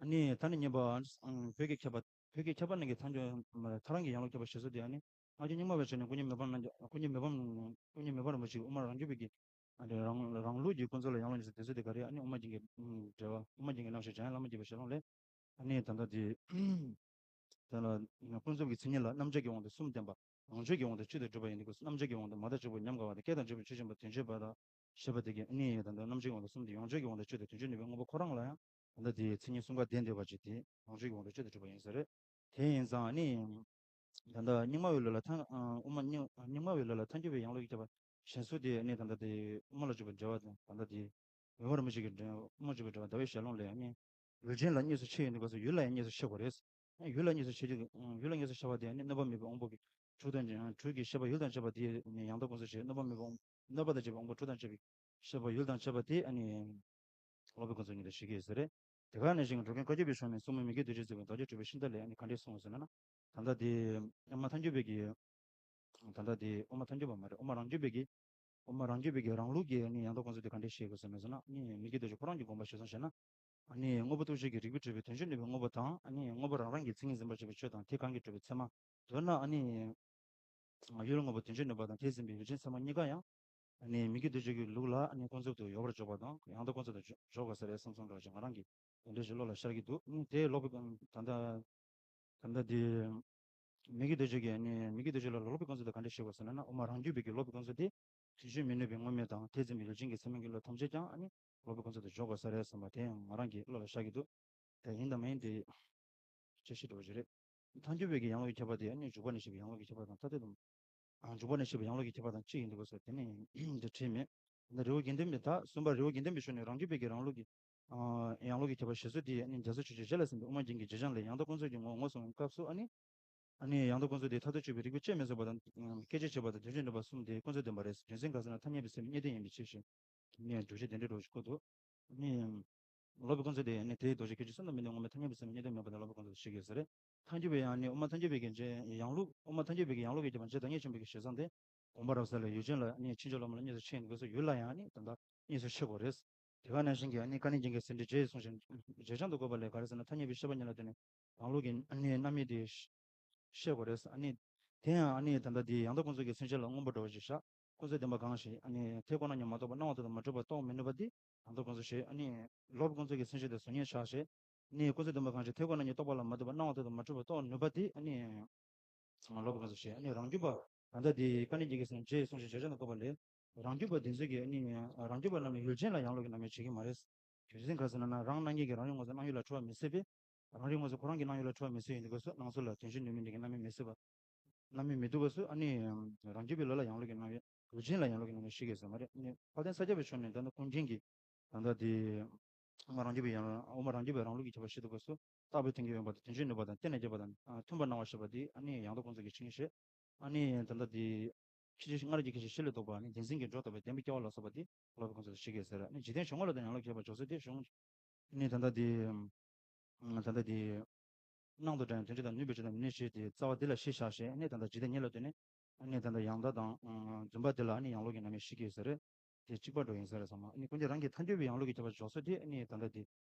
ཨ་ནི་ད་ནི་གཉིས་པ། ཨང་བོད་ཀྱི་མཁས་པ། བོད་ཀྱི་མཁས་པ་རྣམས་ཀྱིས་ཐལ་འགྱུར་མ་ཐལ་རང་གི་ཡན་ལུགས་མཁས་པ་ཞེས་སོགས་དེ། ཨ་ནི་སྔ་འགྱུར་རྙིང་མ་བས་བྱས་ནས་སྐུ་ཉིད་མི་ཕམ་རྣམས་སྐུ་ཉིད་མི་ཕམ་སྐུ་ཉིད་མི་ཕམ་རིན་པོ་ཆེས་དབུ་མ་རང་རྒྱུད་པའི་གི། ཨ་ནི་རང་རང་ལུགས་ཀྱི་ཀུན་རྫོབ་ལ་ཡང་ལོག་གཉིས་སུ་དེ་ཚོ་དེ་ག་རེ། ཨ་ནི་དབུ་མ་རྒྱན་གྱི་འགྲེལ་པ། དབུ་མ་རྒྱན་གྱི་རྣམ་བཤད། འཇམ་དབྱངས་བླ་མ་དགྱེས་པའི་ཞལ་ལུང་ལས། ཨ་ནི་ད་ལྟ་དེ། དེ་ལ་ཀུན་རྫོབ་ཀྱི་མཚན་ཉིད་ལ་རྣམ་འཇོག་གི་དབང་དུ་གསུམ་བསྟན་པ། ལོངས་སྤྱོད་ཀྱི་དབང་དུ་བཅུ་དང་སྒྲུབ་པ་ཡིན་དུས་སྐབས་སུ། རྣམ་འཇོག་གི་དབང་དུ་མ་བརྟགས་གཅིག་པུ་ཉམས་དགའ་བ་དང་། སྐད་དང་བརྗོད་པའི་ཆོས་ཅན་པོ་དོན་བྱེད་པ་དང་བཤད་པ་དེ་གིས། ཨ་ནི་ད་ལྟ་རྣམ་འཇོག་གི་དབང་དུ་གསུམ་དེ་ཡོངས་གཅོད་ཀྱི་དབང་དུ་བཅུ་དང་དོན་བྱེད་ནུས་པའི་དངོས་པོ་ཁོ་རང་ལ་ཡང་ད་ལྟ་དེའི་མཚན་ཉིད་གསུམ་ཀ་ལྡན་བསྡད་པ་ཅིག་དེ་ཡོངས་གཅོད་ཀྱི་དབང་དུ་བཅུ་དང་སྒྲུབ་པ་ཡིན་ས་རེད། དེ་ཡིན་ཙང་ཨ་ནི། ད་ལྟ་རྙིང་མ་བའི་ལུགས་ལ་ཐལ། ཨ་དབུ་མ་རྙིང་རྙིང་མ་བའི་ལུགས་ལ་ཐལ་འགྱུར་བའི་ཡན་ལག་གི་ཁྱད་པར་ཞེས་སོགས་དེ་ནི་ད་ལྟ་དེ་དབུ་མ་ལ་འཇུག་པའི་འགྲེལ་པ་དང་། ད་ལྟ་དེ་ཡུམ་རིན་པོ་ཆེ་གི་འགྲེལ། དབུ་མ་འཇུག་པའི་འགྲེལ་པ་ཟླ་བའི་ཞལ་ལུང་ལས་ཨ་ནི། ལུས་ཅན་ལ་གཉིས་སུ་ཕྱེ་ཡོང་དུས་སྐབས་སུ་ཡུལ་ལ་ཡང་གཉིས་སུ་ཕྱེ་དགོས་རེད། ཡུལ་ལ་གཉིས་སུ་ཕྱེ་རྒྱུ། ཡུལ་ལ་གཉིས་སུ་ཕྱེ་བ་དེ་ནི་གནོད་པ་མེད་པའི་དབང་པོ་གི་དྲུག་དང་དྲུག་གི་ཤེས་པ་ཡུལ་དང་བཅས་པ་དེ་ནི་ཡང་དག་ཀུན་རྫོབ་ཞེས། གནོད་པ་མེད་པའི་དབང་གནོད་པ་དང་བཅས་པའི་དབང་པོ་དྲུག་དང་བཅས་པའི་ཤེས་པ་ཡུལ་དང་བཅས་པ་དེ་ཨ་ནི། ལོག་པའི་ཀུན་རྫོབ་ཉིད་དུ་བཞེད་ཀྱི་ཡོད་ས་རེད། དེ་ག་ནང་བཞིན་གྱི་འགྲོ་མགོན་བཀའ་བརྒྱུད་པའི་གཞུང་ནས་གཙོ་མོ་མི་དགེ་རྡོ་རྗེས་གཙོས་པའི་མདོ་རྒྱུད་སྤྲུལ་པའི་ཤིང་རྟ་ལས་ཨ་ནི་ག་འདྲས་གསུངས་ཡོད་ཟེར་ན། ད་ལྟ་དེ་དབུ་མ་ཐལ་འགྱུར་བའི་གི། ད་ལྟ་དེ་དབུ་མ་ཐལ་འགྱུར་བ་མ་རེད། དབུ་མ་རང་རྒྱུད་པའི་གི། དབུ་མ་རང་རྒྱུད་པའི་གི་རང་ལུགས་ཀྱི་ཨ་ནི་ཡང་དག་ཀུན་རྫོབ་དེ་ག་འདྲས་བཞེད་དགོས་ཟེར་ན། ཨ་ནི་མི་དགེ་རྡོ་རྗེ་ཁོ་རང་གི་དགོངས་པ་ཞེ་མཚོན་བྱས་ན། ཨ་ནི་དངོས་པོ་ཐོགས་བཞེད་ཀྱི་རིགས་པས་གྲུབ་པའི་དོན་བྱེད་ནུས་པའི་དངོས་པོ་དང་། ཨ་ནི་དངོས་པོ་རང་རང་གི་མཚན་ཉིད་འཛིན་པར་བྱེད་པའི་ཆོས་དང་དེ་གང་གིས་གྲུབ་པའི་ཚད་མ། མདོར་ན་ཨ་ནི། ཡུལ་དངོས་པོ་དོན་བྱེད་ནུས་པ་དང་དེས་འཛིན་པའི་ཡུལ་ཅན་ཚད་མ་གཉིས་ཀ་ཡང་། ཨ་ནི་མི་དགེ་རྡོ་རྗེ་གི་ལུགས་ལ་ཨ་ནི་ཀུན་རྫོབ་ཏུ་ཡོད་པར་འཇོག་པ་དང་ཡང་དག་ཀུན་རྫོབ་ཏུ་འཇོག་དགོས་ས་རེད་བསམ་བསམ་འདྲ་ཞིག་ང་རང་གིས་དེ་འདྲ་ཞིག་བློ་ལ་ཤར་གྱི་འདུག། ཨ་ནི་དེ་ལོག་པའི་ཀུན། ད་ལྟ་ད་ལྟ་དེ་མི་དགེ་རྡོ་རྗེ་གིས་ཨ་ནི་མི་དགེ་རྡོ་རྗེ་ལ་ལོག་པའི་ཀུན་རྫོབ་དེ་ག་འདྲས་བཞེད་དགོས་ཟེར་ན། དབུ་མ་རང་རྒྱུད་པའི་གི་ལོག་པའི་ཀུན་རྫོབ་དེ་དོན་བྱེད་མི་ནུས་པའི་དངོས་མེད་དང་དེས་འཛིན་པའི་ཡུལ་ཅན་གྱི་ཚད་མའི་གི་ལུགས་ཐམས་ཅད་ཀྱང་ཨ་ནི་ལོག་པའི་ཀུན་རྫོབ་ཏུ་འཇོག་དགོས་ས་རེད་བསམ་པ་དེ་ཡང་ང་རང་གི་བློ་ལ་ཤར་གྱི་འདུག། དེ་ཡིན་དང་མ་ཡིན་དེ་དཔྱད་ཞིབ་འདྲ་བོ་ཞིག་རེད། ཐལ་འགྱུར་བའི་གི་ཡན་ལག་གི་ཁྱད་པར་དེ་ཨ་ནི་འཇུག་པ་ནས་བཤད་པའི་ཡན་ལག་གི་ཁྱད་པར་དང་ཐ་དད་དུ། ཨ་འཇུག་པ་ནས་བཤད་པའི་ཡན་ལག་གི་ཁྱད་པར་དང་གཅིག་ཡིན་འདུག་གོ་ཟེར། དེ་ནས་འདི་བྲིས་མེད། འདི་རི་བོ་དགེ་ལྡན་པའི། ད་གསུམ་པ་རི་བོ་དགེ་ལྡན་པའི་ཤུལ་ནས་རང་རྒྱུད་པའི་གི་རང་ལུགས་ཀྱི། ཨ་ཡན་ལག་གི་ཁྱད་པར་ཞེས་སོགས་དེ་ཨ་ནི་རྒྱལ་སྲས་ཆོས་ཀྱི་རྗེ་ལ་གསན་པའི་དབུ་མ་རྒྱན་གྱི་རྗེས་འཇོག་ལས་ཡང་དག་ཀུན་རྫོབ་ཀྱི་ངོ་བོ་ངོས་བཟུང་བའི་སྐབས་སུ་ཨ་ནི། ཨ་ནི་ཡང་དག་ཀུན་རྫོབ་དེ་མཐར་ཐུག་དཔྱོད་པའི་རིགས་པས་དཔྱད་མི་ཚུགས་པ་དང་། སྐད་ཅིག་བྱེད་པ་དང་དོན་བྱེད་ནུས་པ་གསུམ་དེ་ཀུན་རྫོབ་བདེན་པ་རེད། རྒྱུ་མཚན་གང་ཟེར་ན་ཐ་སྙད་པའི་སེམས་རྙེད་དོན་ཡིན་པའི་ཕྱིར་ཞེས། ནས་སྒྲུབ་བྱེད་དེ་འདྲའི་སྒྲོག་ཞིག་བཀོད་འདུག། ནས། ལོག་པའི་ཀུན་རྫོབ་དེ་ནི་དེའི་ལྡོག་ཕྱིར་སྐད་ཅིག་གསུམ་དང་མི་ལྡན་དངོས་མེད་ཐ་སྙད་པའི་སེམས་རྙེད་དོན་མེད་པ་ནི་ལོག་པའི་ཀུན་རྫོབ་ཞེས་བྱ་བ་རེད། ཐལ་འགྱུར་བའི་ཡང་ནི་དབུ་མ་ཐལ་འགྱུར་བའི་གི་རྗེས་ཡང་ལུགས། དབུ་མ་ཐལ་འགྱུར་བའི་གི་ཡང་ལུགས་ཀྱི་ཁྱད་པར་རྗེ་བདག་ཉིད་ཆེན་པོའི་གི་ཞེས་བྱ་སྟེ། དགོངས་པ་རབ་གསལ་ལས་ཡུལ་ཅན་ལ་ནི་ཕྱིན་ཅི་ལོག་མ་ལ་གཉིས་སུ་ཕྱེ་ཡིན་དགོས་སོ། ཡུལ་ལ་ཡང་ནི་ད་ལྟ་གཉིས་སུ་ཕྱེ་དགོས་རེད། དེ་ག་ནང་བཞིན་གྱི་ནི་བཀའ་ནི་རྒྱན་གྱི་ཟིན་བྲིས་རྗེས་གསུངས་ཤིང་། རྗེས་འཇོག་ཏུ་བཀོད་པ་ལས་ག་རེ་ཟེར་ན། ཐ་སྙད་པའི་ཤེས་པ་ཉིད་ལ་བརྟེན་ནས་རང་ལུགས་ཀྱི་ནི་རྣམ་དབྱེ་དེ་ཤེས་དགོས་རེད། ཨ་ནི། དེ་ཡང་ཨ་ནི་ད་ལྟ་དེའི་ཡང་དག་ཀུན་རྫོབ་ཀྱི་མཚན་ཉིད་ལ་མངོན་པར་འགྲོ་བ་ཞེས་བྱ། ཀུན་རྫོབ་བདེན་པ་གང་ཞིག་ཨ་ནི་ཐད་ཀར་རྣམ་གཉིས་མ་རྟོགས་པར་སྣང་བ་དེ་དང་མ་གྲུབ་པར་རྟོགས་མི་ནུས་པ་དེ་ཡང་དག་ཀུན་རྫོབ་ཞེས། ཨ་ནི་ལོག་པའི་ཀུན་རྫོབ་ཀྱི་མཚན་ཉིད་དེ་གཟུགས་བརྙན་ཆགས་ཞེས། ནི་ཀུན་རྫོབ་བདེན་པ་གང་ཞིག་ཐད་ཀར་རྣམ་གཉིས་རྟོགས་པ་ལ་མ་ལྟོས་པར་སྣང་བ་དེ་དང་མ་གྲུབ་པར་རྟོགས་ནུས་པ་དེ་ཨ་ནི་ལོག་པའི་ཀུན་རྫོབ་ཞེས། ཨ་ནི་རང་རྒྱུད་པ། ད་ལྟ་དེ་བཀའ་ནི་རྒྱན་གྱི་ཟིན་བྲིས་རྗེས་གསུངས་ཤིང་རྗེས་འཇོག་ཏུ་བཀོད་པ་ལས། རང་རྒྱུད་པ་དེ་ཚོ་གིས་ཨ་ནི་རང་རྒྱུད་པ་རྣམས་ནི་ཡུལ་ཅན་ལ་ཡང་ལོག་གི་རྣམ་དབྱེ་བྱེད་ཀྱི་མ་རེད། རྒྱུ་མཚན་ག་ཟེར་ན། རང་རྣམ་གཉིས་ཀྱིས་རང་རྒྱུད་དངོས་སུ་སྣང་ཡུལ་ལ་འཁྲུལ་བ་མི་སྲིད་པས། རང་རྒྱུད་དངོས་སུ་ཁོ་རང་གི་སྣང་ཡུལ་ལ་འཁྲུལ་བ་མི་སྲིད་ཡིན་དུས་སྐབས་སུ་སྣང་ཚུལ་ལ་དོན་བྱེད་ནུས་མིན་འདི་གི་རྣམ་དབྱེ་མི་སྲིད་པ། རྣམ་དབྱེ་མི་འདུག་སྐབས་སུ་ཨ་ནི། རང་རྒྱུད་པའི་ལུགས་ལ་ཡང་ལོག་གི་རྣམ་དབྱེ། ཡུལ་ཅན་ལ་ཡང་ལོག་གི་རྣམ་དབྱེ་བྱེད་ཀྱི་ཡོད་ས་མ་རེད། ཨ་ནི་འཕགས་བསྟེན་ས་སྐྱ་པའི་ཕྱོགས་ནས་ད་ནི་ཀུན་མཁྱེན་གྱིས། ད་ལྟ་དེ། དབུ་མ་རང་རྒྱུད་པའི་ཡང་དབུ་མ་རང་རྒྱུད་པའི་རང་ལུགས་ཀྱི་ཁྱད་པར་བཤད་དུས་སྐབས་སུ། རྟག་པའི་དོན་གྱིས་དབེན་པ་དང་དོན་བྱེད་ནུས་པ་དང་གཏན་ནས་འབྱེད་པ་དང་མཐུན་པར་སྣང་བར་བྱེད་པ་དེ་ཨ་ནི་ཡང་དག་ཀུན་རྫོབ་ཀྱི་མཚན་ཉིད་ཞེས། ཨ་ནི་ད་ལྟ་དེ། ཁྱད་ཆོས་སྔར་གྱི་ཁྱད་ཆོས་བཞི་ལས་ལྡོག་པ་ནི་བདེན་འཛིན་གྱི་སྒྲོ་བཏགས་པའི་བདེན་པའི་སྐྱེ་བ་ལ་སོགས་པ་དེ་ལོག་པའི་ཀུན་རྫོབ་ཏུ་བཞེད་ཀྱི་ཡོད་ཟེར། ཨ་ནི་འཇིག་རྟེན་གཞུང་ངོ་ལ་དང་ཡང་ལོག་གི་ཁྱད་པར་འཇོག་ཚུལ་དེ་གཞུང་། ཨ་ནི་ད་ལྟ་དེ། ད་ལྟ་དེ། སྣང་དང་བྲལ་ཡང་དོན་བྱེད་དང་ནུས་པའི་ཕྱིར་དང་མི་ནུས་ཕྱིར་ཏེ་རྩ་བ་འདི་ལ་གཞི་བཞག་ཞེས། ཨ་ནི་ད་ལྟ་འཇིག་རྟེན་གཉིས་ལ་ལྟོས་ནས། ཨ་ནི་ད་ལྟ་ཡང་དག་དང་། བདེན་པ་འདི་ལ་ཨ་ནི་ཡང་ལོག་གི་རྣམ་དབྱེ་བཞི་སྐྱེས་ཟེར། དེ་གཅིག་པ་འགྲོ་ཡིན་ཟེར་ཙམ། ཨ་ནི་ཀུན་མཁྱེན་རང་གིས་ཐལ་འགྱུར་བའི་ཡང་ལོག་གི་ཁྱད་པར་འཇོག་ཚུལ་དེ་ཨ་ནི་ད་ལྟ་དེ།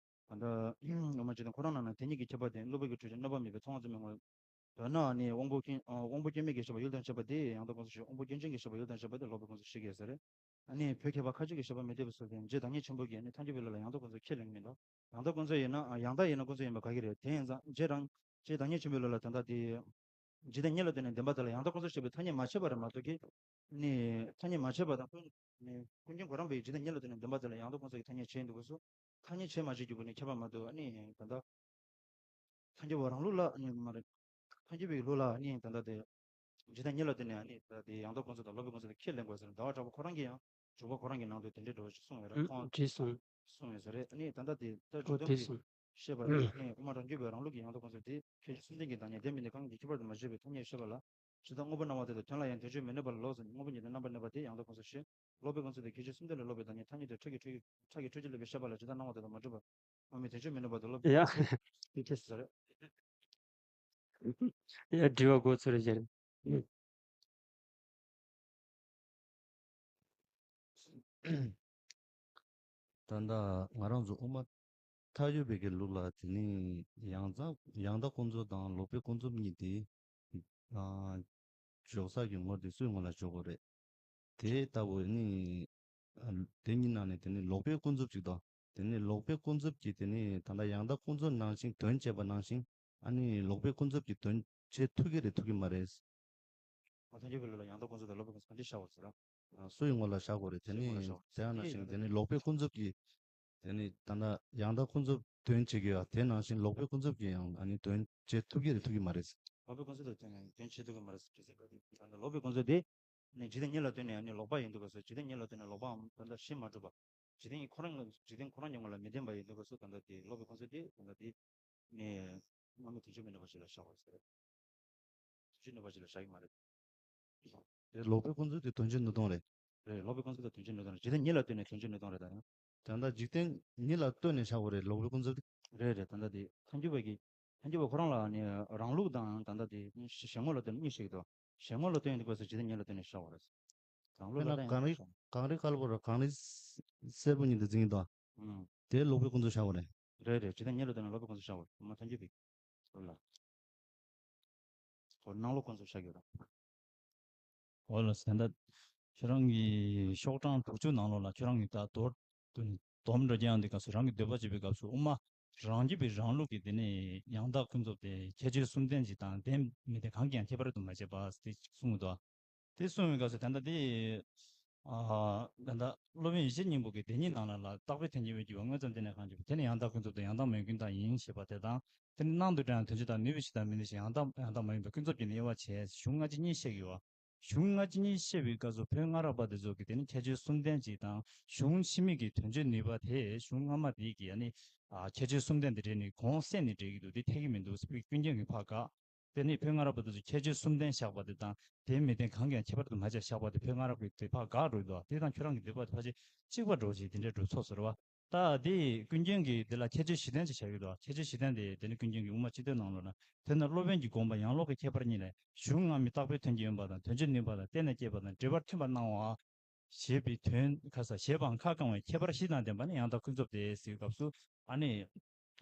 ད་ལྟ་དབུ་མ་རྗེ་བཙུན་ཁོ་རང་ནང་ན་དེ་གཉིས་ཀྱི་ཁྱད་པར་དེ་སློབ་དཔོན་གྱི་གྲུབ་ཆ་རྣམ་པར་མེད་པའི་ཚོགས་དབང་ཙམ་པའི་ངོར། མདོར་ན་ཨ་ནི་དབང་པོ་སྐྱོན། དབང་པོ་སྐྱོན་མེད་ཀྱི་ཤེས་པ་ཡུལ་དང་བཅས་པ་དེ་ཡང་དག་ཀུན་རྫོབ་ཞེས། དབང་པོ་སྐྱོན་ཅན་གྱི་ཤེས་པ་ཡུལ་དང་བཅས་པ་དེ་ལོག་པའི་ཀུན་རྫོབ་ཞེས་བྱ་ཟེར། ཨ་ནི་བོད་མཁས་པ་ཁ་ཅིག་གིས་བཤད་པ་མི་འཐད་པའི་ཚུལ་དེ་རྗེ་བདག་ཉིད་ཆེན་པོ་གིས་ཨ་ནི་ཐལ་འགྱུར་བའི་ལུགས་ལ་ཡང་དག་ཀུན་རྫོབ་ཁས་ལེན་གྱི་མི་འདུག། ཡང་དག་ཀུན་རྫོབ་ཡིན་ན། ཡང་དག་ཡིན་ན་ཀུན་རྫོབ་ཡིན་པ་ག་གི་རེད། དེ་ཡིན་ཙང་རྗེ་རང་། རྗེ་བདག་ཉིད་ཆེན་པོའི་ལུགས་ལ་ད་ལྟ་དེ། འཇིག་རྟེན་གཉིས་ལ་ལྟོས་ནས་བདེན་པ་དེ་ལ་ཡང་དག་ཀུན་རྫོབ་ཞེས་པའི་ཐ་སྙད་མ་བྱས་པ་རེད་མ་གཏོགས་ཀྱི། ནི། ཐ་སྙད་མ་བྱས་པ་དང་ཀུན། ནི་ཀུན་མཁྱེན་ཁོ་རང་པས་འཇིག་རྟེན་གཉིས་ལ་ལྟོས་ནས་བདེན་པ་དེ་ལ་ཡང་དག་ཀུན་རྫོབ་ཀྱི་ཐ་སྙད་བྱས་འདུག་གོ་སོ། ཐ་སྙད་བྱས་མ་བྱས་ཀྱི་སྒོ་ནས་ཁྱད་པར་མ་གཏོགས་ཨ་ནི་ད་ལྟ། ཐལ་འགྱུར་བ་རང་ལུགས་ལ་ཨ་ནི་མ་རེད། ཐལ་འགྱུར་བའི་ལུགས་ལ་ཨ་ནི་ད་ལྟ་དེ། འཇིག་རྟེན་གཉིས་ལ་ལྟོས་ནས་ཨ་ནི་ད་ལྟ་དེ་ཡང་དག་ཀུན་རྫོབ་དང་ལོག་པའི་ཀུན་རྫོབ་དེ་ཁས་ལེན་དགོས་ཟེར། ཟླ་བ་གྲགས་པ་ཁོ་རང་གིས་ཡང་ དྲུག་པ་ཁོ་རང་གི་ནང་དུ་དེ་འདྲའི་འགྲོ་བ་ཞིག་གསུངས་ཡོད་རེད། ཁོང་བྲིས་སོང་། གསུངས་ཡོད་ས་རེད། ཨ་ནི་ད་ལྟ་དེ་ད་འོ་ཇོ་བདག་དེ་གིས་སོང་། བཤད་པ་ལ་ཨ་ནི་དབུ་མ་རང་རྒྱུད་པའི་རང་ལུགས་ཀྱི་ཡང་དག་ཀུན་རྫོབ་དེ་ཁྱད་ཆོས་གསུམ་ལྡན་གྱི་བདག་ཉིད་བདེན་མི་གནས་གང་གིས་ཁྱད་པར་དུ་མ་བྱས་པའི་ཐ་སྙད་བཤད་པ་ལ། ཇི་ལྟར་དངོས་པོ་སྣང་བ་དེ་དང་དོན་ལ་ཡང་དོན་སྤྱོད་མི་གནས་པ་ལ་ལོག་ཟེར་ནས་དངོས་པོ་ཉིད་དུ་རྣམ་པར་གནས་པ་དེ་ཡང་དག་ཀུན་རྫོབ་ཞེས། ལོག་པའི་ཀུན་རྫོབ་དེ་ཁྱད་ཆོས་གསུམ་ལྡན་ལས་ལོག་པའི་བདག་ཉིད་ཐ་སྙད་དེ་ཕྲད་ཀྱི་ཕྲད་ཀྱི་ཕྲད་ཀྱི་ཕྲད་ཀྱི་ཕྲད་ཅིག་ལས་པའི་བཤད་པ་ལ་ཇི་ལྟར་སྣང་བ་དེ་དང་མ་གྲུབ་པ། དངོས་མེད་དོན་སྤྱོད་མི་གནས་པ་དང་ལོག་པའི་ཡ། ཀུན་རྫོབ་དེ་ཁྱད་ཆོས་ཟེར། ཡ་དྲི་བ་འགོ་ཚུགས་རེ་བྱེད། ད་ལྟ་ང་རང་ཚོ་དབུ་མ་ཐལ་འགྱུར་བའི་གི་ལུགས་ལ་དེ་ནི་ཡང་དག་ཡང་དག་ཀུན་རྫོབ་དང་ལོག་པའི་ཀུན་རྫོབ་གཉིས་དེ་ཨ་འཇོག་ས་གི་ངོ་དེ་སུའི་ངོ་ལ་འཇོག་དགོས་རེད། དེ་ལྟ་བུ་ནི་ཨ་དེ་གཉིས་ནང་ནས་དེ་ནི་ལོག་པའི་ཀུན་རྫོབ་ཅིག་དང་དེ་ནི་ལོག་པའི་ཀུན་རྫོབ་ཀྱི་དེ་ནི་ད་ལྟ་ཡང་དག་ཀུན་རྫོབ་ནང་བཞིན་དོན་བྱེད་པ་ནང་བཞིན་ཨ་ནི་ལོག་པའི་ཀུན་རྫོབ་ཀྱི་དོན་བྱེད་ཐུབ་ཀྱི་རེད་ཐུབ་ཀྱི་མ་རེད། ཨ་ཐལ་འགྱུར་བའི་ལུགས་ལ་ཡང་དག་ཀུན་རྫོབ་དང་ལོག་པའི་ཀུན་རྫོབ་གང་ཅི་བཞག་པར་ཟེར། ཨ་སུ་ཡི་ངོ་ལ་བཞག་དགོས་རེད། དེ་སུ་ཡི་ངོ་ལ་ནི་བཞག་དེ་ཡང་ནང་བཞིན་དེ་ནི་ལོག་པའི་ཀུན་རྫོབ་ཀྱི་དེ་ནི་ད་ལྟ་ཡང་དག་ཀུན་རྫོབ་དོན་བྱེད་ཀྱི་ཡོད། དེ་ནང་བཞིན་ལོག་པའི་ཀུན་རྫོབ་ཀྱི་ཡང་ཨ་ནི་དོན་བྱེད་ཐུབ་ཀྱི་རེད་ཐུབ་ཀྱི་མ་རེད། ལོག་པའི་ཀུན་རྫོབ་དོན་དོན་བྱེད་ཐུབ་ཀྱི་མ་རེད་ཟེར། ད་ལྟ་ལོག་པའི་ཀུན་རྫོབ་དེ་ནི་འཇིག་རྟེན་ཉིད་ལ་ལྟོས་ནས་ཨ་ནི་ལོག་པ་ཡིན་དུས་སྐབས་སུ་འཇིག་རྟེན་ཉིད་ལ་ལྟོས་ནས་ལོག་པའམ་ད་ལྟ་གཞི་མ་གྲུབ་པ། འཇིག་རྟེན་གྱི་ཁོ་རང་འཇིག་རྟེན་ཁོ་རང་གྱི་ངོ་ལ་མི་ལྡན་པ་ཡིན་དུས་སྐབས་སུ་ད་ལྟ་དེ་ལོག་པའི་ཀུན་རྫོབ་དེ་ད་ལྟ་དེ་ནི་དངོས་མེད་དོན་སྤྱོད་མི་གནས་པ་ཞིག་ལ་བཞག་པ་ཟེར། དོན་སྤྱོད་གནས་པ་ཞིག་ལ་བཞག་གི་མ་རེད། དེ་ལོག་པའི་ཀུན་རྫོབ་དེ་དོན་སྤྱོད་གནས་སྟངས་རེད། རེད། ལོག་པའི་ཀུན་རྫོབ་དེ་དོན་སྤྱོད་གནས་སྟངས་རེད། འཇིག་རྟེན་ཉིད་ལ་ལྟོས་ནས་དོན་སྤྱོད་གནས་སྟངས་རེད་ད་ཡང་། ད་ལྟ་འཇིག་རྟེན་ཉིད་ལ་ལྟོས་ནས་བཞག་པ་རེད་ལོག་པའི་ཀུན་རྫོབ་དེ། རེད་རེད། ད་ལྟ་དེ་ཐལ་འགྱུར་བ་གི་ཐལ་འགྱུར་བ་ཁོ་རང་ལ་ནི་རང་ལུགས་དང་ད་ལྟ་དེ་གཞན་ངོ་ལ་ལྟོས་ནས་གཉིས་བཤད་ཀྱི་འདུག་གཞན་ངོ་ལ་ལྟོས་ཡོང་དུས་སྐབས་སུ་འཇིག་རྟེན་ཉིད་ལ་ལྟོས་ནས་བཞག་པ་རེད། རང་ལུགས་དཔེར་ལ་ན་ལྟོས་གངས་ཡོང་རི་བཞག་གངས་རི་དཀར་པོ་ར་གངས་རི་སེར་པོ་གཉིས་དེ་འཛིན་གྱི་འདུག་ཨང་། དེ་ལོག་པའི་ཀུན་རྫོབ་བཞག་པ་རེད། རེད་རེད། འཇིག་རྟེན་ཉིད་ལ་ལྟོས་ནས་ལོག་པའི་ཀུན་རྫོབ་བཞག་པ་རེད། མ་ཐལ་འགྱུར་བའི་ལ། ཨོ་སྣང་ལོག་ཀུན་རྫོབ་བཞག་ཡོད་ར། ཨོ་ལགས་སོ། ད་ལྟ་ཁྱོད་རང་གི་ཤོག་གྲངས་དྲུག་ཅུ་ནང་ལོགས་ལ་ཁྱོད་རང་གི་ད་མདོར་བསྡུས་ནས་སྡོམ་འགྲོ་རྒྱུ་ཡང་འདི་སྐབས་སུ་རང་གི་འདོད་པ་བྱེད་པའི་སྐབས་སུ་དབུ་མ་རང་རྒྱུད་པའི་རང་ལུགས་ཀྱི་དེ་ནས་ཡང་དག་ཀུན་རྫོབ་དེ་ཁྱད་ཆོས་གསུམ་ལྡན་ཅིག་དང་ལྡན་མི་ལྡན་གང་གིས་ཡང་ཁྱད་པར་དུ་མ་བྱས་པ་དེ་གསུངས་འདུག་དེ་གསུངས་པའི་སྐབས་སུ་ད་ལྟ་དེ། ཨ། ད་ལྟ་སློབ་དཔོན་ཡེ་ཤེས་སྙིང་པོ་གིས་དེ་ཉིད་ནང་ལ་ལ་བརྟག་པའི་དོན་གྱི་དབྱེ་བ་འགྱུར་བ་དངོས་ཙམ་བསྟན་ནས་གང་བྱེད་པ་དེ་ནི་ཡང་དག་ཀུན་རྫོབ་དང་ཡང་དག་མེད་ཀུན་བརྟགས་ཡིན་ཞེས་པ་དེ་དང་། དེ་ནི་སྣང་དུ་འགྲོ་ཡང་དོན་སྤྱི་དང་ནུས་པའི་ཕྱིར་དང་མི་ནུས་ཕྱིར་ཡང་དག་ཡང་དག་མ་ཡིན་པའི་ཀུན་རྫོབ་ཀྱི་ནི་དབྱེ་བ་བྱས་གཞུང་སྔ་ཕྱི་གཉིས་བཤད་ཀྱི་ཡོད། གཞུང་སྔ་ཕྱི་གཉིས་བཤད་པའི་སྐབས་སུ་བོད་སྔ་རབས་པ་དེ་ཚོ་གིས་དེ་ནི་ཁྱད་ཆོས་གསུམ་ལྡན་ཅིག་དང་གཞུང་ཕྱི་མའི་གི་དོན་སྤྱིའི་ནུས་པ་དེ་གཞུང་སྔ་མ་དེ་གིས་ཡང་ནི་ཁྱད་ཆོས་གསུམ་ལྡན་དེ་འདྲས་ནི་གོང་གསལ་ནས་འགྲེལ་གྱི་འདུག་དེ་འཐད་ཀྱི་མི་འདུག་ཟེར་བའི་ཀུན་མཁྱེན་གྱིས་ཕར་དགག་དེ་ནི་བོད་སྔ་རབས་པ་དེ་ཚོ་ཁྱད་ཆོས་གསུམ་ལྡན་བཞག་པ་དེ་དང་ལྡན་མི་ལྡན་གང་གིས་ཡང་ཁྱད་པར་དུ་མ་བྱས་བཞག་པ་དེ་བོད་སྔ་རབས་ཀྱི་དེ་ཕར་དགག་འགྲོ་གི་འདུག་དེ་དང་ཁྱོད་རང་གི་འདོད་པ་དེ་ཕལ་ཆེར་གཅིག་པ་འགྲོ་ཅིག་དེ་འདྲའི་འགྲོ་ཚོད་ཟེར་བ། ད་དེ་ཀུན་མཁྱེན་གྱིས་དེ་ལ་ཁྱད་ཆོས་བཞི་ལྡན་ཅིག་བཞག་ཡོད་འདུག་ཁྱད་ཆོས་བཞི་ལྡན་དེ་དེ་ནི་ཀུན་མཁྱེན་གྱིས་དབུ་མ་སྤྱི་དོན་ནང་ལོགས་ན། དེ་ནི་སློབ་དཔོན་གྱིས་དགོངས་པ་ཡང་ལོག་གི་ཁྱད་པར་གཉིས་ལས་གཞུང་སྔ་མའི་བརྟག་པའི་དོན་གྱི་དབེན་པ་དང་དོན་སྤྱིའི་ནུས་པ་དང་བརྟེན་ནས་སྐྱེས་པ་དང་འབྲེལ་པར་མཐུན་པར་སྣང་བ། ཞེས་པའི་དོན་ཁ་ས་ཞེས་པའང་ཁ་བསྐང་བའི་ཁྱད་པར་བཞི་དང་ལྡན་པ་ནི་ཡང་དག་ཀུན་རྫོབ་སྟེ་ཟེར་བའི་སྐབས་སུ་ཨ་ནི།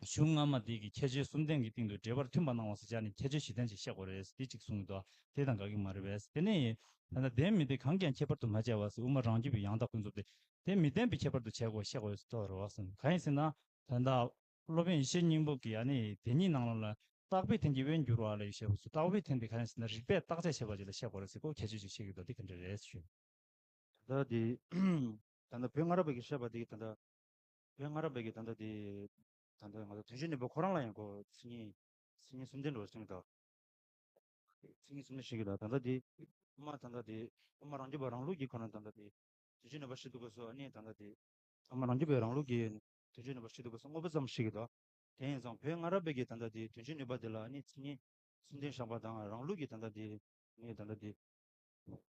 གཞུང་སྔ་མ་དེ་གི་ཁྱད་ཆོས་གསུམ་ལྡན་གྱི་སྟེང་དུ་འབྲེལ་པར་མཐུན་པར་སྣང་བ་ཟེར་བྱས་ནས་ཁྱད་ཆོས་བཞི་ལྡན་ཅིག་བཤད་དགོས་རེད་དེ་གཅིག་གསུངས་འདུག་དེ་དང་འགལ་གྱི་མ་རེད་པས། དེ་ནས་ད་ལྟ་ལྡན་མི་ལྡན་གང་གིས་ཡང་ཁྱད་པར་དུ་མ་བྱས་པ་ཟེར་དབུ་མ་རང་རྒྱུད་པའི་ཡང་དག་ཀུན་རྫོབ་སྟེ། དེ་མི་ལྡན་པའི་ཁྱད་པར་དུ་བྱས་དགོས་བཤད་དགོས་ཟེར་དོ་རེད་བ་གསུངས། གང་ཡིན་ཟེར་ན། ད་ལྟ་སློབ་དཔོན་ཡེ་ཤེས་སྙིང་པོ་གིས་ཨ་ནི་དེ་ཉིད་ནང་ལོགས་ལ་བརྟག་པའི་དོན་གྱི་དབེན་འགྱུར་བ་ལ་ཡོད་བཤད་པ་སོགས་བརྟག་པའི་དོན་དེ་གང་ཡིན་ཟེར་ན་རིགས་པས་བརྟག་དཔྱད་བྱས་པ་ཅིག་ལ་བཤད་དགོས་རེད་ཟེར་གོ་ཁྱད་ཆོས་ཅིག་བཤད་ཀྱི་འདུག་དེ་ག་འདྲ་རེད་ཞུ། ད་དེ། ད་ལྟ་བོད་སྔ་རབས་པ་གིས་བཤད་པ་དེ་ད་ལྟ། བོད་སྔ་རབས་པ་གིས་ད་ལྟ་དེ། ད་ལྟ་ང་ཚོ་དོན་སྤྱིའི་ནུས་པ་ཁོ་རང་ལ་ཡང་གོ་མཚན་ཉིད། མཚན་ཉིད་གསུམ་ལྡན་འགྲོ་བ་ཞིག་དང་། མཚན་ཉིད་གསུམ་ལྡན་ཞིག་གི་ད་ད་ལྟ་དེ། དབུ་མ་ད་ལྟ་དེ། དབུ་མ་རང་རྒྱུད་པ་རང་ལུགས་ཀྱི་ཁོ་ན་ད་ལྟ་དེ། དོན་སྤྱིའི་ནུས་པ་ཞིག་འདུག་གོ་སོ་ཨ་ནི་ད་ལྟ་དེ། དབུ་མ་རང་རྒྱུད་པའི་རང་ལུགས་ཀྱི། དོན་སྤྱིའི་ནུས་པ་ཞིག་འདུག་གོ་སོ་དངོས་པོ་ཙམ་ཞིག་གི་ད། དེ་ཡིན་ཙང་བོད་སྔ་རབས་པའི་གི་ད་ལྟ་དེ་དོན་སྤྱིའི་ནུས་པ་དེ་ལ་ཨ་ནི་མཚན་ཉིད། གསུམ་ལྡན་བཞག་པ་དང་རང་ལུགས་ཀྱི་ད་ལྟ་དེ། ངས་ད་ལྟ་དེ།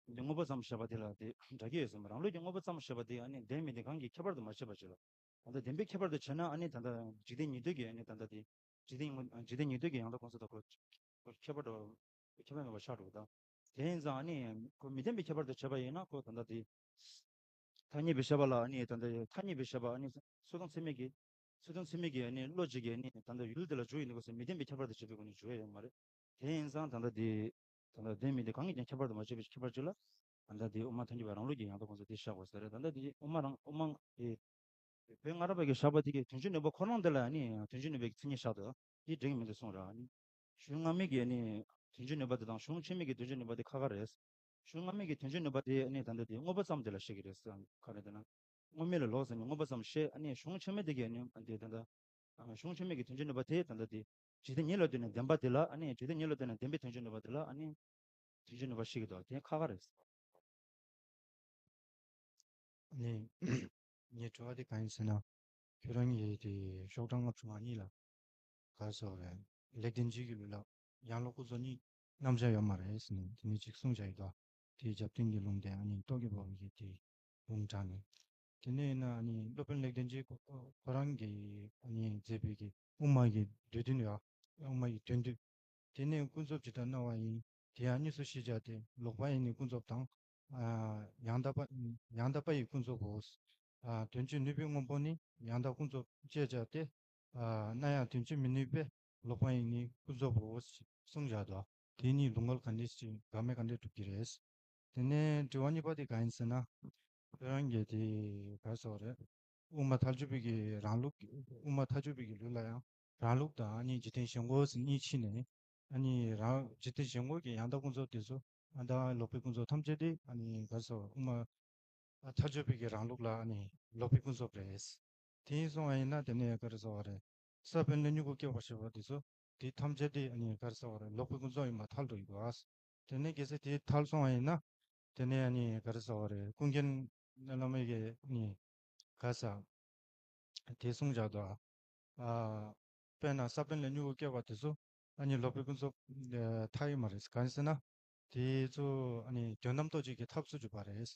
འདི་དངོས་པོ་ཙམ་བཤད་པ་དེ་ལ་དེ་འདྲ་གི་ཡོད་ཟེར་མ། རང་ལུགས་ཀྱི་དངོས་པོ་ཙམ་བཤད་པ་དེ་ཨ་ནི་ལྡན་མི་ལྡན་གང་གིས་ཁྱད་པར་དུ་མ་བྱས་པ་ཅིག་ལ། ད་ལྟ་བདེན་པའི་ཁྱད་པར་དུ་བྱས་ན་ཨ་ནི་ད་ལྟ་འཇིག་རྟེན་ཉིད་དོན་གྱི་ཨ་ནི་ད་ལྟ་དེ། འཇིག་རྟེན་ངོ་འཇིག་རྟེན་ཉིད་དོན་གྱི་ཡང་དག་ཀུན་རྫོབ་དང་ཁོ། ཁོ་ཁྱད་པར་དུ། ཁྱད་པར་མེད་པར་ཆགས་འགྲོ་གི་དང་། དེ་ཡིན་ཙང་ཨ་ནི་ཁོ་མི་ལྡན་པའི་ཁྱད་པར་དུ་བྱས་པ་ཡིན་ན་ཁོ་ད་ལྟ་དེ། ཐ་སྙད་པའི་བཤད་པ་ལ་ཨ་ནི་ད་ལྟ་ཐ་སྙད་པའི་བཤད་པ་ཨ་ནི་ཚུལ་མཐུན་ཚད་མའི་གི། ཚུལ་མཐུན་ཚད་མའི་གི་ཨ་ནི་བློ་གཅིག་གིས་ཨ་ནི་ད་ལྟ་ཡུལ་དེ་ལ་འཇུག་ཡིན་དགོས་སོ་མི་ལྡན་པའི་ཁྱད་པར་དུ་བྱེད་པའི་སྒོ་ནས་འཇུག་ཡ་ཡོད་མ་རེད། དེ་ཡིན་ཙང་ད་ལྟ་དེ། ད་ལྟ་ལྡན་མི་ལྡན་གང་གིས་ཀྱང་ཁྱད་པར་དུ་མ་བྱས་པའི་ཁྱད་པར་ཅིག་ལ། ད་ལྟ་དེ་དབུ་མ་ཐལ་འགྱུར་བའི་རང་ལུགས་ཀྱི་ཡང་དག་ཀུན་རྫོབ་དེ་བཞག་དགོས་ཟེར་རེད། ད་ལྟ་དེ་དབུ་མ་རང་དབུ་མ་དེ། བོད་སྔ་རབས་པ་གིས་བཞག་པ་དེ་གི་དོན་སྤྱིའི་ནུས་པ་ཁོ་རང་དེ་ལ་ནི་དོན་སྤྱིའི་ནུས་པའི་མཚན་ཉིད་བཞག་འདུག་དེ་འགྲིག་གི་མི་འདུག་གསུངས་ར་ནི། གཞུང་སྔ་མའི་གི་ནི་དོན་སྤྱིའི་ནུས་པ་དེ་དང་གཞུང་ཕྱི་མའི་གི་དོན་སྤྱིའི་ནུས་པ་དེ་ཁ་ཁ་རེད། གཞུང་སྔ་མའི་གི་དོན་སྤྱིའི་ནུས་པ་དེ་ནི་ད་ལྟ་དེ་དངོས་པོ་ཙམ་དེ་ལ་བཤད་ཀྱི་རེད་ཟེར་ག་རེ་དེ་ན། དངོས་མེད་ལ་ལོག་ཟེར་ནས་དངོས་པོ་ཙམ་བཤད་ཨ་ནི་གཞུང་ཕྱི་མའི་དེ་གི་ནི་དེ་ད་ལྟ། གཞུང་ཕྱི་མའི་གི་དོན་སྤྱིའི་ནུས་པ་དེ་ད་ལྟ་དེ། འཇིག་རྟེན་ཉིད་ལ་ལྟོས་ནས་བདེན་པ་དེ་ལ་ཨ་ནི་འཇིག་རྟེན་ཉིད་ལ་ལྟོས་ནས་བདེན་པའི་དོན་སྤྱིའི་ནུས་པ་དེ་ལ་ཨ་ནི། དོན་སྤྱིའི་ནུས་པ་ཞིག་གི་དོ་དེ་ཁ་ཁ་རེད། ནས་ངའི་དྲི་བ་དེ་གང་ཡིན་ཟེར་ན། ཁྱོད་རང་གིས་དེ་ཤོག་གྲངས་ལྔ་བཅུ་ང་གཉིས་ལ་ག་རེ་ཟེར་བ་རེད། ལེགས་ལྡན་འབྱེད་ཀྱི་ལུགས་ལ་ཡང་ལོག་ཀུན་རྫོབ་གཉིས་རྣམ་གཞག་ཡོད་མ་རེད་ཟེར་ནས་དེ་ནས་ཅིག་གསུངས་བཞག་ཡོད་དོ། དེའི་རྒྱབ་རྟེན་གྱི་ལུང་དེ་ཨ་ནི་རྟོག་གེ་པོ་གི་དེ་ལུང་དྲངས་ནས། དེ་ནས་ཡིན་ན་ཨ་ནི་སློབ་དཔོན་ལེགས་ལྡན་འབྱེད་ཁོ་ཁོ་རང་གིས་ཨ་ནི་མཛད་པའི་གི་དབུ་མ་གི་སྡེ་བདུན་ཡོད། དབུ་མ་གི་དོན་བདུན། དེ་ནས་ཀུན་རྫོབ་ཇི་ལྟར་སྣང་བ་ཡིན། དེ་ཡང་གཉིས་སུ་ཤེས་བྱ་སྟེ། ལོག་པ་ཡི་ནི་ཀུན་རྫོབ་དང་། ཨ་ཡང་དག་པ་ཡང་དག་པ་ཡི་ཀུན་རྫོབ་བོ། ཨ་དོན་སྤྱོད་ནུས་པའི་དངོས་པོ་ནི་ཡང་དག་ཀུན་རྫོབ་ཅེས་བྱ་སྟེ། ཨ་སྣང་ཡང་དོན་སྤྱོད་མི་ནུས་པས་ལོག་པ་ཡི་ནི་ཀུན་རྫོབ་བོ་གསུངས་བཞག་དོ། དེ་ནི་ལུང་འགལ་ག་འདྲས་ཤིག་འགལ་མེད་ག་འདྲས་གྲུབ་ཀྱི་རེད། དེ་ནས་དྲི་བ་གཉིས་པ་དེ་གང་ཡིན་ཟེར་ན། ཁྱོད་རང་གིས་དེ་ག་རེ་ཟེར་བ་རེད། དབུ་མ་ཐལ་འགྱུར་བའི་གི་རང་ལུགས་ཀྱི་དབུ་མ་ཐལ་འགྱུར་བའི་གི་ལུགས་ལ་ཡང་རང་ལུགས་དང་ཨ་ནི་འཇིག་རྟེན་གཞན་ངོ་ཟེར་གཉིས་ཕྱེ་ནས། ཨ་ནི་རང་འཇིག་རྟེན་གཞན་ངོ་གི་ཡང་དག་ཀུན་རྫོབ་དེ་ཚོ་ཨ་ད་ལོག་པའི་ཀུན་རྫོབ་ཐམས་ཅད་དེ་ཨ་ནི་ག་རེ་ཟེར་བ་དབུ་མ་ཐལ་འགྱུར་བའི་གི་རང་ལུགས་ལ་ཨ་ནི་ལོག་པའི་ཀུན་རྫོབ་རེད། དེ་ཡིན་སོང་བ་ཡིན་ན་དེ་ནས་ག་རེ་ཟེར་བ་རེད། ས་བོན་ལས་མྱུ་གུ་སྐྱེ་བར་བྱེད་པ་དེ་ཚོ་དེ་ཐམས་ཅད་དེ་ཨ་ནི་ག་རེ་ཟེར་བ་རེད། ལོག་པའི་ཀུན་རྫོབ་ཡིན་པ་ཐལ་འགྲོ་ཡི་གོ། དེ་ནས་གལ་སྲིད་དེ་ཐལ་སོང་བ་ཡིན་ན། དེ་ནས་ཨ་ནི་ག་རེ་ཟེར་བ་རེད། ཀུན་མཁྱེན་བླ་མ་གིས་ནི་ག་ས་དེ་གསུངས་བཞག་འདུག་ཨ། དཔེར་ན་ས་བོན་ལས་མྱུ་གུ་སྐྱེ་བ་དེ་ཚོ་ཨ་ནི་ལོག་པའི་ཀུན་རྫོབ་ཐལ་ཡོད་མ་རེད། གང་ཡིན་ཟེར་ན། དེ་ཚོ་ཨ་ནི་དོན་དམ་རྟོགས་བྱེད་ཀྱི་ཐབས་སུ་གྱུར་པ་རེད།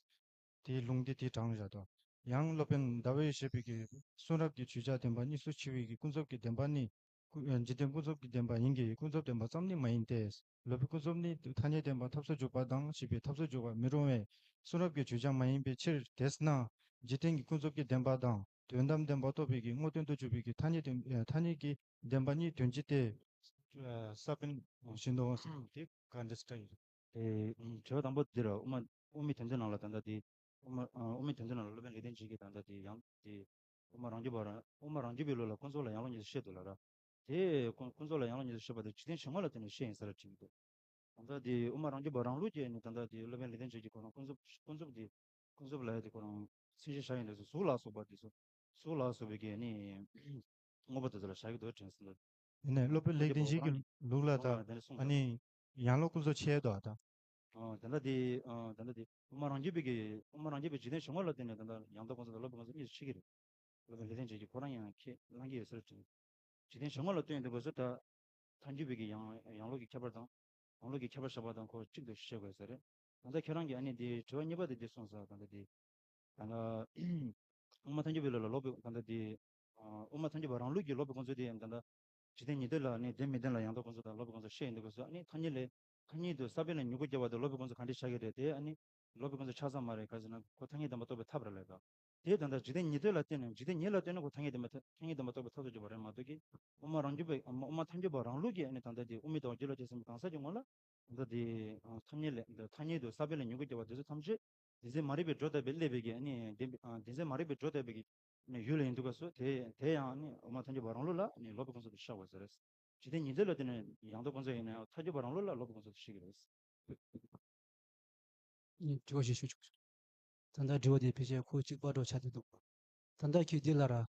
དེའི་ལུང་དེ་དེ་དྲངས་བཞག་འདུག་ཡང་སློབ་དཔོན་ཟླ་བས་བཤད་པའི་གི་གསུང་རབ་ཀྱི་བརྗོད་བྱ་བདེན་པ་གཉིས་སུ་ཕྱེ་བའི་གི་ཀུན་རྫོབ་ཀྱི་བདེན་པ་ནི། ཀུ- ཨ་འཇིག་རྟེན་ཀུན་རྫོབ་ཀྱི་བདེན་པ་ཡིན་གྱི་ཀུན་རྫོབ་བདེན་པ་ཙམ་ནི་མ་ཡིན་ཏེ། ལོག་པའི་ཀུན་རྫོབ་ནི་ཐ་སྙད་བདེན་པ་ཐབས་སུ་འཇུག་པ་དང་ཞེས་པའི་ཐབས་སུ་འཇུག་པ་མི་རུང་བས་གསུང་རབ་ཀྱི་བརྗོད་བྱ་མ་ཡིན་པའི་ཕྱིར། དེས་ན་འཇིག་རྟེན་གྱི་ཀུན་རྫོབ་ཀྱི་བདེན་པ་དང་དོན་དམ་བདེན་པ་རྟོགས་པའི་གི་དངོས་དོན་དུ་གྱུར་པའི་གི་ཐ་སྙད་བདེན་ཨ་ཐ་སྙད་ཀྱི་བདེན་པ་གཉིས་དོན་གཅིག་སྟེ། ཨ་ས་བོན་བཞིན་དུ་འོང་ཟེར་དེ་ག་འདྲ་ཞིག་ཡིན། དེ་དྲི་བ་དང་པོ་འདི་ར་དབུ་མ་དབུ་མའི་དོན་ཚན་ནང་ལ་ད་ལྟ་དེ་དབུ་མ་ཨ་དབུ་མའི་དོན་ཚན་ནང་ལ་སློབ་དཔོན་ལེགས་ལྡན་འབྱེད་ཀྱིས་ད་ལྟ་དེ་ཡང་དེ་དབུ་མ་རང་རྒྱུད་པ་རང་དབུ་མ་རང་རྒྱུད་པའི་ལུགས་ལ་ཀུན་རྫོབ་ལ་ཡང་ལོག་གཉིས་སུ་བཤད་འདུག་ལ་ར། དེ་ཀུན་ཀུན་རྫོབ་ལ་ཡང་ལོག་གཉིས་སུ་བཤད་པ་དེ་འཇིག་རྟེན་བྱེ་སྔོན་ལ་བརྟེན་ནས་བཤད་ཡིན་ས་རེད་དྲན་གྱི་འདུག་ད་ལྟ་དེ་དབུ་མ་རང་རྒྱུད་པ་རང་ལུགས་ཀྱི་ནི་ད་ལྟ་དེ་སློབ་དཔོན་ལེགས་ལྡན་འབྱེད་ཀྱིས་ཁོ་རང་ཀུན་རྫོབ་ཀུན་རྫོབ་དེ་ཀུན་རྫོབ་ལ་ཡ་དེ་ཁོ་རང་མཚན་གཞི་བཞག་ཡིན་དུས་སུ་གཟུགས་ལ་སོགས་པ་དེ་ཚོ་གཟུགས་ལ་སོགས་པའི་གི་ནི་དངོས་པོ་དེ་ཚོ་ལ་བཞག་གི་འདུག་དྲན་སོང་། ཡིན་ནའི་སློབ་དཔོན་ལེགས་ལྡན་འབྱེད་ཀྱི་ལུགས་ལ་ད་ཨ་ནི་ཡང་ལོག་ཀུན་རྫོབ་ཕྱེ་འདུག་ད། ཨ་ད་ལྟ་དེ་ཨ་ད་ལྟ་དེ་དབུ་མ་རང་རྒྱུད་པའི་གི་དབུ་མ་རང་རྒྱུད་པའི་འཇིག་རྟེན་བྱེ་སྔོན་ལ་བརྟེན་ནས་ད་ལྟ་ཡང་དག་ཀུན་རྫོབ་དང་ལོག་པའི་ཀུན་རྫོབ་གཉིས་སུ་ཕྱེ་གི་རེད། སློབ་དཔོན་ལེགས་ལྡན་འབྱེད་ཀྱིས་ཁོ་རང་ཡང་ཁས་བླངས་ཀྱི་ཡོད་ས་རེད་དྲན། འཇིག་རྟེན་བྱེ་སྔོན་ལ་ལྟོས་ཡོང་དུས་སྐབས་སུ་ད་ཐལ་འགྱུར་བའི་གི་ཡང་ཡང་ལོག་གི་ཁྱད་པར་དང་། ཡང་ལོག་གི་ཁྱད་པར་བཞག་པ་དང་ཁོ་གཅིག་ཏུ་བཤད་དགོས་ས་རེད། ད་ལྟ་ཁྱེད་རང་གིས་ཨ་ནི་དེ་དྲི་བ་གཉིས་པ་དེ་འདི་གསུངས་ས་ད་ལྟ་དེ། ད་ལྟ་དབུ་མ་ཐལ་འགྱུར་བའི་ལུགས་ལ་ལོག་པའི་ད་ལྟ་དེ། ཨ་དབུ་མ་ཐལ་འགྱུར་བ་རང་ལུགས་ཀྱི་ལོག་པའི་ཀུན་རྫོབ་དེ་ད་ལྟ་འཇིག་རྟེན་ཉིད་དོན་ལ་ནི་བདེན་མི་བདེན་ལ་ཡང་དག་ཀུན་རྫོབ་དང་ལོག་པའི་ཀུན་རྫོབ་བཤད་ཡོང་དུས་སྐབས་སུ་ཨ་ནི་ཐ་སྙད་ལས་ཐ་སྙད་དུ་ས་བོན་ལ་མྱུ་གུ་སྐྱེ་བ་དེ་ལོག་པའི་ཀུན་རྫོབ་ག་འདྲས་ཆགས་ཀྱི་རེད། དེ་ཨ་ནི་ལོག་པའི་ཀུན་རྫོབ་ཆགས་ས་མ་རེད། ག་ཟེར་ན་ཁོ་ཐ་སྙད་བདེན་པ་རྟོགས་པའི་ཐབས་རེད་ལབ་ད། དེ་ད་ལྟ་འཇིག་རྟེན་ཉིད་དོན་ལ་བརྟེན་ནས་འཇིག་རྟེན་ཉིད་ལ་ལྟོས་ནས་ཁོ་ཐ་སྙད་བདེན་པ་ཐ་སྙད་བདེན་པ་རྟོགས་པའི་ཐབས་སུ་གྱུར་པ་རེད་མ་གཏོགས་ཀྱི། དབུ་མ་རང་རྒྱུད་པའི་དབུ་མ་ཐལ་འགྱུར་བ་རང་ལུགས་ཀྱི་ཨ་ནི་ད་ལྟ་དེ་དབུ་མའི་ལྡོག་རྒྱུད་ལ་སྐྱེས་ཟིན་པའི་གང་ཟག་གི་ངོ་ལ་ད་ལྟ་དེ་ཐ་སྙད་ལས་ད་ཐ་སྙད་དུ་ས་བོན་ལ་མྱུ་གུ་སྐྱེ་བ་དེ་ཚོ་ཐམས་ཅད་བདེན་འཛིན་མ་རིག་པའི་སྒྲོ་བཏགས་པའི་སླེབས་པའི་གི་ཨ་ནི་བདེན་པའི་བདེན་འཛིན་མ་རིག་པའི་སྒྲོ་བཏགས་པའི་གི་ཨ་ནི་ཡུལ་ལ་ཡིན་དུས་སྐབས་སུ་དེ་དེ་ཡང་ཨ་ནི་དབུ་མ་ཐལ་འགྱུར་བ་རང་ལུགས་ལ་ཨ་ནི་ལོག་པའི་ཀུན་རྫོབ་ཏུ་ཤར་བ་ཟེར། འཇིག་རྟེན་ཉིད་དོན་ལ་བརྟེན་ནས་ཡང་དག་ཀུན་རྫོབ་ཡིན་ན་ཡང་ཐལ་འགྱུར་བ་རང་ལུགས་ལ་ལོག་པའི་ཀུན་རྫོབ་ཏུ་ཤར་གྱི་རེད། ངས་དྲི་བ་ཞིག་ཞུ་ཆོག་ད་ལྟ་དྲི་བ་དེ་ཕལ་ཆེར་ཁོ་གཅིག་པ་འདྲ་ཆགས་བསྡད་འདུག་ད་ལྟ་ཁྱེད་འདི་ལ་ར།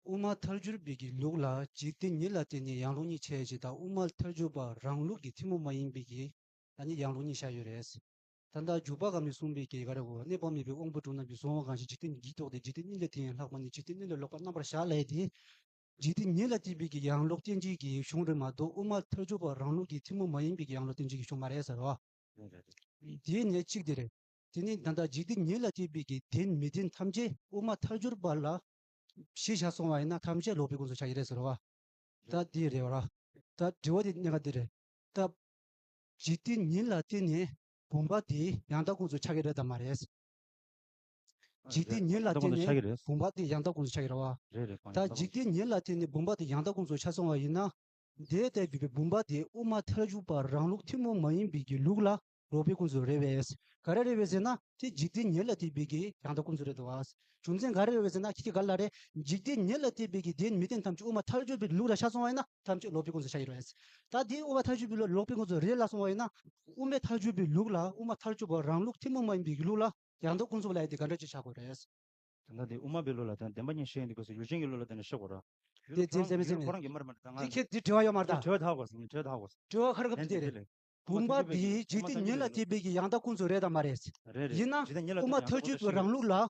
དབུ་མ་ཐལ་འགྱུར་བའི་གི་ལུགས་ལ་འཇིག་རྟེན་ཉིད་ལ་བརྟེན་ནས་ཡང་ལོག་གཉིས་ཕྱེ་ཡ་ཅིག་དང་དབུ་མ་ཐལ་འགྱུར་བ་རང་ལུགས་ཀྱི་ཐུན་མོང་མ་ཡིན་པའི་གི་ད་ནི་ཡང་ལོག་གཉིས་བཞག་ཡོད་རེད། ད་ལྟ་འཇུག་པ་གང་མི་གསུངས་པའི་གི་ག་རེ་གོ་གནས་པ་མེད་པའི་དབང་པོ་དྲུག་རྣམས་ཀྱིས་གཟུང་བ་གང་ཞིག་འཇིག་རྟེན་ཉིད་རྟོགས་ཏེ་འཇིག་རྟེན་ཉིད་ལ་བརྟེན་ཡང་ལྷག་པ་ནི་འཇིག་རྟེན་ཉིད་ལས་ལོག་པར་རྣམ་པར་བཞག་ལས་ཏེ། འཇིག་རྟེན་ཉིད་ལ་བརྟེན་པའི་གི་ཡང་ལོག་རྟེན་འབྱེད་ཀྱི་གཞུང་རེད་མ་གཏོགས་དབུ་མ་ཐལ་འགྱུར་བ་རང་ལུགས་ཀྱི་ཐུན་མོང་མ་ཡིན་པའི་གི་ཡང་ལོག་རྟེན་འབྱེད་ཀྱི་གཞུང་མ་རེད་ཟེར་བ། རེད་རེད་རེད། དེའི་ནས་གཅིག་དེ་རེད། དེ་ནས་ད་ལྟ་འཇིག་རྟེན་ཉིད་ལ་བརྟེན་པའི་གི་བདེན་མི་བདེན་ཐམས་ཅད་དབུ་མ་ཐལ་འགྱུར་བ་ལ་གཞི་བཞག་སོང་བ་ཡིན་ན་ཐམས་ཅད་ལོག་པའི་ཀུན་རྫོབ་ཆགས་ཀྱི་རེད་ཟེར་བ། ད་དེ་རེད་བ། ད་དྲི་བ་དེ་གནད་འགག་དེ་རེད། ད་འཇིག་རྟེན་ཉིད་ལ་བརྟེན་ནས་བུམ་པ་དེ་ཡང་དག་ཀུན་རྫོབ་ཆགས་ཀྱི་རེད་དམ་མ་རེད། འཇིག་རྟེན་ཉིད་ལ་བརྟེན་ནས་བུམ་པ་དེ་ཡང་དག་ཀུན་རྫོབ་ཆགས་ཀྱི་རེད་བ། རེད་རེད། ད་འཇིག་རྟེན་ཉིད་ལ་བརྟེན་ནས་བུམ་པ་དེ་ཡང་དག་ཀུན་རྫོབ་ཆགས་སོང་བ་ཡིན་ན། དེ་ལྟ་བུའི་བུམ་པ་དེ་དབུ་མ་ཐལ་འཇུག་པ་རང་ལུགས་ཐུན་མོང་མ་ཡིན་པའི་གི་ལུགས་ལ་ལོག་པའི་ཀུན་རྫོབ་རེད་བས། ག་རེ་རེད་བས་ཟེར་ན་དེ་འཇིག་རྟེན་ཉིད་ལ་བརྟེན་པའི་གི་ཡང་དག་ཀུན་རྫོབ་རེད་འདུག་བ། རྒྱུ་མཚན་ག་རེ་རེད་བས་ཟེར་ན་ཁྱེད་ཀྱིས་ག་ལ་རེད། འཇིག་རྟེན་ཉིད་ལ་བརྟེན་པའི་གི་བདེན་མི་བདེན་ཐམས་ཅད་དབུ་མ་ཐལ་འཇུག་པའི་ལུགས་ལ་ཤར་སོང་བ་ཡིན་ན་ཐམས་ཅད་ལོག་པའི་ཀུན་རྫོབ་ཆགས་ཀྱི་རེད་བས། ད་དེ་དབུ་མ་ཐལ་འཇུག་པའི་ལུགས་ལོག་པའི་ཀུན་རྫོབ་རེད་ལབ་སོང་བ་ཡིན་ན། དབུ་མའི་ཐལ་འཇུག་པའི་ལུགས་ལ་དབུ་མ་ཐལ་འཇུག་པ་རང་ལུགས་ཐུན་མོང་མ་ཡིན་པའི་གི་ལུགས་ལ་ཡང་དག་ཀུན་རྫོབ་ལབ་ཡ་དེ་ག་འདྲ་ཅིག་ཆགས་དགོས་རེད། ད་ལྟ་དེ་དབུ་མ་པའི་ལུགས་ལ་དང་བདེན་པ་གཉིས་བཤད་ཡོང་དུས་སྐབས་སུ་ཡུལ་ཅན་གྱི་ལུགས་ལ་བརྟེན་ནས་བཤད་དགོས་ར། དེ་ཡུལ་རྫུན་ཚད་མི་ཚད་མི། ཁོ་རང་གིས་མར་མར་ད་ང་དེ་ཁྱེད་འདི་དྲི་བ་ཡོད་མ་རེད་ད། དྲི་བ་དག་དགོས་སོང་། དྲི་བ་དག་དགོས་སོང་། དྲི་བ་ཁ་ར་ཁ་དེ་རེད། བུམ་པ་འདི་འཇིག་རྟེན་ཉིད་ལ་བརྟེན་པའི་གི་ཡང་དག་ཀུན་རྫོབ་རེད་དམ་མ་རེད། རེད་རེད། ཡིན་ན་དབུ་མ་ཐལ་འཇུག་པའི་རང་ལུགས་ལ་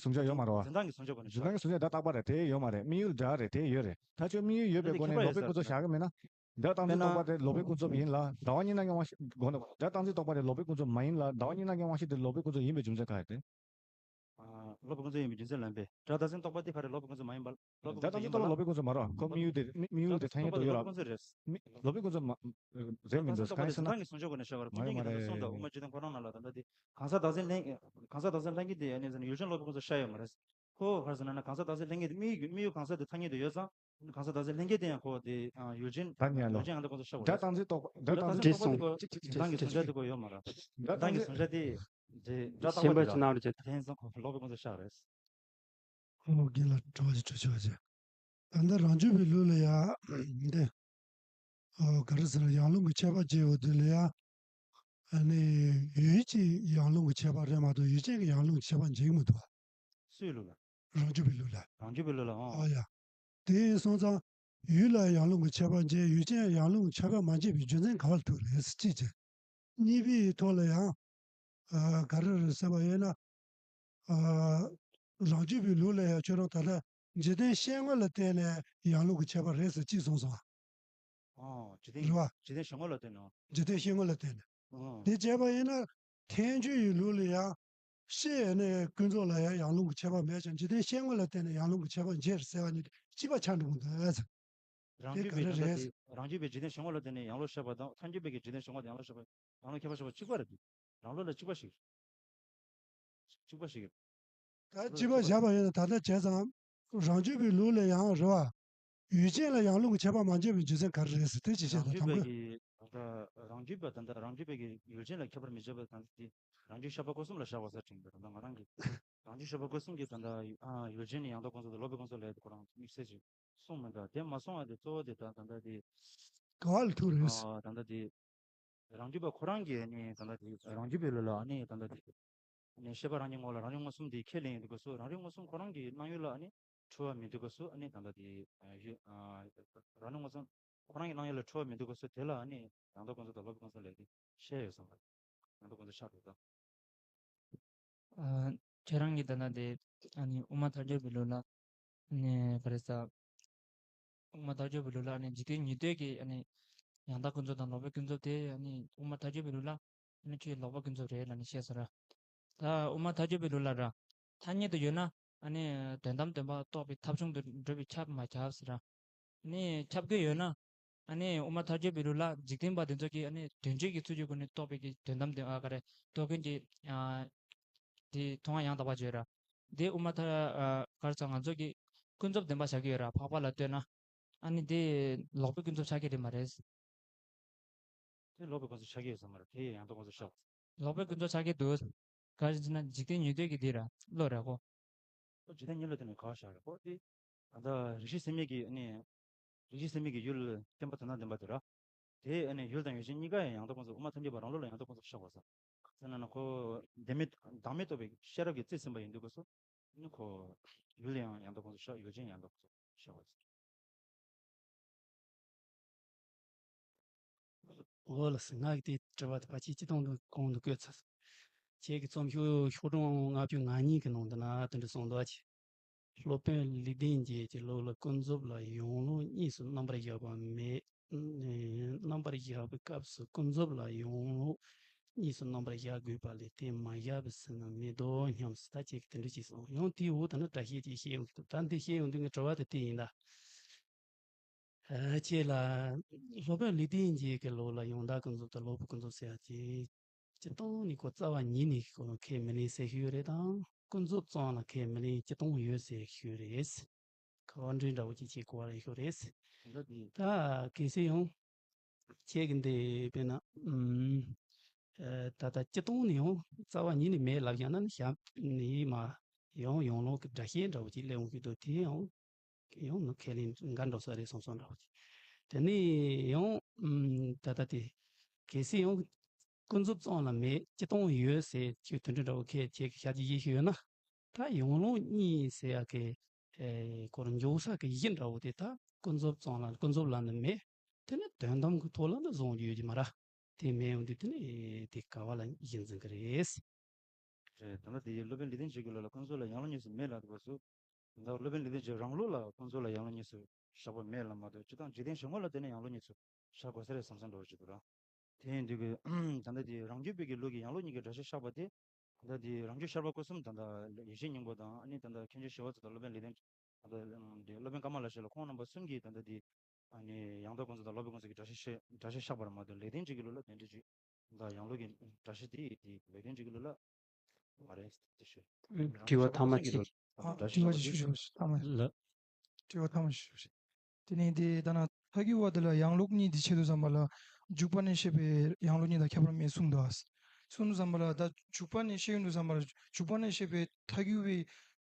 གི་གཟུང་བྱ་ཡོད་མ་རེད་བ། འཛིན་སྟངས་ཀྱི་གཟུང་བྱ་སྒོ་ནས་འཛིན་སྟངས་ཀྱི་གཟུང་བྱ་ད་རྟག་པ་རེད། དེ་ཡོད་མ་རེད། དམིགས་ཡུལ་འདྲ་རེད། དེ་ཡོད་རེད། ད་ཁྱོད་དམིགས་ཡུལ་ཡོད་པའི་སྒོ་ནས་ལོག་པའི་ཀུན་རྫོབ་ཡིན་ལ། བདག་དང་འཛིན་རྟོག་པ་དེ་ལོག་པའི་ཀུན་རྫོབ་ཡིན་ལ། ཟླ་བ་གཉིས་སྣང་གི་དབང་ཤེས་དགོངས་དག་བདག་དང་འཛིན་རྟོག་པ་དེ་ལོག་པའི་ཀུན་རྫོབ་མ་ཡིན་ལ། ཟླ་བ་གཉིས་སྣང་གི་དབང་ཤེས་དེ་ལོག་པའི་ཀུན་རྫོབ་ཡིན་པའི་རྒྱུ་མཚན་ག་རེ་རེད། ལོག་པའི་ཀུན་རྫོབ་ཡིན་པའི་རྒྱུ་མཚན་ལབ་པས། བདག་དང་འཛིན་རྟོག་པ་དེ་ག་རེ་ལོག་པའི་ཀུན་རྫོབ་མ་ཡིན་པ། ལོག་པའི་བདག་དང་འཛིན་རྟོག་པ་ལོག་པའི་ཀུན་རྫོབ་མ་རེད་བ། ཁོ་དམིགས་ཡུལ་དེ་དམིགས་ཡུལ་དེ་ཐ་སྙད་དུ་ཡོད་ར། ལོག་པའི་ཀུན་རྫོབ་མ་རེད། མིན་འདུག་གང་ཡིན་ཟེར་ན། ཁོ་རང་ནང་ལ་ད་ལྟ་དེ་གང་ཟག་བདག་འཛིན་ལྷན་སྐྱེས་དེ་ཡོད་ནས་ཟེར་ན་ཡུལ་ཅན་ལོག་པའི་ཀུན་རྫོབ་བཤད་ཡོད་མ་རེད། ཁོ་ག་རེ་ཟེར་ན་ན། གང་ཟག་བདག་འཛིན་ལྷན་སྐྱེས་དེ་དམིགས་ཡུལ་དམིགས་ཡུལ་གང་ཟག་དེ་ཐ་སྙད་དུ་ཡོད་ཙང་། གང་ཟག་བདག་འཛིན་ལྷན་སྐྱེས་དེ་ཡང་ཁོ་དེ་ཡུལ་ཅན། ད་ཉན་ལོ། ཡུལ་ཅན་ཡང་དེ་ཀུན་རྫོབ་བཤད་དགོས་རེད། བདག་དང་འཛིན་རྟོག་པ་དེ་ཀོ་བདག་དང་འཛིན་རྟོག་པ་དེ་ཀོ་ཡོད་མ་རེད། བདག་དང་འཛིན་གཟུང་བྱ་དེ། དེ་སྒྲ་རྟག་པ་དེ་ར། དེ་ཡིན་ཙང་ཁོ་ལོག་པའི་ཀུན་རྫོབ་བཤད་རེད། ཨོ་རྒན་ལགས་དྲི་བ་ཞིག་དྲི་ཆོག་ཅིག་ད་ལྟ་རང་རྒྱུད་པའི་ལུགས་ལ་ཡ། འདི། ཨོ་ག་རེ་ཟེར་ན། ཡང་ལུང་གི་ཁྱད་པར་འབྱེད་པ་དེ་ལ་ཡ། ཨ་ནི་ཡུལ་གྱི་ཡང་ལུང་གི་ཁྱད་པར་རེད་མ་གཏོགས་ཡུལ་ཅན་གྱི་ཡང་ལུང་གི་ཁྱད་པར་འབྱེད་ཀྱི་མི་འདུག་བ། སུའི་ལུགས་ལ། རང་རྒྱུད་པའི་ལུགས་ལ། རང་རྒྱུད་པའི་ལུགས་ལ། ཨོ། ཨོ་ཡ། དེ་ཡིན་སོང་ཙང་། ཡུལ་ལ་ཡང་ལུང་གི་ཁྱད་པར་འབྱེད། ཡུལ་ཅན་ཡང་ལུང་གི་ཁྱད་པར་མ་འབྱེད་པའི་རྒྱུ་མཚན་ག་བ་ལ་ཐུག་རེད་ཟེར་གཅིག་བྱས། གཉིས་པའི་ཐོག་ལ་ཡང་། ཨ། ག་རེ་རེད་ཟེར་བ་ཡིན་ན། ཨ། རང་རྒྱུད་པའི་ལུགས་ལ་ཡང་ཁྱོད་རང་ད་ལྟ་འཇིག་རྟེན་ཤེས་ངོ་ལ་བརྟེན་ནས་ཡང་ལུང་གི་ཁྱད་པར་རེད་ཟེར་གཅིག་གསུངས་སོང་། ཨོ། འཇིག་རྟེན། རེད་བ། འཇིག་རྟེན་ཤེས་ངོ་ལ་བརྟེན་ནས། འཇིག་རྟེན་ཤེས་ངོ་ལ་བརྟེན་ནས། ཨོ། དེ་བྱས་པ་ཡིན་ན། ཐལ་འགྱུར་ཡི་ལུགས་ལ་ཡང་། ཤེས་ནས་ཀུན་རྫོབ་ལ་ཡང་ཡང་ལུང་གི་ཁྱད་པར་མེད་ཀྱང་འཇིག་རྟེན་ཤེས་ངོ་ལ་བརྟེན་ནས་ཡང་ལུང་གི་ཁྱད་པར་འབྱེད་ཟེར་བ་གཉིས་གཅིག་པ་ཆགས་འགྲོ་གི་འདུག་ཟེར། རང་རྒྱུད་པའི་ད་ལྟ་དེ་རང་རྒྱུད་པའི་འཇིག་རྟེན་ཤེས་ངོ་ལ་བརྟེན་ནས་ཡང་ལུང་བཤད་པ་དང་ཐལ་འགྱུར་པའི་གི་འཇིག་རྟེན་ཤེས་ངོ་དང་ཡང་ལུང་བཤད་པ། ཡང་ལུང་ཁྱད་པར་ཤེས་པ་གཅིག་པ་རེད། རང་ལུགས་ལ་གཅིག་པ་ཞིག་གཅིག་པ་ཞིག་ད་གཅིག་པ་བཞག་པ་ཡིན་ན་ད་ལྟ་བྱས་ཙང་། རང་རྒྱུད་པའི་ལུགས་ལ་ཡང་རེད་བ། ཡུལ་ཅན་ལ་ཡང་ལུང་གི་ཁྱད་པར་མ་འབྱེད་པའི་རྒྱུ་མཚན་ག་རེ་རེད་ཟེར་དེ་ཅིག་བཤད་དང་། རང་རྒྱུད་པའི་དང་པོ། གི་ད་ལྟ་རང་རྒྱུད་པ་ད་ལྟ་རང་རྒྱུད་པའི་གི་ཡུལ་ཅན་ལ་ཁྱད་པར་མི་འབྱེད་པ་དང་དེ། རང་རྒྱུད་ཤེས་པ་སྒོ་གསུམ་ལ་བཞག་པ་ཟེར་དྲན་གྱི་རེད། ད་ང་རང་གི་རང་རྒྱུད་ཤེས་པ་སྒོ་གསུམ་གྱི་ད་ལྟ་ཨ་ཡུལ་ཅན་ནི་ཡང་དག་ཀུན་རྫོབ་དང་ལོག་པའི་ཀུན་རྫོབ་ལབ་དེ་ཁོ་རང་དམིགས་བསལ་ཅིག་གསུངས་མི་འདུག་དེ་མ་གསུངས་པ་དེ་གཙོ་བོ་དེ་ད་ད་ལྟ་དེ། ག་བ་ལ་ཐུག་རེད། ཨ། ད་ལྟ་དེ། རང་རྒྱུད་པ་ཁོ་རང་གིས་ནི་ད་ལྟ་དེ་རང་རྒྱུད་པའི་ལུགས་ལ་ནི་ད་ལྟ་དེ། ནི་ཤེས་པ་རང་གི་ངོ་ལ་རང་རིག་མངོན་སུམ་དེ་ཁས་ལེན་ཡོང་དུས་སྐབས་སུ་རང་རིག་མངོན་སུམ་ཁོ་རང་གི་སྣང་ཡུལ་ལ་ནི་འཁྲུལ་བ་མེད་དུས་སྐབས་སུ་ནི་ད་ལྟ་དེ། ཡུལ། ཨ། རང་རིག་མངོན་སུམ་ཁོ་རང་གི་སྣང་ཡུལ་ལ་འཁྲུལ་བ་མེད་དུས་སྐབས་སུ་དེ་ལ་ནི་ཡང་དག་ཀུན་རྫོབ་དང་ལོག་པའི་ཀུན་རྫོབ་ལབ་དེ་བཤད་ཡོད་བསམ་པ། ཡང་དག་ཀུན་རྫོབ་ཆགས་འགྲོ་དང་། ཨ། ཁྱེད་རང་གིས་ད་ལྟ་དེ་ཨ་ནི་དབུ་མ་ཐལ་འགྱུར་བའི་ལུགས་ལ་ནི་ག་རེ་ཟ། དབུ་མ་ཐལ་འགྱུར་བའི་ལུགས་ལ་ནི་འཇིག་རྟེན་ཉིད་སྡོད་ཀྱི་ཨ་ནི་ཡང་དག་ཀུན་རྫོབ་དང་ལོག་པའི་ཀུན་རྫོབ་དེ་ཨ་ནི་དབུ་མ་ཐལ་འགྱུར་བའི་ལུགས་ལ་ཨ་ནི་ཁྱོད་ལོག་པ་ཀུན་རྫོབ་རེད་ལབ་ནས་བཤད་ཟེར་ར། ད་དབུ་མ་ཐལ་འགྱུར་བའི་ལུགས་ལ་ར། ཐ་སྙད་དུ་ཡོད་ན་ཨ་ནི་དོན་དམ་བདེན་པ་རྟོགས་པའི་ཐབས་བྱུང་དུ་འགྲོ་བའི་ཁྱབ་མ་ཁྱབ་ཟེར་ར། ནི་ཁྱབ་ཀྱི་ཡོད་ན། ཨ་ནི་དབུ་མ་ཐལ་འགྱུར་བའི་ལུགས་ལ་འཇིག་རྟེན་པ་དེ་ཚོ་གིས་ཨ་ནི་དོན་བྱེད་ཀྱི་ཚུལ་གྱི་སྒོ་ནས་རྟོགས་པའི་གི་དོན་དམ་དེ་ཨ་ག་རེ་རྟོགས་མཁན་གྱི་ཨ་དེ་མཐོང་བ་ཡང་དག་པ་བརྗོད་ར། དེ་དབུ་མ་ཐལ་ཨ་ག་རེ་ཟ་ང་ཚོ་གི་ཀུན་རྫོབ་བདེན་པ་བཞག་གི་ཡོད་ར་འཕགས་པ་ལ་ལྟོས་ན། ཨ་ནི་དེ་ལོག་པའི་ཀུན་རྫོབ་ཆགས་ཀྱི་རེད་མ་རེད། དེ་ལོག་པའི་ཀུན་རྫོབ་ཆགས་ཀྱི་ཡོད་ས་མ་རེད། དེ་ཡང་དག་ཀུན་རྫོབ་བཞག་ལོག་པའི་ཀུན་རྫོབ་ཆགས་ཀྱི་འདུག་ག་རེ་ཟེར་ན་འཇིག་རྟེན་ཉིད་སྡོད་ཀྱི་འདི་ར་བློ་ར་གོ། ཨོ་འཇིག་རྟེན་ཉིད་ལ་དེ་ནི་ག་བ་བཞག་རེད་གོ་དེ། ད་ལྟ་རིགས་ཤེས་ཟེར་མཁན་གྱི་ཨ་ནི། རིགས་ཤེས་ཟེར་མཁན་གྱི་ཡུལ་བསྟན་པ་དོན་དམ་བདེན་པ་དེ་ར། དེ་ཨ་ནི་ཡུལ་དང་ཡུལ་ཅན་གཉིས་ཀ་ཡང་ཡང་དག་ཀུན་རྫོབ་དབུ་མ་ཐལ་འགྱུར་བ་རང་ལུགས་ལ་ཡང་དག་ཀུན་རྫོབ་བཞག་པ་ས། ཟེར་ན་ན་ཁོ་བདེན་མེད་བདག་མེད་རྟོགས་པའི་ཤེས་རབ་ཀྱི་རྩིས་ཟིན་པ་ཡིན་དུས་སྐབས་སུ། ཨ་ནི་ཁོ་ཡུལ་ཡང་ཡང་དག་ཀུན་རྫོབ་བཞག་ཡུལ་ཅན་ཡང་དག་ཀུན་རྫོབ་བཞག་པ་ས། འོ་ལགས་སོ། ང་གི་དེ་དྲི་བ་དེ་ཕལ་ཆེར་སྤྱིར་བཏང་དུ་གོང་དུ་བཀོད་ཚར། ཁྱེད་ཀྱི་རྩོམ་ཤོག་ཤོག་གྲངས་ལྔ་བཅུ་ང་གཉིས་ཀྱི་ནང་དུ་ན་དེ་འདྲ་གསུངས་འདུག་ཅེས། སློབ་དཔོན་ལེགས་ལྡན་འབྱེད་ཀྱི་ལུགས་ལ་ཀུན་རྫོབ་ལ་ཡང་ལོག་གཉིས་སུ་རྣམ་པར་བཞག་པ་མེད། རྣམ་པར་བཞག་པའི་སྐབས་སུ་ཀུན་རྫོབ་ལ་ཡང་ལོག་གཉིས་སུ་རྣམ་པར་བཞག་དགོས་པ་ལས་དེ་མ་བཞག་པའི་ཚུལ་ནི་མེད་དོ་སྙམ་སྲིད་ད་ཅེས་དེ་འདྲ་ཅིག་གསུངས། ཡང་དེའི་འོག་ཏུ་ནི་སྒྲ་བཤད་ཅིག་བཤད་ཡོང་གི་འདུག་ད་འདི་བཤད་ཡོང་དུས་ངའི་དྲི་བ་དེ་དེ་ཡིན་ད། ཨ་ཅེ་ལ། སློབ་དཔོན་ལེགས་ལྡན་འབྱེད་ཀྱི་ལུགས་ལ་ཡང་དག་ཀུན་རྫོབ་དང་ལོག་པའི་ཀུན་རྫོབ་ཟེར་ཡ་ཅེ། སྤྱིར་བཏང་ནི་ཁོ་རྩ་བ་ཉིད་ནས་ཁོ་ཁས་མི་ལེན་ཟེར་ཤེས་ཡོད་རེད་དང་ཀུན་རྫོབ་ཙམ་ལ་ཁས་མི་ལེན་སྤྱིར་བཏང་ཡོད་ཟེར་ཤེས་ཡོད་རེད། ཁ་བ་འདྲེན་འདྲ་བོ་ཅིག་བྱེད་དགོས་པ་རེད་ཤོད་རེད། ད་གལ་སྲིད་ཡང་ཁྱེད་ཀྱི་འདི་དཔེར་ན་ཨུམ། ཨ་ད་ལྟ་སྤྱིར་བཏང་ནས་ཡང་རྩ་བ་ཉིད་ནས་མེད་ལབ་ཡང་ན་ནི་ཞབས་ནི་མ་ཡང་ཡང་ལོག་གི་སྒྲ་བཤད་འདྲ་བོ་ཅིག་སླེབས་འོང་གི་འདུག་དེ་ཡང་ཡང་ནི་ཁས་ལེན་འགལ་འགྲོ་ས་རེད་བསམ་བསམ་འདྲ་བོ་ཅིག་དེ་ནས་ཡང་ཨུམ་ད་ལྟ་དེ་གལ་སྲིད་ཡང་ཀུན་རྫོབ་ཙམ་ལ་མེད་སྤྱིར་བཏང་ཡོད་ཟེར་ཁྱོད་དོན་འགྲུབ་འདྲ་བོ་ཁས་ཁྱེད་ཀྱི་ཤ་གྱི་ཡེ་ཤེས་ཡོད་ན། ད་ཡང་ལོག་གཉིས་ཟེར་ཡ་གི་ཨེ་ཁོ་རང་འཇོག་ས་གི་གཞི་འདྲ་བོ་དེ་ད་ཀུན་རྫོབ་ཙམ་ལ་ཀུན་རྫོབ་ལ་ནི་མེད། དེ་ནི་དོན་དམ་གྱི་ཐོག་ལ་ནི་བཟུང་རྒྱུ་ཡོད་ཀྱི་མ་རེད། དེ་མེད་འོང་དུས་དེ་ནི་དེ་ག་བ་ལ་གཞི་འཛིན་གི་རེད། རེད། ད་ལྟ་དེ་སློབ་དཔོན་ལེགས་ལྡན་འབྱེད་ཀྱི་ལུགས་ལ་ཀུན་རྫོབ་ལ་ཡང་ལོག་གཉིས་སུ་མེད་ལབ་འདུག་པ་སུ། ད་སློབ་དཔོན་ལེགས་ལྡན་འབྱེད་རང་ལུགས་ལ་ཀུན་རྫོབ་ལ་ཡང་ལོག་གཉིས་སུ་བཞག་པ་མེད་ལབ་མ་གཏོགས་སྤྱིར་བཏང་འཇིག་རྟེན་གཞན་ངོ་ལ་དེ་ནི་ཡང་ལོག་གཉིས་སུ་བཞག་དགོས་ས་རེད་བསམ་བསམ་འདྲ་བོ་ཅིག་འདུག་ར། དེ་ཡིན་དུས་ཀྱི་ད་ལྟ་དེ་རང་རྒྱུད་པའི་གི་ལུགས་ཀྱི་ཡང་ལོག་གཉིས་ཀྱི་སྒྲ་བཤད་བཞག་པ་དེ། ད་ལྟ་དེ་རང་རྒྱུད་ཤར་པ་སྐུ་གསུམ་ད་ལྟ་ཡེ་ཤེས་སྙིང་པོ་དང་ཨ་ནི་ད་ལྟ་མཁྱེན་བརྩེ་ཞི་བ་འཚོ་དང་སློབ་དཔོན་ལེགས་ལྡན་ད་ལྟ་དེ་སློབ་དཔོན་ཀ་མ་ལ་ཤཱི་ལ་ཁོང་རྣམ་པ་གསུམ་གྱིས་ད་ལྟ་དེ་ཨ་ནི་ཡང་དག་ཀུན་རྫོབ་དང་ལོག་པའི་ཀུན་རྫོབ་ཀྱི་སྒྲ་བཤད་བཤད་སྒྲ་བཤད་བཞག་པ་རེད་མ་གཏོགས་ལེགས་ལྡན་འབྱེད་ཀྱི་ལུགས་ལ་དེ་འདྲ་ཅིག་ད་ཡང་ལོག་གི་སྒྲ་བཤད་དེ་དེ་ལེགས་ལྡན་འབྱེད་ཀྱི་ལུགས་ལ་མ་རེད་དེ་ཞུ། དྲི་བ་ཐ་མ་གཅིག་ཨ། དྲི་བ་ཞིག་ཞུ་ཞུ་ཐ་མ། ལ། དྲི་བ་ཐ་མ་ཞིག་ཞུ་ཞུ། དེ་ནས་དེ་ད་ན་ཐལ་འགྱུར་བ་དེ་ལ་ཡང་ལོག་གཉིས་དེ་ཆེད་དུ་བསམ་པ་ལ་འཇུག་པ་ནས་བཤད་པའི་ཡང་ལོག་གཉིས་དང་ཁྱད་པར་མེད་གསུངས་འདུག་ཨ། གསུངས་འདུག་བསམ་པ་ལ་ད་འཇུག་པ་ནས་བཤད་ཡོང་དུས་བསམ་པ་ལ་འཇུག་པ་ནས་བཤད་པའི་ཐལ་འགྱུར་བའི་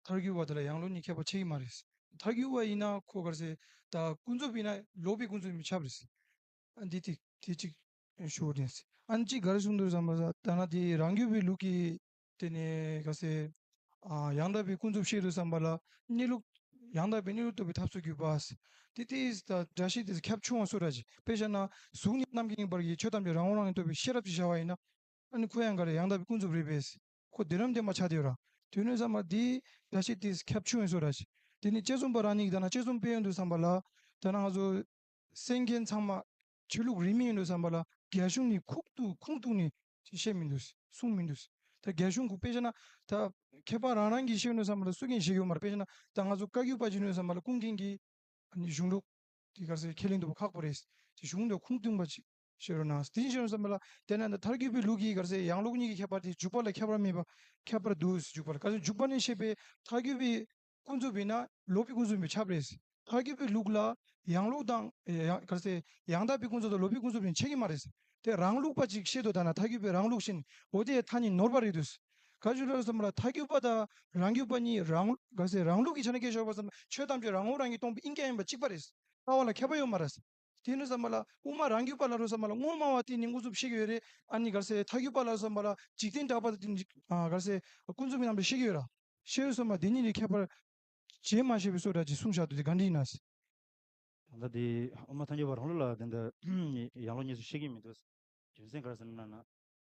ཐལ་འགྱུར་བ་དེ་ལ་ཡང་ལོག་གཉིས་ཁྱད་པར་ཕྱེ་གི་མ་རེད། ཐལ་འགྱུར་བ་ཡིན་ན་ཁོ་ག་རེ་ཟེར་ད་ཀུན་རྫོབ་ཡིན་ན་ལོག་པའི་ཀུན་རྫོབ་མི་ཁྱབ་རེད། ཨ་འདི་དེ་དེ་གཅིག་ཞུ་བ་དེ། ཨ་ནི་གཅིག་ག་རེ་གསུངས་འདུག་བསམ་པ་ལ་ད་ན་དེ་རང་རྒྱུད་པའི་ལུགས་ཀྱི་དེ་ནས་ག་ཟེར། ཨ་ཡང་དག་པའི་ཀུན་རྫོབ་བཤད་དུས་བསམ་པ་ལ་གནས་ལུགས་ཡང་དག་པའི་གནས་ལུགས་རྟོགས་པའི་ཐབས་སུ་གྱུར་པ། དེ་དེ་ད་སྒྲ་བཤད་དེ་ཁྱབ་ཆུང་བ་སོ་ར་ཅིག་དཔེ་བཞག་ན་གཟུགས་ནས་རྣམ་མཁྱེན་བར་གྱི་ཆོས་ཐམས་ཅད་རང་ངོ་རང་གིས་རྟོགས་པའི་ཤེས་རབ་ཅིག་བྱ་བ་ཡིན་ན། ཨ་ནི་ཁོ་ཡང་ག་རེ་ཡང་དག་པའི་ཀུན་རྫོབ་རེད་པས། ཁོ་དེ་རང་བདེན་པ་ཆགས་བསྡད་ཡོད་ར། དེ་ནས་བསམ་པ་དེ་སྒྲ་བཤད་དེ་ཁྱབ་ཆུང་བས་སོ་ར་ཅིག་དེ་ནས་དཔྱད་རྩོམ་པ་རང་ཉིད་ཀྱིས་ད་ན་དཔྱད་རྩོམ་སྤེལ་ཡོང་དུས་བསམ་པ་ལ་ད་ན་ང་ཚོ་གསན་མཁན་ཚང་མ་ཆོས་ལུགས་རིས་མེད་ཡིན་དུས་བསམ་པ་ལ་རྒྱ་གཞུང་ནས་ཁུངས་གཏུགས་ཁུངས་གཏུགས་ནས་བཤད་མི་འདུག་གསུངས་མི་འདུག་ད་རྒྱ་གཞུང་གི་དཔེ་བཞག་ན་ད་མཁས་པ་རང་རང་གིས་བཤད་ཡོང་དུས་བསམ་པ་ལ་སུ་གིས་བཤད་ཡོད་མ་རེད། དཔེ་བཞག་ན་ད་ང་ཚོ་བཀའ་བརྒྱུད་པ་ཅིག་ཡིན་དུས་བསམ་པ་ལ་ཀུན་མཁྱེན་གྱིས་ཨ་ནི་གཞུང་ལུགས་དེ་ག་ཚོད་ཁས་ལེན་ཐུབ་པ་ཁག་པོ་རེད། དེ་གཞུང་དེ་ཁུངས་གཏུགས་པ་ཅིག་བཤད་རོགས་གནང་། དེ་བཤད་རོགས་བསམ་པ་ལ་དེ་ན་ད་ཐལ་འགྱུར་བའི་ལུགས་ཀྱི་ག་ཚོད་ཡང་ལུགས་གཉིས་ཀྱི་ཁྱད་པར་དེ་འཇུག་པ་ལ་ཁྱད་པར་མེད་པ་ཁྱད་པར་འདུག་འཇུག་པ་ལ་ག་ཚོད་འཇུག་པ་ནས་བཤད་པའི་ཐལ་འགྱུར་བའི་ཀུན་རྫོབ་ཡིན་ན་ལོག་པའི་ཀུན་རྫོབ་མི་ཁྱབ་རེད། ཐལ་འགྱུར་བའི་ལུགས་ལ་ཡང་ལུགས་དང་ཡང་ག་ཚོད་ཡང་དག་པའི་ཀུན་རྫོབ་དང་ལོག་པའི་ཀུན་རྫོབ་ཡིན་ཆེ་གི་མ་རེད། དེ་རང་ལུགས་པ་ཅིག་བཤད་དོ། ད་ན་ཐལ་འགྱུར་བའི་རང་ལུགས་བཞིན་འོ་དེ་ཐ་སྙད་ནོར་བ་རེད་འདུག་ག་ཅི་ལ་བསམ་པ་ལ་ཐལ་འགྱུར་པ་དང་རང་རྒྱུད་པ་གཉིས་རང་ག་ཚོད་རང་ལུགས་ཀྱི་ཆ་ནས་སྐད་ཆ་བཤད་པ་བསམ་ཆོས་ཐམས་ཅད་རང་ངོ་རང་གིས་སྟོང་པའི་དབྱིངས་ཀྱང་ཡིན་པ་གཅིག་པ་རེད། ལྟ་བ་ལ་ཁྱད་པར་ཡོད་མ་རེད། དེ་ནི་བསམ་པ་ལ་དབུ་མ་རང་རྒྱུད་པ་ལ་རོ་བསམ་པ་ལ་དངོས་སྨྲ་བ་དེ་ནི་དངོས་གྲུབ་ཤེས་ཀྱི་ཡོད་རེད། ཨ་ནི་ག་ཚོད་ཐལ་འགྱུར་པ་ལ་བསམ་པ་ལ་འཇིག་རྟེན་གྲགས་པ་དེ་ནི་ག་ཚོད་ཀུན་རྫོབ་ཡིན་ནམ་ཤེས་ཀྱི་ཡོད་ར། ཤེས་ཡོད་བསམ་པ་དེ་གཉིས་ལས་ཁྱད་པར་བྱེད་མ་ཤེས་པའི་བཟོ་འདྲ་ཅིག་གསུངས་བཞག་འདུག་དེ་ག་འདྲ་ཡིན་ན། ད་ལྟ་དེ་དབུ་མ་ཐལ་འགྱུར་བ་རང་ལུགས་ལ་དེ་འདྲ་ཡང་ལོག་གཉིས་སུ་བཤད་ཀྱི་མི་འདུག་རྒྱུ་མཚན་ག་རེ་ཟེར་ན་ན།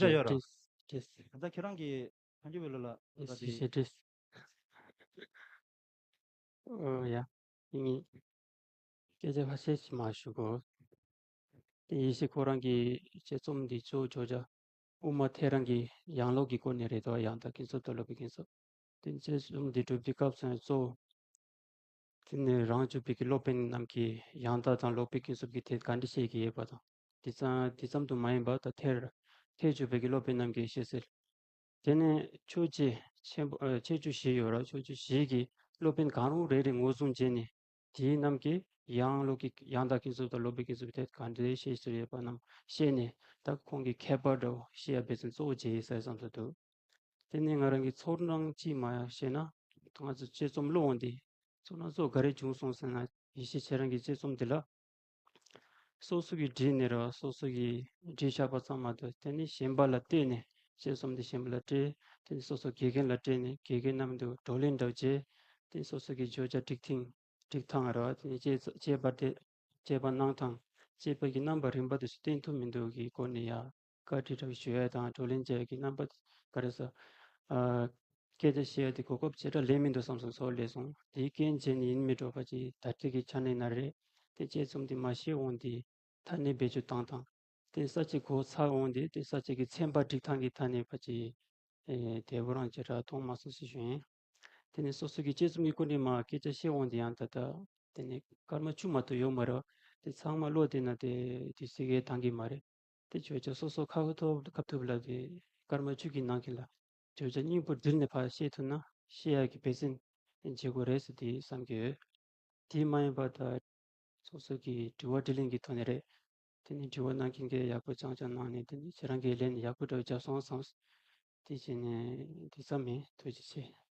ཆ་ཡོད་ར། བྲིས། ད་ལྟ་ཁྱེད་རང་གིས་གང་རྒྱུ་བའི་ལོ་ལ་ད་དེ། ཞེས་བྲིས། ཨོ་ཡ། ངས་སྐད་ཆ་ཁ་ཤས་ཤིག་མར་ཞུ་གོ། དེ་ཡེ་ཤེས་ཁོ་རང་གི་དཔྱད་རྩོམ་འདི་གཙོ་བོ་བརྗོད་བྱ་དབུ་མ་ཐལ་རང་གི་ཡང་ལོག་གི་སྐོར་ནས་རེད་དོ། ཡང་དག་ཀུན་རྫོབ་དང་ལོག་པའི་ཀུན་རྫོབ། དེ་དཔྱད་རྩོམ་འདི་སྒྲུབ་དུས་སྐབས་སུ་གཙོ་བོ། དེ་ནས་རང་གཅེས་པའི་གི་སློབ་དཔོན་རྣམས་ཀྱིས་ཡང་དག་དང་ལོག་པའི་ཀུན་རྫོབ་ཀྱི་དེ་ག་འདྲ་བཤད་ཀྱི་ཡོད་པ་དང་། དེ་ཙམ་དེ་ཙམ་དུ་མ་ཡིན་པར་ད་ཐལ་ཐལ་གཅེས་པའི་གི་སློབ་དཔོན་རྣམས་ཀྱིས་བཤད་ཟེར། དེ་ནས་ཕྱོགས་བཅུ་ཆེན་པོ་ཨ་ཕྱོགས་བཅུ་བཞི་ཡོད་ར། ཕྱོགས་བཅུ་བཞི་གི་སློབ་དཔོན་གང་རུང་རེ་རེ་ངོས་བཟུང་བྱས་ནས་དེའི་རྣམས་ཀྱིས་ཡང་ལོག་གི་ཡང་དག་ཀུན་རྫོབ་དང་ལོག་པའི་ཀུན་རྫོབ་དེ་ག་འདྲ་བཤད་ཟེར་ཡོད་པ་རྣམས་བཤད་ནས། ད་ཁོང་གི་མཁས་པ་འདྲ་བོ་བཤད་ཡ་འབད་བརྩོན་གཙོ་བོ་བྱས་ཡིན་ས་བསམ་ས་འདུག་དེ་ནས་ང་རང་གི་ཚོར་སྣང་གཅིག་མ་བཤད་ན། ང་ཚོ་དཔྱད་རྩོམ་ཀློག་འོང་དུས་ཚོར་སྣང་གཙོ་བོ་ག་རེ་བྱུང་སོང་ཟེར་ན། ཡེ་ཤེས་ཁྱེད་རང་གི་དཔྱད་རྩོམ་འདི་ལ་སོ་སོ་གིས་བྲིས་ནས་ར། སོ་སོ་གིས་བྲིས་བཞག་པ་ཙམ་མ་གཏོགས། དེ་ནས་གཞན་པ་ལ་སྤྲད་ནས། དཔྱད་རྩོམ་འདི་གཞན་པ་ལ་སྤྲད། དེ་ནས་སོ་སོ་དགེ་རྒན་ལ་སྤྲད་ནས་དགེ་རྒན་རྣམས་འདི་བགྲོ་གླེང་འདྲ་བོ་བྱས། དེ་ནས་སོ་སོ་གི་བརྗོད་བྱ་སྒྲིག་ཐེངས་སྒྲིག་སྟངས་ར། དེ་ནས་དཔྱད་དཔྱད་པ་དེ་དཔྱད་པ་གནང་སྟངས། དཔྱད་པ་གི་རྣམ་པ་རིམ་པ་དེ་ཚོ་བསྟན་ཐུབ་མི་འདུག་གི་སྐོར་ནས་ཡ། བཀའ་འདྲི་འདྲ་བོ་ཞུ་ཡ་དང་བགྲོ་གླེང་བྱེད་ཡ་གི་རྣམ་པ་ག་རེ་ཟེར། ཨ། སྐད་ཆ་བཤད་ཡ་དེ་གོ་སྐབས་ཇི་འདྲ་ལེན་མི་འདུག་བསམ་སོང་། ཚོར་སླེབས་སོང་། དེའི་རྐྱེན་བྱས་ནས་ཡིན་མིན་འགྲོ་ཕལ་ཆེར་ད་ལྟ་གི་ཆ་ནས་ན་རེ། དེ་དཔྱད་རྩོམ་དེ་མ་ཤེས་འོང་དུས་ཐ་སྙད་བེད་སྤྱོད་བཏང་སྟངས། དེ་ས་བཅད་གོ་ཚར་འོང་དུས་དེ་ས་བཅད་ཀྱི་ཚན་པ་སྒྲིག་སྟངས་ཀྱི་ཐ་སྙད་ཕལ་ཆེར། ཨེ། དེ་བོ་རང་ཅིག་ར་མཐོང་མ་སོང་ཟེར་ཞུ་ཡིན། དེ་ནས་སོ་སོ་གི་དཔྱད་རྩོམ་གྱི་སྐོར་ནས་མར་སྐད་ཆ་བཤད་འོང་དུས་ཡང་ད་ལྟ་དེ་ནས་སྐར་མ་བཅུ་མ་གཏོགས་ཡོད་མ་རེད། དེ་ཚང་མ་ཀློག་བསྡད་ན་དེ་དུས་ཚོད་འགོར་འགྲོ་གི་མ་རེད། དེ་བརྗོད་བྱ་སོ་སོ་ཁ་ཐུབ་ཁ་ཐུབ་ལ་དེ་སྐར་མ་བཅུ་གི་ནང་གི་ལ་བརྗོད་བྱ་སྙིང་པོ་བསྡུས་ནས་ཕར་བཤད་ཐུབ་ན་བཤད་ཡག་གི་འབད་བརྩོན་བྱེད་དགོས་རེད་ཟེར་དེ་བསམ་གྱི་ཡོད། དེ་མ་ཡིན་པ་ད་སོ་སོ་གི་དྲི་བ་དྲིས་ལན་གྱི་ཐོག་ནས་རེད། དེ་ནས་དྲི་བ་གནང་མཁན་གྱིས་ཡག་པོ་རྐྱང་རྐྱང་གནང་ནས། དེ་ནས་ཁྱེད་རང་གིས་ལན་ཡག་པོ་འདྲ་བརྒྱབ་སོང་བསམ། དེ་བྱས་ནས་དེ་ཙམ་ཡིན། ཐུགས་རྗེ་ཆེ།